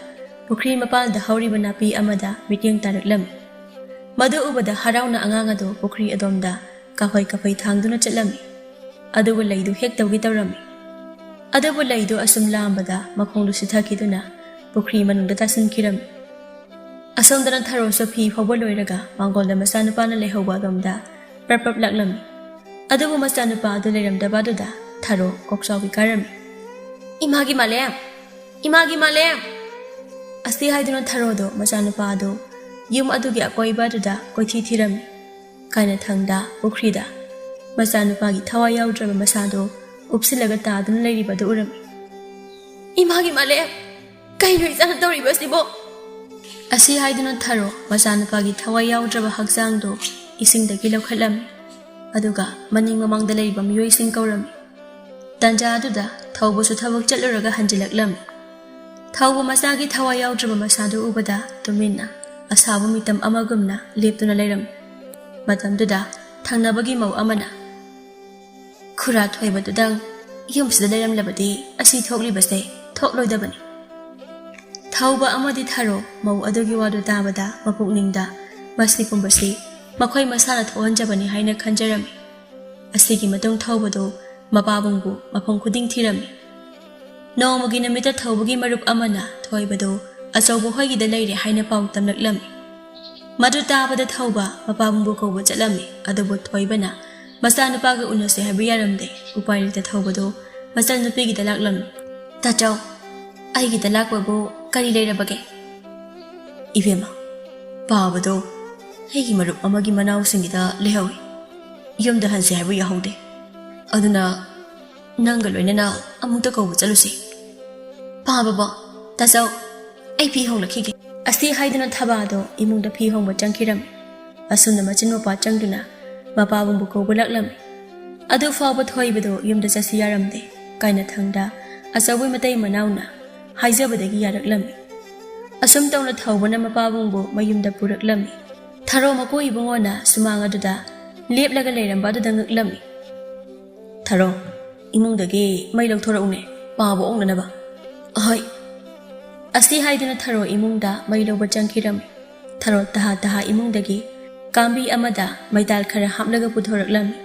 ꯄꯨꯈ꯭ꯔꯤ ꯃꯄꯥꯜꯗ ꯍꯧꯔꯤꯕ ꯅꯥꯄꯤ ꯑꯃꯗ ꯃꯤꯠꯌꯦꯡ ꯇꯥꯔꯛꯂꯝꯃꯤ꯫ ꯃꯗꯨ ꯎꯕꯗ ꯍꯔꯥꯎꯅ ꯑꯉꯥꯡ ꯑꯗꯨ ꯄꯨꯈ꯭ꯔꯤ ꯑꯗꯣꯝꯗ ꯀꯥꯐꯩ ꯀꯥꯐꯩ ꯊꯥꯡꯗꯨꯅ ꯆꯠꯂꯝꯃꯤ꯫ ꯑꯗꯨꯒ ꯂꯩꯗꯨ ꯍꯦꯛ ꯇꯧꯒꯦ ꯇꯧꯔꯝꯃꯤ꯫ ꯑꯗꯨꯕꯨ ꯂꯩꯗꯨ ꯑꯁꯨꯝ ꯂꯥꯝꯕꯗ ꯃꯈꯣꯡꯗꯨ ꯁꯤꯊꯈꯤꯗꯨꯅ ꯄꯨꯈ꯭ꯔꯤ ꯃꯅꯨꯡꯗ ꯇꯥꯁꯤꯟꯈꯤꯔꯝꯃꯤ꯫ ꯑꯁꯣꯝꯗꯅ ꯊꯔꯣꯁꯨ ꯐꯤ ꯐꯧꯕ ꯂꯣꯏꯔꯒ ꯃꯥꯡꯒꯣꯜꯗ ꯃꯆꯥꯅꯨꯄꯥꯅ ꯂꯩꯍꯧꯕ ꯑꯗꯣꯝꯗ ꯄ꯭ꯔꯞ ꯄ꯭ꯔꯞ ꯂꯥꯛꯂꯝꯃꯤ꯫ ꯑꯗꯨꯕꯨ ꯃꯆꯥꯅꯨꯄꯥ ꯑꯗꯨ ꯂꯩꯔꯝꯗꯕ ꯑꯗꯨꯗ ꯊꯔꯣ ꯀꯣꯛꯆꯥꯎꯕꯤ ꯀꯥꯔꯝꯃꯤ꯫ "ꯏꯃꯥꯒꯤ ꯃꯥꯂꯦꯝ! ꯏꯃꯥꯒꯤ ꯃꯥꯂꯦꯝ!" ꯑꯁꯤ ꯍꯥꯏꯗꯨꯅ ꯊꯔꯣꯗꯣ ꯃꯆꯥꯅꯨꯄꯥ ꯑꯗꯨ ꯌꯨꯝ ꯑꯗꯨꯒꯤ ꯑꯀꯣꯏꯕ ꯑꯗꯨꯗ ꯀꯣꯏꯊꯤ ꯊꯤꯔꯝꯃꯤ꯫ ꯀꯥꯏꯅꯊꯪꯗ ꯄꯨꯈ꯭ꯔꯤꯗ ꯃꯆꯥꯅꯨꯄꯥꯒꯤ ꯊꯋꯥꯏ ꯌꯥꯎꯗ꯭ꯔꯕ ꯃꯁꯥꯗꯣ ꯎꯞꯁꯤꯜꯂꯒ ꯇꯥꯗꯨꯅ ꯂꯩꯔꯤꯕꯗꯨ ꯎꯔꯝꯃꯤ꯫ "ꯏꯃꯥꯒꯤ ꯃꯥꯂꯦꯝ! ꯀꯩꯅꯣ ꯏꯆꯥꯅ ꯇꯧꯔꯤꯕꯁꯤꯕꯣ?" ꯑꯁꯤ ꯍꯥꯏꯗꯨꯅ ꯊꯔꯣ ꯃꯆꯥꯅꯨꯄꯥꯒꯤ ꯊꯋꯥꯏ ꯌꯥꯎꯗ꯭ꯔꯕ ꯍꯛꯆꯥꯡꯗꯨ ꯏꯁꯤꯡꯗꯒꯤ ꯂꯧꯈꯠꯂꯝꯃꯤ꯫ ꯑꯗꯨꯒ ꯃꯅꯤꯡ ꯃꯃꯥꯡꯗ ꯂꯩꯔꯤꯕ ꯃꯤꯑꯣꯏꯁꯤꯡ ꯀꯧꯔꯝꯃꯤ꯫ ꯇꯟꯖꯥ ꯑꯗꯨꯗ ꯊꯧꯕꯁꯨ ꯊꯕꯛ ꯆꯠꯂꯨꯔꯒ ꯍꯟꯖꯤꯜꯂꯛꯂꯝꯃꯤ꯫ ꯊꯧꯕ ꯃꯆꯥꯒꯤ ꯊꯋꯥꯏ ꯌꯥꯎꯗ꯭ꯔꯕ ꯃꯁꯥꯗꯨ ꯎꯕꯗ ꯇꯨꯃꯤꯟꯅ ꯑꯁꯥꯕ ꯃꯤꯇꯝ ꯑꯃꯒꯨꯝꯅ ꯂꯦꯞꯇꯨꯅ ꯂꯩꯔꯝꯃꯤ꯫ ꯃꯇꯝꯗꯨꯗ ꯊꯪꯅꯕꯒꯤ ꯃꯧ ꯑꯃꯅ, "ꯈꯨꯔꯥ ꯊꯣꯏꯕꯗꯨꯗꯪ ꯌꯨꯝꯁꯤꯗ ꯂꯩꯔꯝꯂꯕꯗꯤ ꯑꯁꯤ ꯊꯣꯛꯂꯤꯕꯁꯦ ꯊꯣꯛꯂꯣꯏꯗꯕꯅꯤ"꯫ ꯊꯧꯕ ꯑꯃꯗꯤ ꯊꯔꯣ ꯃꯧ ꯑꯗꯨꯒꯤ ꯋꯥꯗꯨ ꯇꯥꯕꯗ ꯃꯄꯨꯛꯅꯤꯡꯗ ꯃꯁꯤ ꯄꯨꯝꯕꯁꯤ ꯃꯈꯣꯏ ꯃꯁꯥꯅ ꯊꯣꯛꯍꯟꯖꯕꯅꯤ ꯍꯥꯏꯅ ꯈꯟꯖꯔꯝꯃꯤ꯫ ꯑꯁꯤꯒꯤ ꯃꯇꯨꯡ ꯊꯧꯕꯗꯨ ꯃꯄꯥꯕꯨꯡꯕꯨ ꯃꯐꯝ ꯈꯨꯗꯤꯡ ꯊꯤꯔꯝꯃꯤ꯫ ꯅꯣꯡꯃꯒꯤ ꯅꯨꯃꯤꯠꯇ ꯊꯧꯕꯒꯤ ꯃꯔꯨꯞ ꯑꯃꯅ ꯊꯣꯏꯕꯗꯨ ꯑꯆꯧꯕ ꯍꯣꯏꯒꯤꯗ ꯂꯩꯔꯦ ꯍꯥꯏꯅ ꯄꯥꯎ ꯇꯝꯂꯛꯂꯝꯃꯤ꯫ ꯃꯗꯨ ꯇꯥꯕꯗ ꯊꯧꯕ ꯃꯄꯥꯕꯨꯡꯕꯨ ꯀꯧꯕ ꯆꯠꯂꯝꯃꯤ꯫ ꯑꯗꯨꯕꯨ ꯊꯣꯏꯕꯅ ꯃꯆꯥꯅꯨꯄꯥꯒ ꯎꯅꯁꯦ ꯍꯥꯏꯕ ꯌꯥꯔꯝꯗꯦ꯫ ꯎꯄꯥꯏ ꯂꯩꯇ ꯊꯧꯕꯗꯨ ꯃꯆꯟꯅꯨꯄꯤꯒꯤꯗ ꯂꯥꯛꯂꯝꯃꯤ꯫ "ꯇꯥꯆꯧ, ꯑꯩꯒꯤꯗ ꯂꯥꯛꯄꯕꯨ ꯀꯔꯤ ꯂꯩꯔꯕꯒꯦ?" "ꯏꯕꯦꯝꯃ, ꯄꯥꯕꯗꯣ ꯑꯩꯒꯤ ꯃꯔꯨꯞ ꯑꯃꯒꯤ ꯃꯅꯥꯎꯁꯤꯡꯒꯤꯗ ꯂꯩꯍꯧꯏ꯫ ꯌꯨꯝꯗ ꯍꯟꯁꯦ ꯍꯥꯏꯕ ꯌꯥꯍꯧꯗꯦ꯫ ꯑꯗꯨꯅ ꯅꯪꯒ ꯂꯣꯏꯅꯅ ꯑꯃꯨꯛꯇ ꯀꯧꯕ ꯆꯠꯂꯨꯁꯤ꯫" "ꯄꯥꯕꯕꯣ, ꯇꯥꯆꯧ, ꯑꯩ ꯐꯤ ꯍꯣꯡꯂꯛꯈꯤꯒꯦ꯫" ꯑꯁꯤ ꯍꯥꯏꯗꯨꯅ ꯊꯕꯥꯗꯣ ꯏꯃꯨꯡꯗ ꯐꯤ ꯍꯣꯡꯕ ꯆꯪꯈꯤꯔꯝꯃꯤ꯫ ꯑꯁꯨꯝꯅ ꯃꯆꯤꯟ ꯃꯧꯄꯥ ꯆꯪꯗꯨꯅ ꯃꯄꯥꯕꯨꯡꯕꯨ ꯀꯧꯕ ꯂꯥꯛꯂꯝꯃꯤ꯫ ꯑꯗꯨ ꯐꯥꯎꯕ ꯊꯣꯏꯕꯗꯣ ꯌꯨꯝꯗ ꯆꯠꯁꯤ ꯌꯥꯔꯝꯗꯦ꯫ ꯀꯥꯏꯅꯊꯪꯗ ꯑꯆꯧꯕꯤ ꯃꯇꯩ ꯃꯅꯥꯎꯅ ꯍꯥꯏꯖꯕꯗꯒꯤ ꯌꯥꯔꯛꯂꯝꯃꯤ꯫ ꯑꯁꯨꯝ ꯇꯧꯅ ꯊꯧꯕꯅ ꯃꯄꯥꯕꯨꯡꯕꯨ ꯃꯌꯨꯝꯗ ꯄꯨꯔꯛꯂꯝꯃꯤ꯫ ꯊꯔꯣ ꯃꯀꯣꯛ ꯏꯕꯨꯡꯉꯣꯅ ꯁꯨꯃꯥꯡ ꯑꯗꯨꯗ ꯂꯦꯞꯂꯒ ꯂꯩꯔꯝꯕ ꯑꯗꯨꯗ ꯉꯛꯂꯝꯃꯤ꯫ "ꯊꯔꯣ, ꯏꯃꯨꯡꯗꯒꯤ ꯃꯩ ꯂꯧꯊꯣꯔꯛꯎꯅꯦ, ꯄꯥꯕ ꯑꯣꯛꯅꯅꯕ꯫" "ꯑꯍꯣꯏ꯫" ꯑꯁꯤ ꯍꯥꯏꯗꯨꯅ ꯊꯔꯣ ꯏꯃꯨꯡꯗ ꯃꯩ ꯂꯧꯕ ꯆꯪꯈꯤꯔꯝꯃꯤ꯫ ꯊꯔꯣ ꯇꯍꯥ ꯇꯍꯥ ꯏꯃꯨꯡꯗꯒꯤ ꯀꯥꯝꯕꯤ ꯑꯃꯗ ꯃꯩꯇꯥꯜ ꯈꯔ ꯍꯥꯞꯂꯒ ꯄꯨꯊꯣꯔꯛꯂꯝꯃꯤ꯫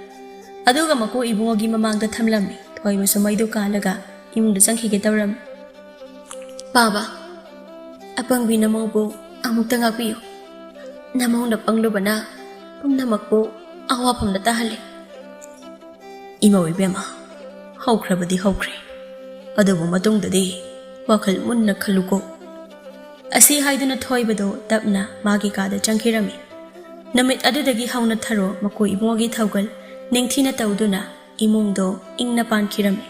ꯑꯗꯨꯒ ꯃꯀꯣꯛ ꯏꯕꯨꯡꯉꯣꯒꯤ ꯃꯃꯥꯡꯗ ꯊꯝꯂꯝꯃꯤ꯫ ꯊꯣꯏꯕꯁꯨ ꯃꯩꯗꯨ ꯀꯥꯜꯂꯒ ꯏꯃꯨꯡꯗ ꯆꯪꯈꯤꯒꯦ ꯇꯧꯔꯝꯃꯤ꯫ "ꯄꯥꯕ, ꯑꯄꯪꯕꯤ ꯅꯃꯧꯕꯨ ꯑꯃꯨꯛꯇ ꯉꯥꯛꯄꯤꯌꯨ꯫ ꯅꯃꯧꯅ ꯄꯪꯂꯨꯕꯅ ꯄꯨꯝꯅꯃꯛꯄꯨ ꯑꯋꯥꯐꯝꯗ ꯇꯥꯍꯜꯂꯤ꯫" "ꯏꯃꯧ ꯏꯕꯦꯝꯃ, ꯍꯧꯈ꯭ꯔꯕꯗꯤ ꯍꯧꯈ꯭ꯔꯦ, ꯑꯗꯨꯕꯨ ꯃꯇꯨꯡꯗꯗꯤ ꯋꯥꯈꯜ ꯃꯨꯟꯅ ꯈꯜꯂꯨꯀꯣ꯫" ꯑꯁꯤ ꯍꯥꯏꯗꯨꯅ ꯊꯣꯏꯕꯗꯣ ꯇꯞꯅ ꯃꯥꯒꯤ ꯀꯥꯗ ꯆꯪꯈꯤꯔꯝꯃꯤ꯫ ꯅꯨꯃꯤꯠ ꯑꯗꯨꯗꯒꯤ ꯍꯧꯅ ꯊꯔꯣ ꯃꯀꯣꯛ ꯏꯕꯨꯡꯉꯣꯒꯤ ꯊꯧꯒꯜ ꯅꯤꯡꯊꯤꯅ ꯇꯧꯗꯨꯅ ꯏꯃꯨꯡꯗꯣ ꯏꯪꯅ ꯄꯥꯟꯈꯤꯔꯝꯃꯤ꯫